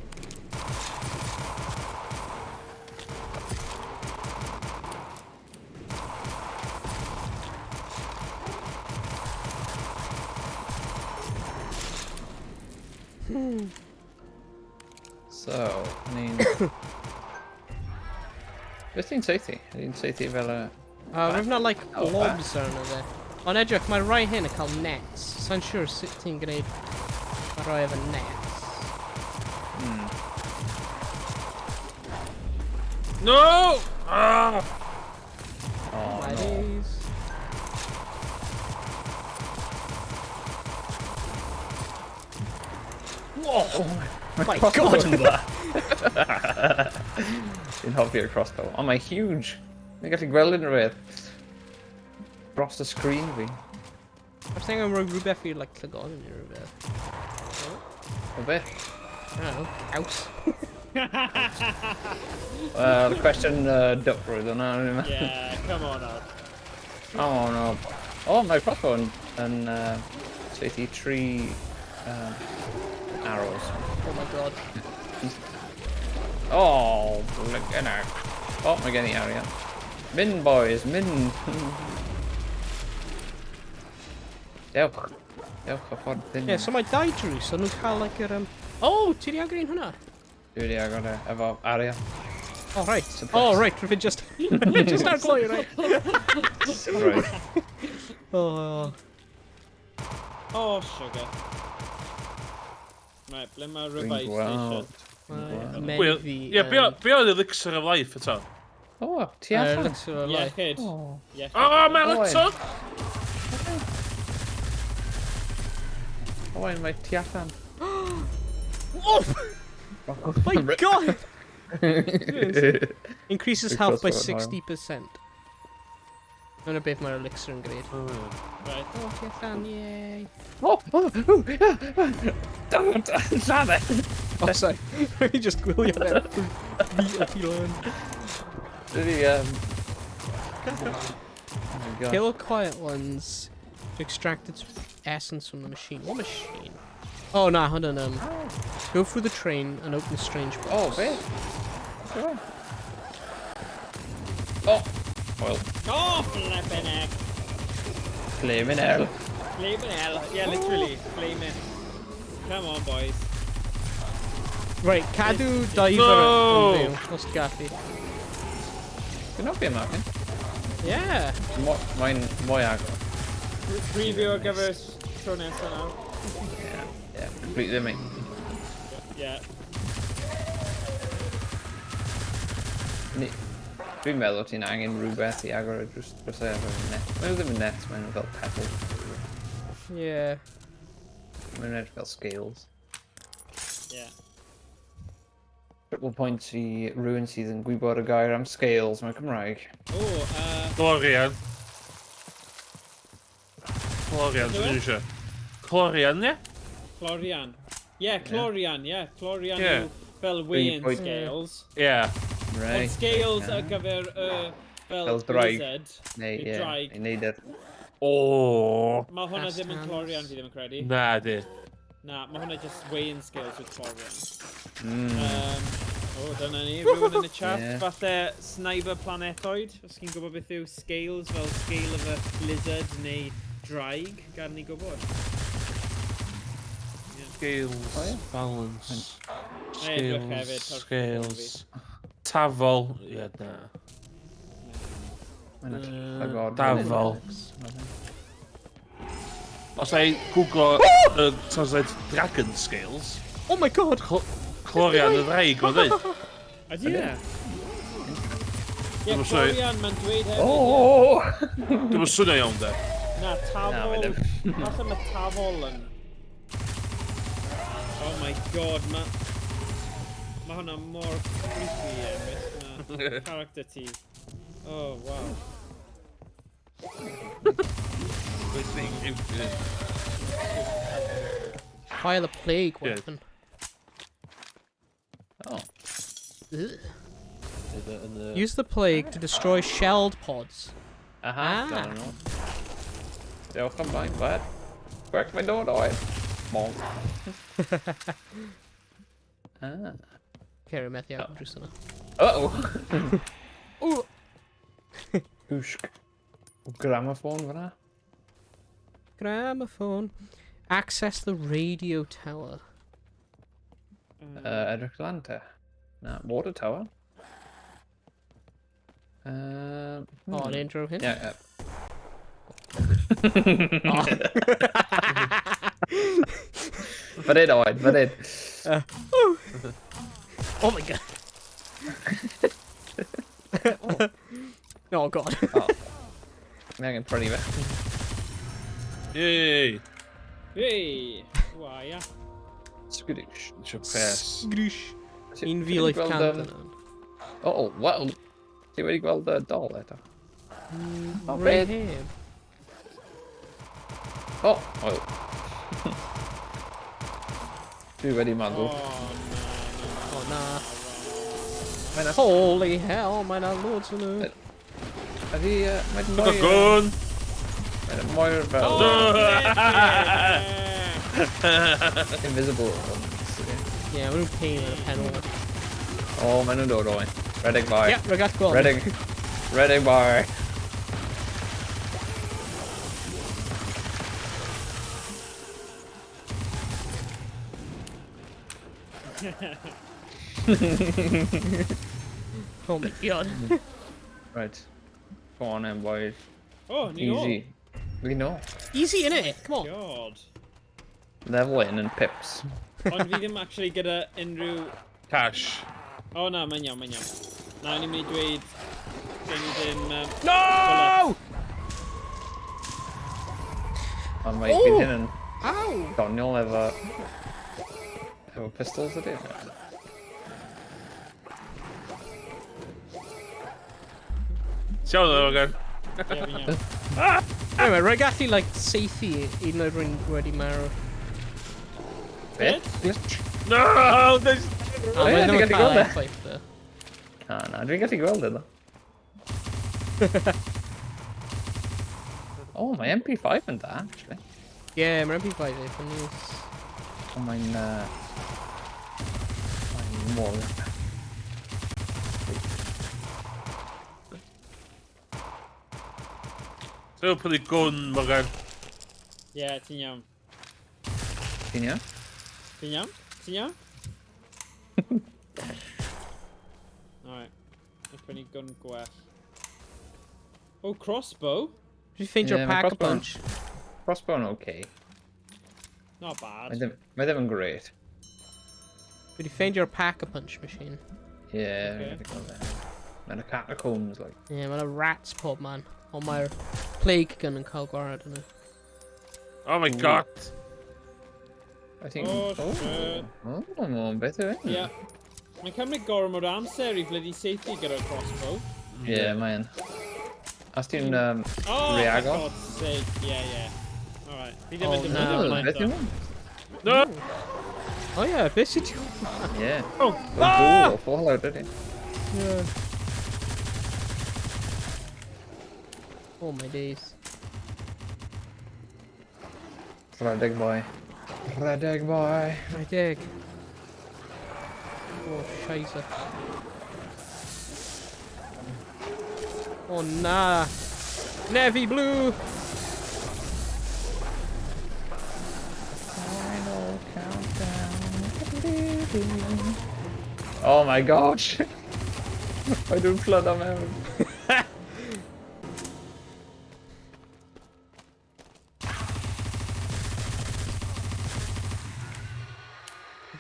D: So, ni'n... Beth ti'n saethu? Ydy'n saethu fel y...
B: Rwy'n na, like,
D: Oh,
B: blobs arno fe. Ond edrych, mae rai hyn yn cael nets. Sa'n siŵr sut ti'n gwneud rhai efo nets.
C: No! Ah!
D: Oh,
B: My
D: no.
B: days. Whoa! My God!
D: Fi'n hoffi'r crossbow. Ond mae huge. Ni'n gallu gweld unrhyw beth. Dros y sgrin fi.
B: I'm saying I'm rhoi rhywbeth i'r, like, llygodyn neu rhywbeth.
D: O beth?
B: I don't know, caws.
D: Wel, cwestiwn dwprwydd hwnna.
A: Yeah, come on out.
D: Oh no. Oh, mae crossbow yn Saethu 3 arrows.
B: Oh my god.
D: Oh, blinking heck. Oh, mae gen i arian. Mynd, boys, mynd. Dewch. Dewch o ffordd hyn.
B: Ie, so mae dau drws, ond nhw'n cael like yr... Oh, ti di agor un hwnna?
D: Dwi wedi agor e, efo arian.
B: Oh, right.
D: Surprise.
B: Oh, right, rwy'n just... Rwy'n just ar gloi, right.
D: Surprise.
B: Oh.
A: Oh, sugar. Right, ble mae
D: Dwi'n
A: revive
D: gweld.
A: station?
B: Mae
C: Wel,
B: men fi...
C: Ie, be oedd Elixir of Life eto?
D: O, ti allan?
B: Elixir of Life.
A: Iechyd.
D: O.
A: Iechyd.
C: O, mae
D: Oen.
C: Elixir!
D: Owain, mae ti allan.
B: Oh! My god! Increases
D: Big
B: health by
D: crossbow yn
B: 60%. Dyna beth mae'r elixir yn gwneud.
A: Right.
B: Oh, ti allan, yay.
D: O, o, o, don't, lladd e.
B: Oh, sorry. Rwy'n just gwylio fe. Fi a ti lan.
D: Dwi di, oh my god.
B: Kill quiet ones to extract its essence from the machine. What machine? Oh, na, hwnna'n... Go through the train and open the strange box.
D: O, be? Be? O! Oil.
A: Oh, flippin' heck.
D: Flaming hell.
A: Flaming hell. Yeah, literally. Flaming. Come on, boys.
B: Right, cadw diver
C: No!
B: yn fyw, os ti'n gallu.
D: Dwi'n hoffi yma, Martin.
B: Yeah.
D: Mae'n mwy agor.
A: Preview ar gyfer tro nesaf nawr.
D: Yeah, yeah, completely mate.
A: Yeah.
D: Ni, dwi'n meddwl ti'n angen rhywbeth i agor y drws drysau efo net. Mae nhw ddim yn net, maen nhw fel pebbles.
B: Yeah.
D: Maen nhw'n edrych fel scales.
A: Yeah.
D: Triple points i rhywun sydd yn gwybod y gair am scales mewn Cymraeg.
A: Oh,
C: Clorian. Clorian,
A: Ydw e?
C: dwi'n eisiau. Clorian, ie?
A: Clorian. Yeah, Clorian, yeah. Clorian
C: Yeah.
A: yw fel weighing
D: point-
A: scales.
C: Ie.
D: Right.
A: Ond scales ar gyfer fel
D: Fel draig.
A: lizard.
D: Neu,
A: neu
D: ie,
A: draig.
D: neu neud yr...
C: O.
A: Mae hwnna
B: Cast
A: ddim yn
B: hands.
A: Clorian, fi ddim yn credu.
C: Na, di.
A: Na, mae hwnna just weighing scales with Clorian. Oh, dyna ni. Rhywun yn y chat.
D: Ie.
A: Falle Sniper Planetoid. Os chi'n gwybod beth yw scales, fel scale of a lizard neu draig, gad ni gwybod.
C: Scales,
D: O, ie.
C: balance.
A: Na i edrych hefyd
C: Scales,
A: ar
C: scales. Tafol. Ie, na.
D: Mae'n
C: Yy, Dafol. Os ai googlo translate dragon scales,
B: Oh my god!
C: Clorian y ddraig, mae'n dweud.
A: Ydy e? Ie,
C: Dwi'm yn sori.
A: Clorian, mae'n dweud hefyd.
D: O!
A: ie.
C: Dwi'n swnio iawn, de.
A: Na,
D: Na,
A: tafol.
D: mae ddim.
A: Falle mae tafol yn... Oh my god, mae... Mae hwnna mor creepy, Emrys. Mae character ti. Oh, wow.
C: Wyt ti'n
B: Fire the plague
C: Yeah.
B: weapon.
D: Oh.
B: Ugh.
C: Yn y...
B: Use the plague to destroy shelled pods.
D: Aha,
B: Ah.
D: dyna nhw. Diolch am blaen, bud. Quick, mae'n dod oed. Bonk. Ah.
B: Ceri methu agor drws yna.
D: Uh-oh.
B: Ooh.
D: Wshk. Gramophone fyna.
B: Gramophone. Access the radio tower.
D: Edrych lan te. Na, water tower.
B: Oh, an intro hyn.
D: Ie, ie.
B: Oh.
D: Fan hyn, Owen, fan hyn.
B: Oh my god. Oh god.
D: Oh. Mae angen prynu fe.
C: Yay!
A: Hey! Wa, ia.
D: Sgwdish.
C: Eisiau pres.
B: Sgrish.
D: Ti-
B: Un
D: ti
B: fi
D: wedi
B: life
D: gweld,
B: cant yna.
D: Oh, wel. Ti wedi gweld y dol eto? O,
B: Ray
D: beth?
B: heb.
D: O, oil. Dwi wedi meddwl.
A: Oh, na, na.
B: Oh na.
D: Mae'n
B: Holy hell, mae na loads yn nhw.
D: Ydy, mae'n
C: Look a
D: mwy...
C: gun!
D: Mae'n mwy fel...
A: Oh,
D: Invisible ones.
B: Ie, maen nhw'n pain yn y pen ôl.
D: O, maen nhw'n dod oen. Redeg bai.
B: Ie, rwy'n gallu gweld.
D: Redeg. Redeg bai.
B: Oh my god.
D: Right. Go on then, boys.
A: Oh, ni nôl.
D: Easy. We know.
B: Easy, innit? Come on.
A: God.
D: Level in and pips.
A: Ond fi ddim actually gyda unrhyw...
C: Cash.
A: O oh, na, mae'n iawn, mae'n iawn. Na, o'n i'n mynd i dweud... Gen i ddim...
B: No!
D: Ond mae
B: Oh!
D: fydd hyn yn
B: Ow!
D: doniol efo... Efo pistols ydy?
C: Ti'n iawn, Morgan?
A: Ie, fi'n iawn.
B: Anyway, rwy'n gallu, like, seithi un oed rwy'n wedi marw.
D: Beth? Glitch?
C: No! There's...
B: A
D: ie,
B: mae
D: dwi'n
B: ddim yn
D: gallu
B: cael
D: gweld e.
B: effaith, though.
D: Na, na, dwi'n gallu gweld e, ddo. Oh, mae MP5 yn da, actually.
B: Ie, mae'r MP5 eitha neis.
D: Ond mae'n... Mae'n mor...
C: Dwi'n prynu gwn, Morgan.
A: Ie, ti'n iawn.
D: Ti'n iawn?
A: Ti'n iawn? Ti'n iawn? Alright. Let's prynu gun gwell. Oh, crossbow?
B: Did you ffeindio
D: Ie, mae
B: pack a
D: crossbow yn-
B: punch?
D: Crossbow yn okay.
A: Not bad.
D: Mae ddim yn great.
B: Did you ffeindio'r pack a punch machine?
D: Yeah,
A: Okay.
D: okay. Gweld e. Mae'n y catacombs, like.
B: Ie, yeah, mae'n rats pob man. Ond mae'r plague gun yn cael gwared yna.
C: Oh my god.
D: I think...
A: Oh, shit.
D: Oh, oh, beth yw hyn?
A: Ie. Mae'n cymryd gormod o amser i bloody seithi gyda'r crossbow.
D: Yeah, mae'n. Os ti'n
A: Oh, for
D: Reago?
A: God's sake. Yeah, yeah. Alright. Fi ddim
B: Oh,
A: yn defnyddio
B: no.
A: hwnna
D: Beth yw
A: eto.
D: hwn?
C: No!
B: Oh yeah, beth sy'n ti...
D: Yeah.
C: Oh!
D: Oh, ghoul o Fallout, ydy.
B: Yeah. Oh my days.
D: Rhedeg boy. Rhedeg boy.
B: Rhedeg. Oh, scheisse. Oh na. Navy blue!
D: Final countdown. Oh my gosh. I don't flood am mewn.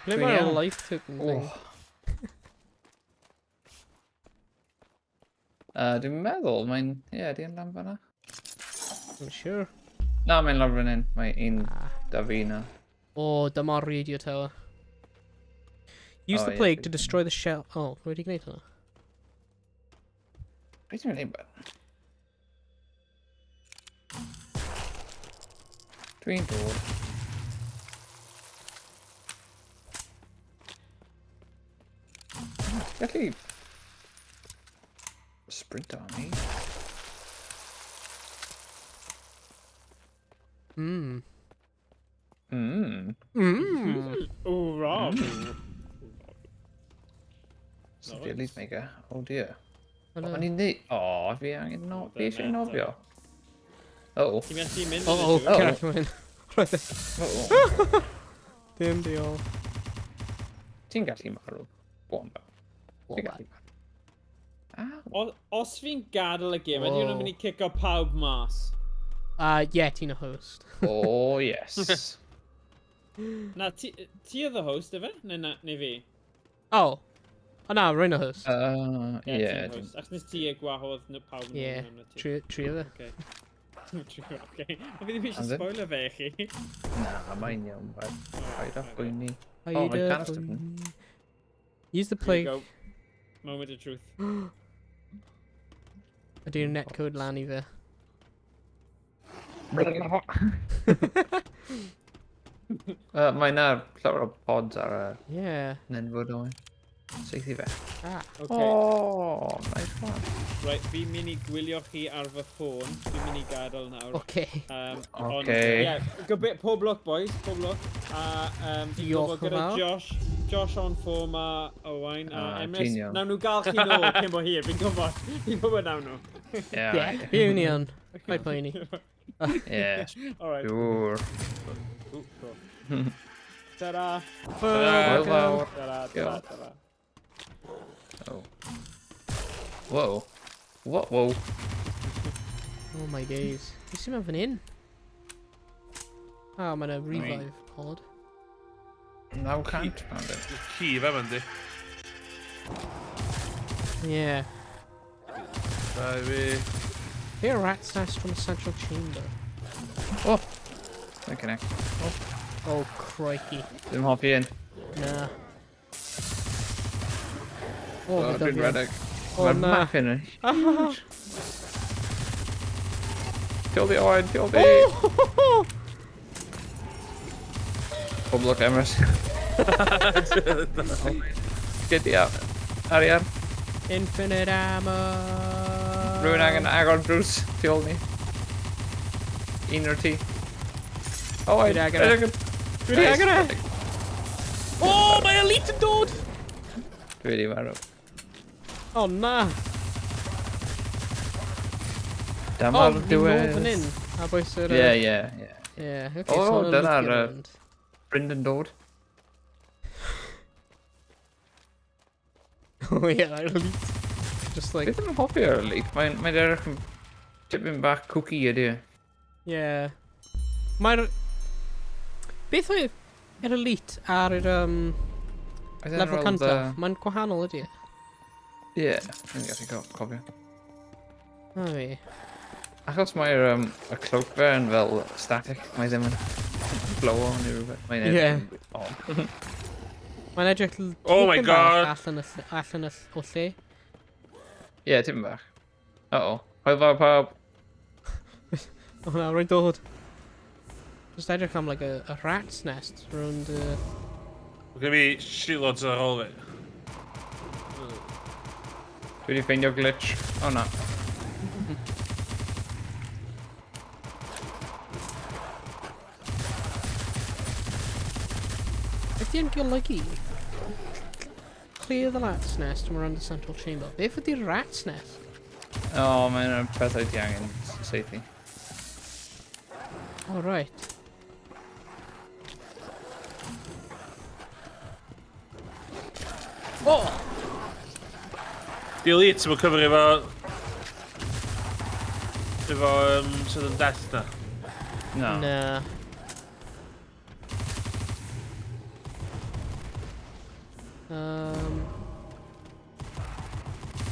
B: Ble
D: Dwi'n
B: mae'r
D: iawn.
B: life token thing?
D: Oh. Dwi'n meddwl mae'n... Ie, yeah, di'n lan fan'na.
B: I'm sure.
D: Na, mae'n lawr fan hyn. Mae un
B: Ah.
D: da fi na.
B: Oh, dyma'r radio tower. Use
D: Oh,
B: the
D: ie,
B: plague to
D: dwi-
B: destroy the shell. Oh, wedi gwneud hwnna?
D: Beth ti'n mynd i Dwi'n dod. Gallu sprint on me.
A: Oh, Rob.
D: Sophia Leaf Maker. Oh dear.
B: Oh, no.
D: O'n i'n neud... O, fi angen no... Fi eisiau
A: Dyna
D: nofio. Oh.
A: Ti'n methu mynd
B: Oh, oh,
A: yn y dŵr?
D: Oh.
B: cerdd ymlaen. Roedd e.
D: Oh.
B: Dim diolch.
D: Ti'n gallu marw. Go on, Bob. Ti'n gallu marw. Ow.
A: Os fi'n gadael y gêm, ydy hwnna'n
B: Whoa.
A: mynd i cico pawb mas?
B: Yeah, ti'n y host.
D: Oh, yes.
A: Na, ti oedd y host, efe? Neu, na, neu fi?
B: Oh. Oh, na, rwy'n y host.
A: Ie,
D: Yeah.
A: ti'n host. Achos nes ti y gwahodd pawb yn
B: Ie,
A: ôl mewn ti.
B: trio fe.
A: Okay. Okay. Ond fi ddim eisiau
D: Andrew?
A: spoiler fe i chi.
D: Na, mae'n iawn, bud. Paid â poeni.
B: Paid
D: Oh, mae
B: â
D: canister
B: poeni. Use the
A: Here we
B: plague.
A: go. Moment of truth.
B: Ydy'r netcode lan i fe.
D: Mae na llawer o pods ar y
B: Yeah.
D: nenfwd o'n. Seithi fe.
B: Ah.
A: Okay.
D: Oh, nice one.
A: Right, fi'n mynd i gwylio chi ar fy ffôn. Fi'n mynd i gadael nawr.
B: Okay.
A: Ond,
D: Okay.
A: yeah, pob lwc, boys, pob lwc. A fi'n
B: Diolch
A: gwybod
B: yn
A: gyda
B: fawr.
A: Josh, Josh on form a Owain a
D: Ah,
A: Emrys.
D: genial.
A: Nawn nhw gael chi nôl cyn bo hir, fi'n gwybod. Fi'n gwybod nawn nhw.
D: Yeah,
B: Yeah, fi union. Paid poeni.
D: Yeah,
A: All right.
D: sure.
A: Ooh, cool. Ta-ra.
D: Hwyl fawr.
A: Ta-ra, ta-ra, ta-ra.
D: Oh. Whoa. What? Whoa.
B: Oh my days. Beth sy'n mynd fan hyn? Ah, mae'n a revive pod.
D: 900 pound.
C: Ci fe ma'n di.
B: Yeah.
C: Da i fi.
B: Here rat's nest from a central chamber.
D: Oh! Okay, next.
B: Oh, crikey.
D: Ddim hoffi un.
B: Na. Oh,
D: Oh,
B: ma'
D: dwi'n
B: dyfio.
D: redeg.
B: Oh,
D: Mae'r
B: na.
D: map hyn yn huge. Kill the Owen, kill the...
B: Oh!
D: Pob lwc, Emrys. Get the arian.
B: Infinite ammo!
D: Rwy'n angen agor drws tu ôl ni. Un o'r tŷ. Owen,
B: Dwi 'di agor e.
D: redeg.
B: Dwi 'di agor e! Oh, mae elite yn dod!
D: Dwi wedi marw.
B: Oh, na!
D: Dyma'r
B: Oh, fi nôl
D: diwedd.
B: fan hyn. A bwys yr...
D: Ie, ie, ie.
B: Yeah, okay,
D: Oh,
B: so hwnna'n
D: dyna'r,
B: loopio rownd.
D: Brendan dod.
B: Oh yeah, that elite. Just
D: Dwi
B: like,
D: ddim yn hoffi ar elite. Mae'n mae edrych yn tipyn bach cookie ydy. e.
B: yeah. Mae'r... Beth oedd yr elite ar yr
D: Oedd e'n
B: level
D: rold,
B: cyntaf? Mae'n gwahanol ydy e?
D: Ie, dwi'n gallu cofio.
B: O fi.
D: Achos mae'r y cloak fe yn fel static, mae ddim yn blow on neu rhywbeth. Mae'n
B: Ie.
D: edrych yn odd.
B: Mae'n edrych
C: Oh my
B: tipyn bach
C: God.
B: allan, allan o lle.
D: Ie, tipyn bach. Uh-oh. Hwyl fawr pawb.
B: O na, rwy'n dod. Just edrych am like a rat's nest rownd.
C: Mae gen fi shilods ar ôl fi.
D: Dwi wedi ffeindio glitch. O na.
B: Beth di'n golygu? Clear the rat's nest and we're on the central chamber. Beth ydy'r rat's nest?
D: O, mae'n pethau ti angen saethu.
B: Oh, right. Oh!
C: Di elite yn cyfri efo sudden death na.
D: Na.
B: Na.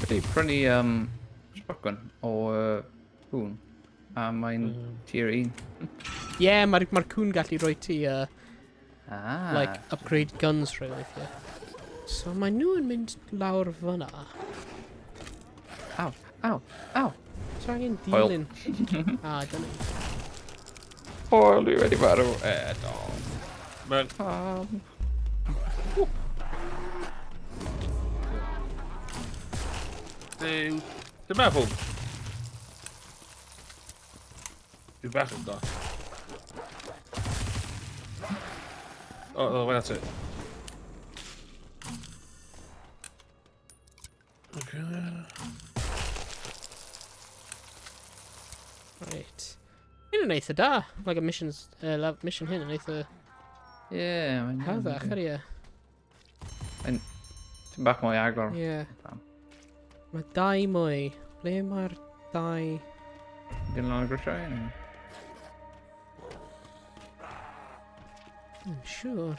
D: Wedi prynu shotgun o cŵn. A mae'n tier 1.
B: Yeah, mae'r ma cŵn gallu rhoi ti
D: Ah.
B: like, upgrade guns rhoi weithiau. So mae nhw yn mynd lawr fyna.
D: Aw, aw, aw.
B: So angen
D: Oil.
B: dilyn. Ah, dyna.
D: Hwyl, dwi wedi marw. Do.
C: Mae'r
D: Pam.
C: Dwi'n meddwl. Dwi'n bach yn da. Oh, wait, that's it. Okay.
B: Right. Hyn yn eitha da. Like a missions, mission hyn yn eitha
D: Ie, mae'n...
B: hawddach, ydy e?
D: Ti'n bach mwy agor.
B: Ie.
D: Pam.
B: Mae dau mwy. Ble mae'r dau?
D: Dim lan y grisiau? neu?
B: I'm sure.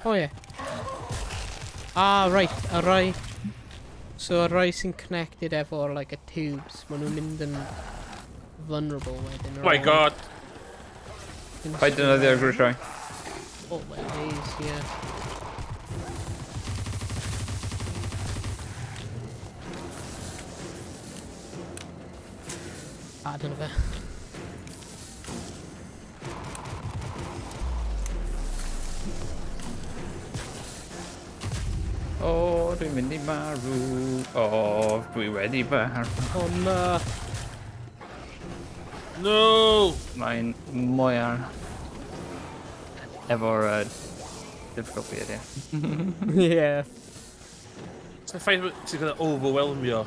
B: Oh ie. Ah, right. Y rai... So y rai sy'n connected efo'r like, y tubes, maen nhw'n mynd yn vulnerable wedyn.
C: Oh my God!
D: Paid defnyddio'r grisiau.
B: Oh my days, yeah. Ah, dyna fe.
D: O, dwi'n mynd i marw. O, dwi wedi marw.
B: O na.
C: No!
D: Mae'n mwy ar... Efo'r difficulty ydy.
B: Yeah.
C: It's the ffaith ti'n kind of overwhelmio.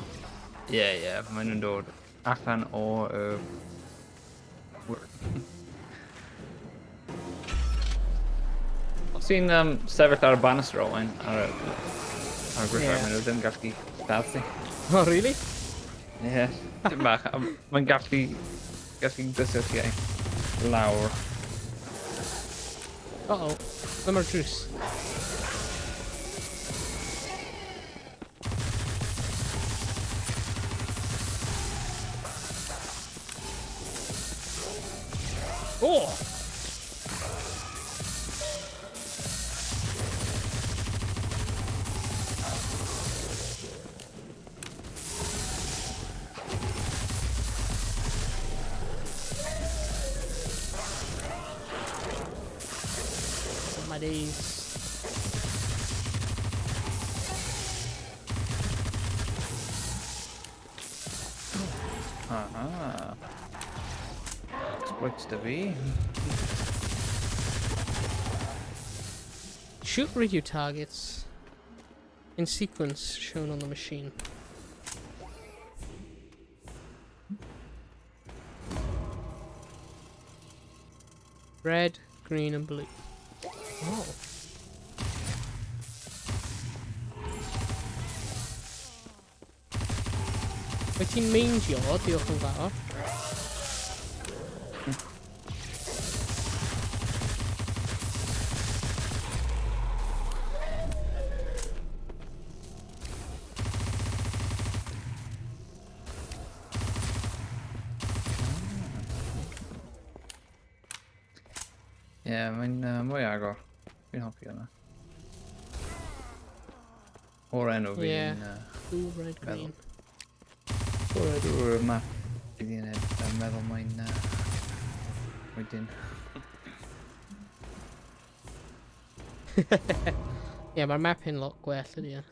D: Ie, ie, maen nhw'n dod allan o y... Os ti'n sefyll ar y banister, Owain, ar y grisiau,
B: Ie.
D: maen nhw ddim gallu lladd ti.
B: Oh, really?
D: Ie, dim bach. Mae'n gallu gysio ti lawr.
B: Uh-oh. Dyma'r drws. Oh! My days.
D: Aha. Exploits to fi.
B: Shoot radio targets in sequence shown on the machine. Red, green, and blue. Oh. Wyt ti'n meindio? Diolch yn fawr.
D: Ie, yeah, mae'n mwy agor. Fi'n hoffi hwnna. O'r enw fi'n...
B: Ie. Blue, red,
D: Meddwl.
B: green.
D: O'r enw'r map fi'n meddwl mae'n... Wedyn.
B: Ie, mae'r map hyn lot gwell ydy e.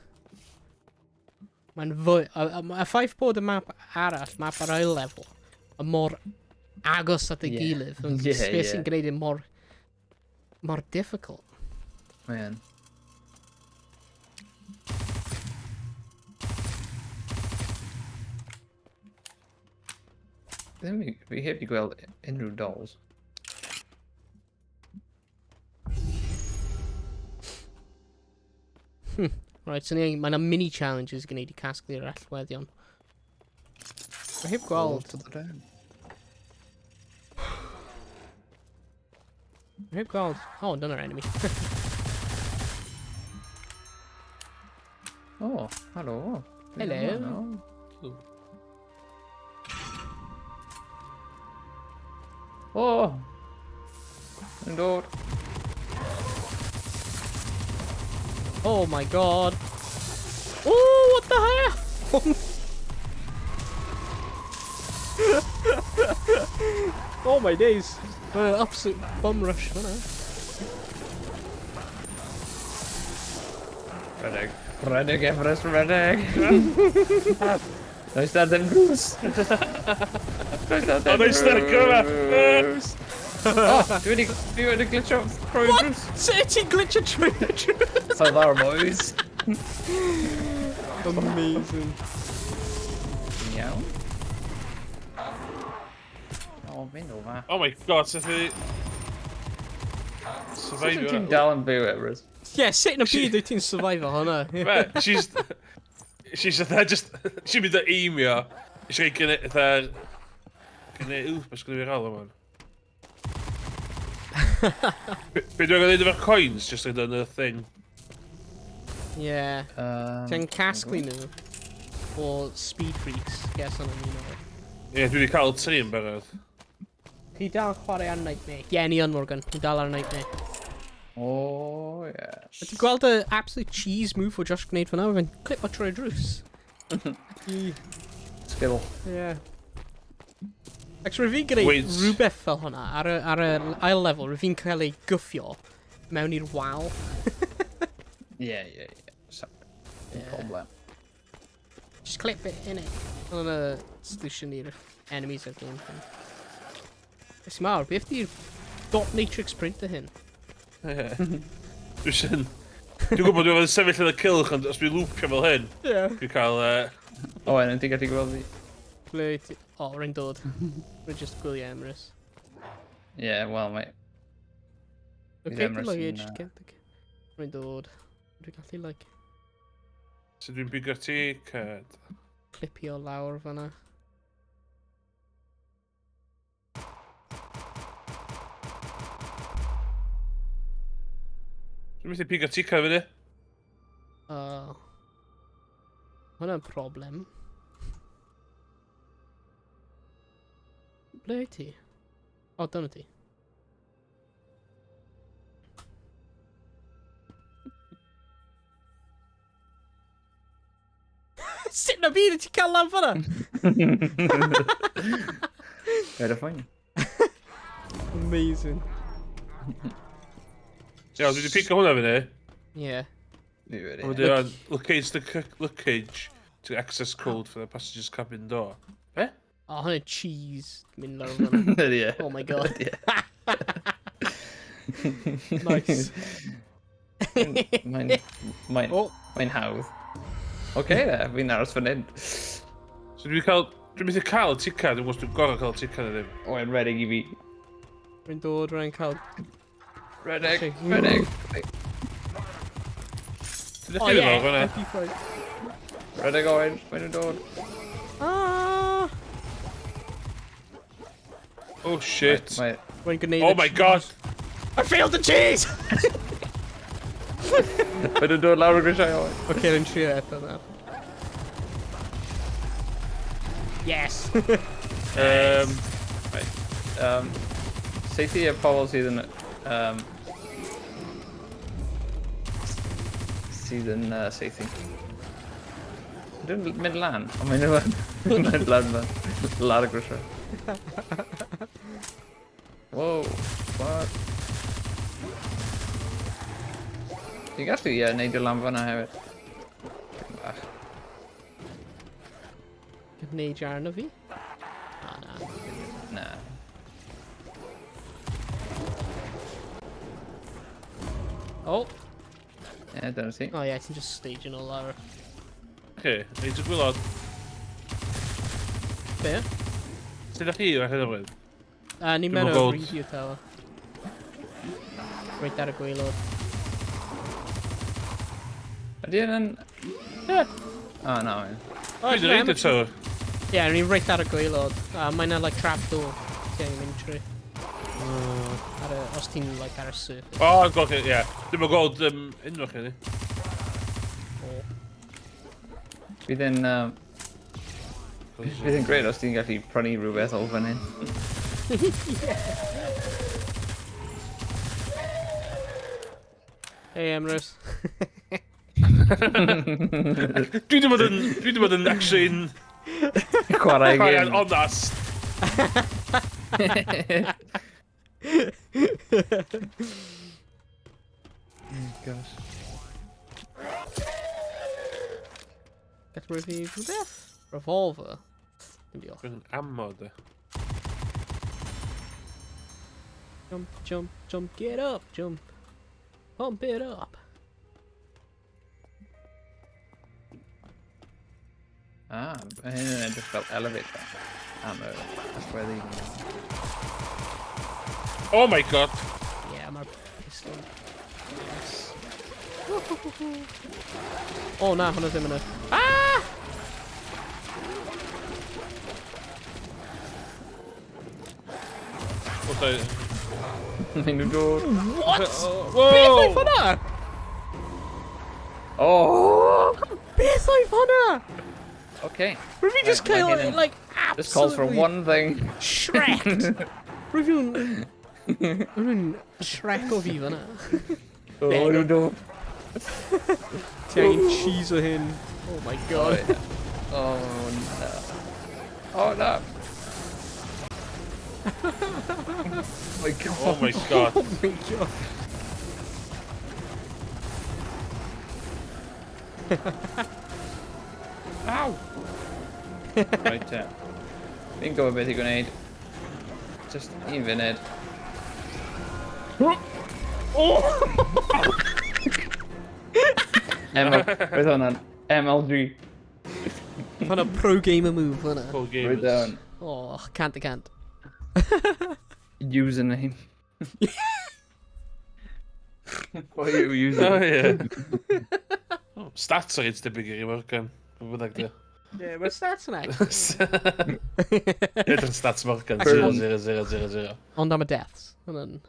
B: Mae'n fwy... Y ffaith bod y map arall, map ar ail level, y mor agos at ei
D: Ie.
B: gilydd, yn
D: Ie,
B: beth sy'n
D: ie.
B: gwneud e mor difficult.
D: Mae'n. Ddim fi heb i gweld unrhyw dolls.
B: Right, so ni, mae yna mini challenges gwneud i casglu'r allweddion. Mae heb gweld...
D: To the dead.
B: Mae heb gweld... Oh, dyna'r enemy.
D: Oh, helo. Fi
B: Hello.
D: yma nawr. Oh! Yn dod.
B: Oh my god. Oh, what the hell? Oh my days. Mae'n absolute bum rush fyna.
D: Rhedeg. Rhedeg, Everest, rhedeg. Does na ddim drws. Does na ddim
C: O, does na gyma.
D: drws. Oh, dwi wedi glitcho trwy drws.
B: Sut ti'n glitcho trwy y drws?
D: Hello, boys.
B: Amazing.
D: Ti'n iawn? O, mynd o fa.
C: Oh my god, sut i...
D: Sut
C: Survivio
D: ti'n
C: hwnna.
D: dal yn byw, Everest?
B: Yeah, sut yn y byd wyt ti'n survivor hwnna?
C: Be, she's fatha just... She's mynd o aimio. Eisiau gwneud fatha... Gwneud... Ww, beth sgynnu fi rôl yma? Be dwi'n gwneud efo'r coins? Just like yn y thing.
B: Yeah. Ti'n casglu nhw o Speed Freaks, guess on un o'r.
C: Ie, dwi wedi cael tri yn barod.
B: Chi dal chwarae ar Nightmare? Ie, ni yn, Morgan. Ni dal ar Nightmare.
D: Oh, yes.
B: Ti'n gweld y absolute cheese move o Josh gwneud fyna? Fe'n clip o trwy drws.
D: Skill.
B: Yeah. Actually, rwy fi'n gwneud
C: Wait.
B: rhywbeth fel hwnna ar y ail level, rwy fi'n cael ei gyffio mewn i'r wal.
D: Ie. So,
B: Yeah.
D: Problem.
B: Just clip it, innit? Hwnna'n y solution i'r enemies o'r game thing. Ys mawr, beth di'r dot matrix printer hyn?
C: Dwi'n sy'n... Dwi'n gwybod dwi'n sefyll yn y cylch, ond os dwi'n loopio fel hyn, dwi'n cael...
D: O, en, ti'n gallu gweld fi?
B: Ble ti... O, rwy'n dod. Rwy'n just gwylio Emrys.
D: Ie, yeah, wel, mae...
B: Okay,
D: Emrys
B: luggage.
D: yn,
B: Rwy'n dod. Dwi'n gallu, like,
C: So dwi'n bigo'r ticket.
B: clipio lawr fanna.
C: Dwi'n methu pigo'r ticket fyny.
B: Oh. Hwnna'n problem. Ble wyt ti? O, dyna ti. Sut na byd wyt ti'n cael lan fanna?
D: Better fine.
B: Amazing.
C: Iawn, dwi wedi pigo hwnna fyny.
B: Yeah.
D: Fi wedi.
C: A wedyn, locate the luggage to access code for the passenger's cabin door. Be?
B: O, hwnna'n cheese mynd lawr fanna.
D: Ie.
B: Oh my god.
D: Ie.
B: Nice.
D: Mae'n... Mae'n...
B: Oh,
D: Mae'n hawdd. Oce, de, fi'n aros fan hyn.
C: So dwi'n cael... Dwi'n methu cael y ticket, dwi'n gwybod os dwi'n gorau cael y ticket neu ddim.
D: O, yn redeg i fi.
B: Rwy'n dod, rwy'n cael...
D: Redeg,
B: Okay.
D: redeg.
C: Ti'n
B: Oh
C: ddechrau
B: yeah,
C: fel fan'na?
B: MP5.
D: Redeg Owen, mae'n nhw'n dod.
B: Ah!
C: Oh shit.
D: Mae...
B: Rwy'n gwneud
C: Oh
B: y
C: my
B: cheese.
C: god!
B: I failed the cheese!
D: Mae nhw'n dod lawr y grisiau Owen.
B: Okay, rwy'n trio eto nawr. Yes!
D: Seithi y pobl sydd yn... sydd yn seithi. Dwi'n mynd lan, ond maen nhw yn mynd lan fan. Lawr y grisiau. Whoa, what? Ti'n gallu neud y lan fan'na hefyd. Tipyn bach.
B: Gwneud arno fi? Ah, na.
D: Na.
B: Oh!
D: Ie, dyna ti.
B: Oh yeah, ti'n just staging all lawr.
C: Okay, neud y gwylod.
B: Be?
C: Sut ydych chi ar hyn o bryd?
B: Ni'n
C: Dwi'm yn
B: mewn o
C: gweld.
B: radio tower. Reit ar y gwaelod.
D: Ydy yn...
B: Ie.
D: O, na, mae'n.
C: Dwi'n
B: ie,
C: radio tower.
B: Ie, ni'n reit ar y gwaelod. Mae'n like trapdoor. Ti angen mynd trwy. Ar y, os ti'n like ar y surface.
C: O, yn gweld chi, ie. Dwi'n gweld unrhyw chi, ni.
B: Oh.
D: Bydd yn... Bydd yn great os ti'n gallu prynu rhywbeth o fan hyn.
B: Hey Emrys.
C: Dwi wedi bod yn... Dwi wedi bod yn actually yn...
D: Chwarae
C: Chwarae'n
D: game.
C: onast.
D: Gosh.
B: Gall rhoi fi rhywbeth? Revolver. Dim diolch.
C: Dwi'n ammo, de.
B: Jump, jump, jump, get up, jump. Pump it up.
D: Ah, mae hyn yn edrych fel elevator. Ammo. Allweddi.
C: Oh my god!
B: Yeah, mae'r pistol. Yes. Oh na, hwnna ddim yn y... Ah!
C: O, sorry.
D: Maen nhw'n dod.
B: What?
C: Whoa!
B: Beth oedd hwnna?
D: Oh!
B: Beth oedd hwnna?
D: Okay.
B: Rwyf fi just
D: Right,
B: cael,
D: mae hyn yn-
B: like,
D: This calls for
B: absolutely
D: one thing.
B: Shreked. Rwyf fi'n... Rwyf fi'n Shrek o fi fan'na.
D: Oh, maen nhw'n dod.
B: Ti angen cheese o hyn. Oh my god.
D: Oh, no. Oh, no. Oh my god.
C: Oh my god.
B: Oh my god.
D: Aw! Right, te. Fi'n gwybod beth i gwneud. Just un funud. Oh! ML, beth hwnna'n? MLG.
B: Hwnna pro gamer move hwnna.
C: Pro
D: Right
C: gamers.
D: down.
B: Oh, can't I can't.
D: Username. Pwy yw
C: Oh,
D: username?
C: ie. Oh, Stats ar reit debyg i Morgan. Be bynnag di.
B: Yeah, mae stats yn actually.
C: Edrych stats Morgan. 0, 0, 0, 0, 0.
B: Ond am y deaths. Hwnna'n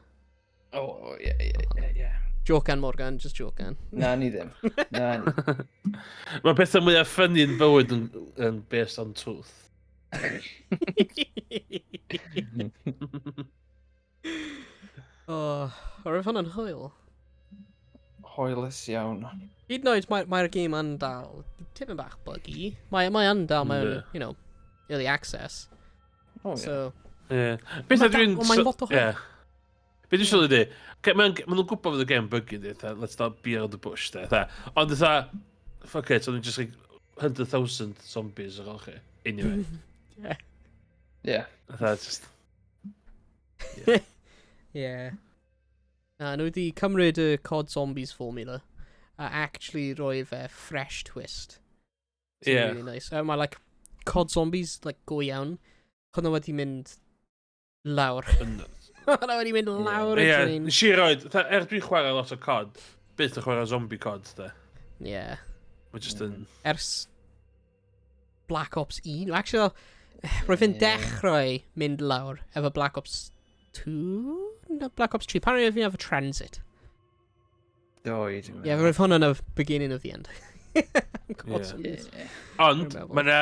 D: Oh, ie.
B: Jocan, Morgan, just jocan.
D: Na, ni ddim. Na, ni.
C: Mae pethau mwyaf ffynnu yn bywyd yn based on truth.
B: Oh, roedd hwnna'n hwyl.
D: Hwylus iawn.
B: Hyd yn oed mae'r mae game yn dal tipyn bach buggy. Mae yn dal mewn,
C: Yndi.
B: early access.
D: Oh, yeah.
B: So,
C: Ie. Beth
B: Mae
C: dwi'n...
B: ond mae'n lot o hwyl.
C: Ie. Be dwi'n sylwi di, ma' nhw'n gwybod fod y game buggy, di, fatha, let's not be around the bush, de, fatha. Ond fatha, fuck it, ond just like 100,000 zombies ar ôl chi. Anyway.
B: Yeah.
D: Yeah.
C: Fatha, just...
B: Yeah. Na, nhw wedi cymryd y COD Zombies formula a actually roi fe fresh twist. It's really nice. Mae like COD Zombies like go iawn. Hwnnw wedi mynd lawr. Hwnnw wedi mynd lawr y
C: Ie,
B: drain.
C: nes i roed, fatha, er dwi'n chwarae lot o COD, byth yn chwarae zombie COD, de.
B: Yeah.
C: Mae just yn...
B: Ers Black Ops 1. Actually, roedd fe'n dechrau mynd lawr efo Black Ops 2? No, Black Ops 3. Pan roedd fi efo Transit.
D: Do, i dwi'n
B: Yeah, roedd hwnna'n y beginning of the end. COD Zombies.
C: Ond,
B: Dwi'n meddwl.
C: mae yna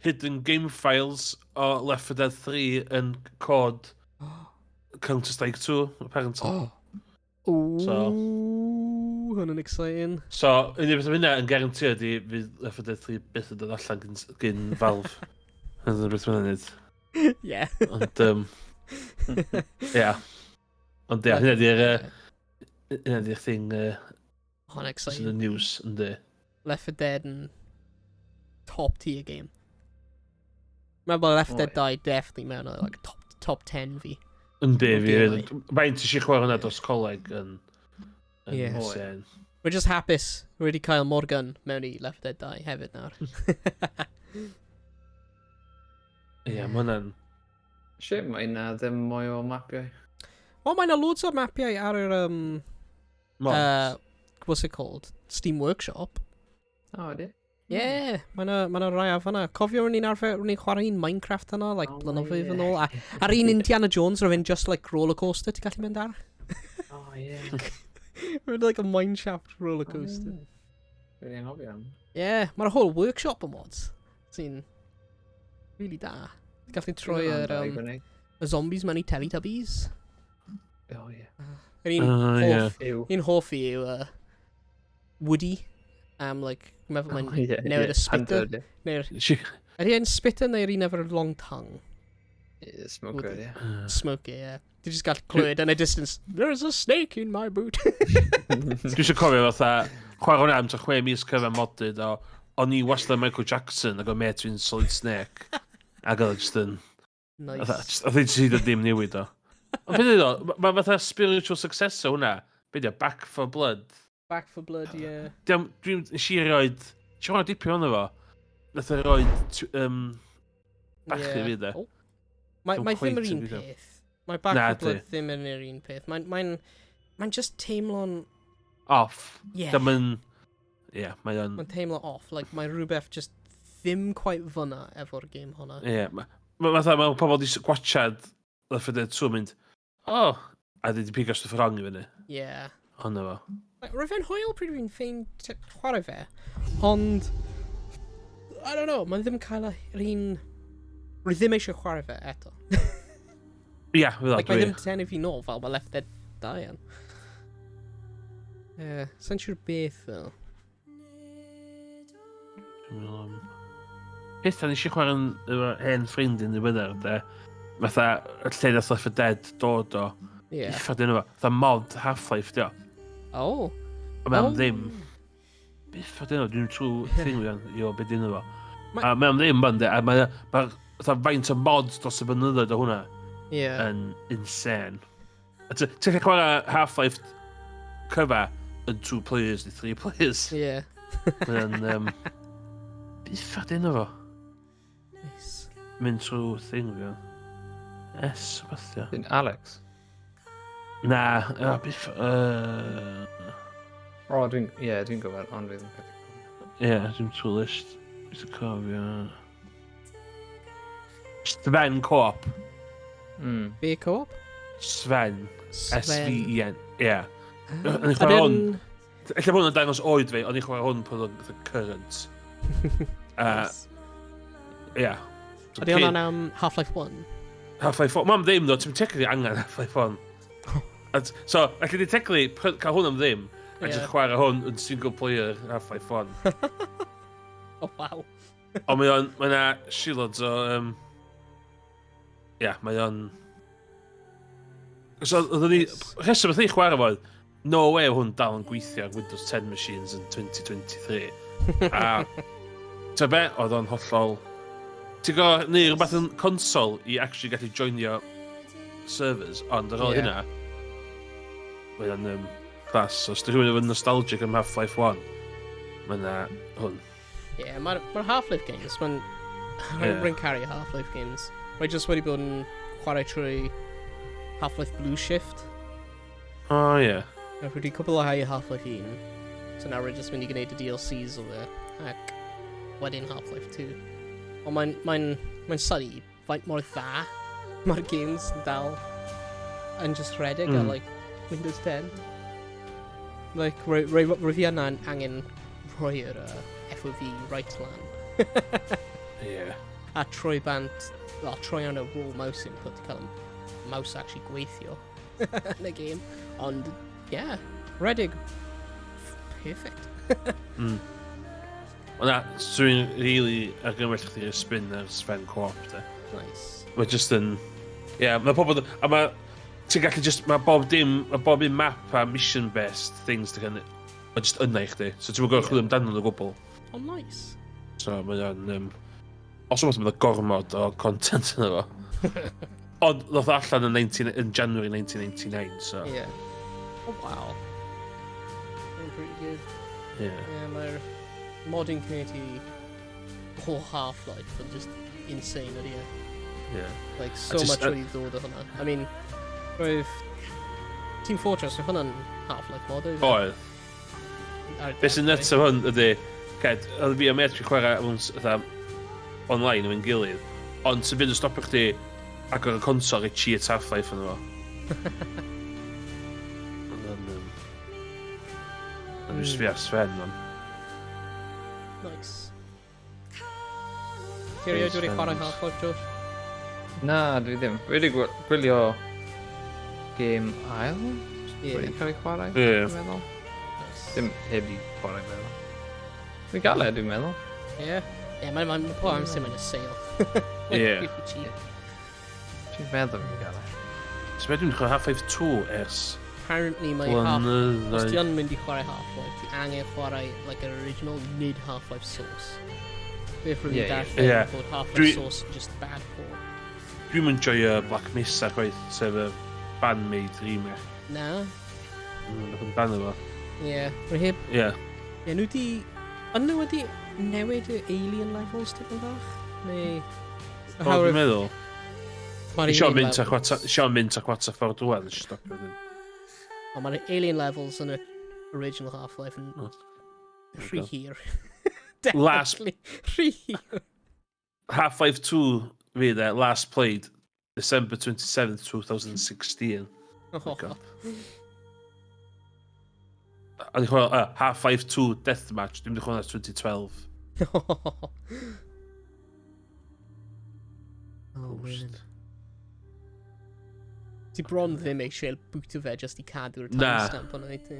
C: hidden game files o Left 4 Dead 3 yn COD Counter-Strike 2, apparently.
B: Oh. Ooh,
C: So-
B: hwnna'n exciting.
C: So, unig beth am hynna yn guarantee ydi fydd Left 4 Dead 3 byth yn dod allan gyn Valve. Hynny'n beth mae'n neud. Ond, ia. Ond ia, hynna di'r hynna di'r thing
B: Hwnna'n
C: sydd yn
B: exciting.
C: y news, yndi.
B: Left 4 Dead yn top tier game. Mae'n bod Left 4 Dead 2 definitely mewn o like, top 10 fi.
C: Yndi,
B: O
C: fi.
B: gameau.
C: Faint eisiau chwarae hwnna dros coleg yn insane.
B: We're just hapus. We're wedi cael Morgan mewn i Left 4 Dead 2 hefyd nawr.
C: Ie, mae hwnna'n...
D: Shit, mae na ddim mwy o mapiau.
B: O, mae yna loads o mapiau ar yr,
C: Mods.
B: What's it called? Steam Workshop.
D: O, ydy?
B: Yeah, mae yna ma rai ar fanna. Cofio ro'n i'n arfer, ro'n i'n chwarae un Minecraft yna, like,
D: Oh,
B: blynyddoedd yn
D: ie.
B: ôl. A, a'r un Indiana Jones, roedd fe'n just like roller coaster ti'n gallu mynd ar.
D: O, ie.
B: Roedd like a mineshaft roller coaster.
D: Dwi'n anghofio am.
B: Yeah, mae'r whole workshop o mods sy'n really da. Ti'n gallu troi yr, y zombies mewn i Teletubbies.
D: O, ie.
B: Yr un
C: Ah, ie.
B: hoff,
D: Yw.
B: un hoff i yw Woody. Am, like, meddwl mae'n
D: O, ie,
B: newid
D: ie.
B: y spitter.
D: Hunter,
B: Neu'r...
C: Si-
B: Ydy e'n spitter neu'r un efo'r long tongue?
D: ie. Smoker,
B: Woody.
D: ie.
B: Smoker, yeah. Ti just gallu clywed yn y distance, "There's a snake in my boot."
C: Dwi eisiau cofio fatha, chwarae hwnna am tua 6 mis cyfan modded o, o'n i wastad Michael Jackson ac o'n mate fi'n Solid Snake. Ac oedd o just yn,
B: Nice.
C: fatha, oedd e jyst hyd yn ddim newid o. Ond beth ydy o, mae fatha spiritual successor hwnna, be di o, Back for Blood.
B: Back for Blood, yeah.
C: Diolch, dwi'n, nes i roed, nes i roed dipyn ono fo, nath o roed, bachu fi, de.
B: Oh. Mae
C: Dim
B: mae ddim
C: cweit
B: yr
C: yn
B: un
C: gweithio.
B: peth. Mae Back
C: Na,
B: for Blood
C: di.
B: ddim yn yr un peth. Mae'n just teimlo'n
C: Off.
B: Yeah.
C: Dim yn, ie, mae o'n,
B: Mae'n teimlo off. Like, mae rhywbeth just ddim quite fyna efo'r game hwnna.
C: ie, mae fatha, mae pobl di gwachad Left 4 Dead 2 mynd, oh, a di pigo stwff wrong i fyny.
B: Yeah.
C: Honno fo.
B: Like, roedd fe'n hwyl pryd fi'n ffein chwarae fe, ond I don't know, mae'n ddim cael yr un. Rwy ddim eisiau chwarae fe eto.
C: Ie, fydd o,
B: Like, mae
C: dwi.
B: ddim tenu fi nôl fel mae Left 4 Dead 2 yn. Yeah, sa'n siŵr beth though.
C: Dwi'n meddwl peth nes i chwarae'n efo hen ffrind yn ddiweddar, de. Fatha, y lle nath Left 4 Dead dod o.
B: Yeah.
C: Uffar dyn nhw. Fatha mod Half-Life, di o.
B: Oh.
C: Ond mae am
B: Oh.
C: ddim. Beth oedd enw? Dwi'n trwy thing fi i o beth enw fo. A mae am ddim fan de, a mae ma, fatha faint o mods dros y blynyddoedd o hwnna yn insane. A ti'n gallu chwarae Half-Life cyfa yn two players neu three players.
B: Ie.
C: Mae'n... Beth oedd enw fo?
B: Nice.
C: Mynd trwy thing fi. S, beth yw.
D: Dyn Alex.
C: Na, beth...
D: O, dwi'n... Ie, yeah, dwi'n gwybod, ond fi ddim yn
C: Ie, yeah, dwi'n trwy list. Dwi'n cofio. Sven Co-op.
B: Be co-op?
C: Sven.
B: Sven.
C: S-V-E-N. Ie. O'n i'n chwarae hwn. Ella bod hwn yn dangos oed fi, o'n i'n chwarae hwn pan oedd yn current. Ie.
B: Ydy hwnna'n am Half-Life 1?
C: Half-Life 1. Mae'n ddim, ddo. Ti'n technically angen Half-Life 1. So, allu di technically cael hwn am ddim, a just chwarae hwn yn single player Half-Life 1.
B: Oh, wow.
C: Ond mae o'n, mae yna shilods o... Ia, mae o'n... So, oedden ni... Rheswm oedd ni chwarae fo oedd, no way hwn dal yn gweithio ar Windows 10 machines yn 2023. A, ta be, oedd o'n hollol... Ti'n gwybod, neu rhywbeth yn console i actually gallu joinio servers, ond ar ôl hynna, mae o'n class. So, os di rhywun efo nostalgic am Half-Life 1, mae yna hwn.
B: Ie, yeah, mae'r ma Half-Life games, mae'n... Yeah. Rwy'n caru Half-Life games. Mae jyst wedi bod yn chwarae trwy Half-Life Blue Shift.
C: O, oh, ie. Yeah.
B: Nawr, wedi cwblhau Half-Life 1. So nawr rwy'n jyst mynd i gwneud y DLCs o fe. Ac wedyn Half-Life 2. Ond mae'n mae mae synnu faint mor dda mae'r games yn dal yn just rhedeg ar like, Windows 10. Like, rwy fi yna'n angen rhoi'r FOV right lan.
C: Ie.
B: A troi bant, well, troi arno raw mouse input i cael y mouse actually gweithio yn y game. Ond, yeah, rhedeg perfect.
C: Ond na, swn i'n really argymell chdi i'r spin ar Sven Co-op, de.
B: Nice.
C: Mae just yn... Ie, yeah, mae pobl... A mae... Ti'n gallu just... Mae bob dim... Mae bob un map a mission-based things ti'n gallu... Mae just yna i chdi. So ti'n gwybod chwilio amdano nhw o gwbl.
B: Oh, nice.
C: So mae o'n... Os o'n meddwl gormod o content yna fo. Ond ddoth o allan yn, 19, in January 1999, so...
B: Yeah. Oh, wow. Doing pretty good.
C: Yeah.
B: Yeah, mae'r modding community o Half-Life yn just insane ydy e.
C: Yeah.
B: Like, so
C: just-
B: much wedi ddod o hwnna. I mean, roedd Team Fortress, oedd hwnna'n Half-Life mod, oedd? e?
C: Oedd.
B: Ar
C: Be sy'n
B: dechrau.
C: nuts o hwn ydy, ced, oedd fi a met fi chwarae mewn fatha online efo'n gilydd, ond sy'n fynd yn stopio chdi agor y consol i cheat Half-Life yn fo. Ond yn... Ond dwi'n sbio ar Sven, man.
B: Nice. Ti erioed wedi chwarae
C: Sven's.
B: Half-Life, Josh?
D: Na, dwi ddim. Dwi wedi gwylio game ail?
B: Ie.
D: Wedi cael ei chwarae,
C: Ie.
D: dwi'n meddwl.
B: Nice.
D: Dim heb i chwarae fe. Dwi'n gael e, dwi'n meddwl.
B: Ie. Ie, mae'n ma, ma pob amser mae'n y sale.
C: Ie.
B: Really cheap.
D: Dwi'n meddwl fi'n gael e.
C: So be dwi'n chwarae Half-Life 2 ers
B: Apparently mae Half... Os ti
C: blynyddoedd.
B: yn mynd i chwarae Half-Life, ti angen chwarae like, yr original, nid Half-Life Source. Beth rwy'n
D: Ie, ie.
B: darllen
C: Ie.
B: bod Half-Life Source just bad port.
C: Dwi'n mynd joio Black Mesa chwaith, sef y fan-made remake.
B: Na?
C: Beth amdano fo.
B: Ie. Rwy heb...
C: Ie.
B: Ie, nhw di... Yn nhw wedi newid y alien levels tipyn bach? Neu...
C: O, dwi'n meddwl.
B: Mae'r
C: Isio
B: alien
C: mynd a
B: levels-
C: chwata, isio mynd a chwata ffordd drwadd, nes i stopio wedyn.
B: Ond mae'r alien levels yn y original Half-Life yn
C: O.
B: rhy hir.
C: Last-
B: Definitely rhy hir.
C: Half-Life 2 fi de, last played December 27th, 2016.
B: Oh,
C: God. A di chwarae Half-Life 2 Deathmatch, dwi'n mynd i chwarae 2012.
B: Oh, man. Ti bron ddim eisiau bwtio fe just i cadw'r
C: Na.
B: timestamp hwnna i ti.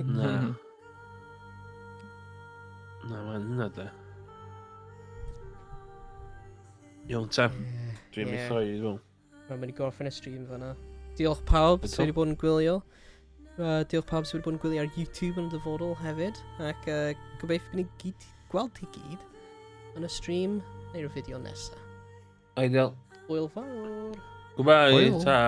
C: Na. Na, mae'n hynna de. Iawn te, dwi'n mynd i throi i ddwl.
B: Mae'n mynd i gorffen y stream fyna. Diolch pawb sydd wedi bod yn gwylio. Diolch pawb sydd wedi bod yn gwylio ar YouTube yn y dyfodol hefyd. Ac gobeithio bydd ni gyd, gweld ti gyd yn y stream neu'r fideo nesaf.
C: Ideal.
B: Hwyl fawr!
C: Goodbye,
D: Hwyl.
C: ta.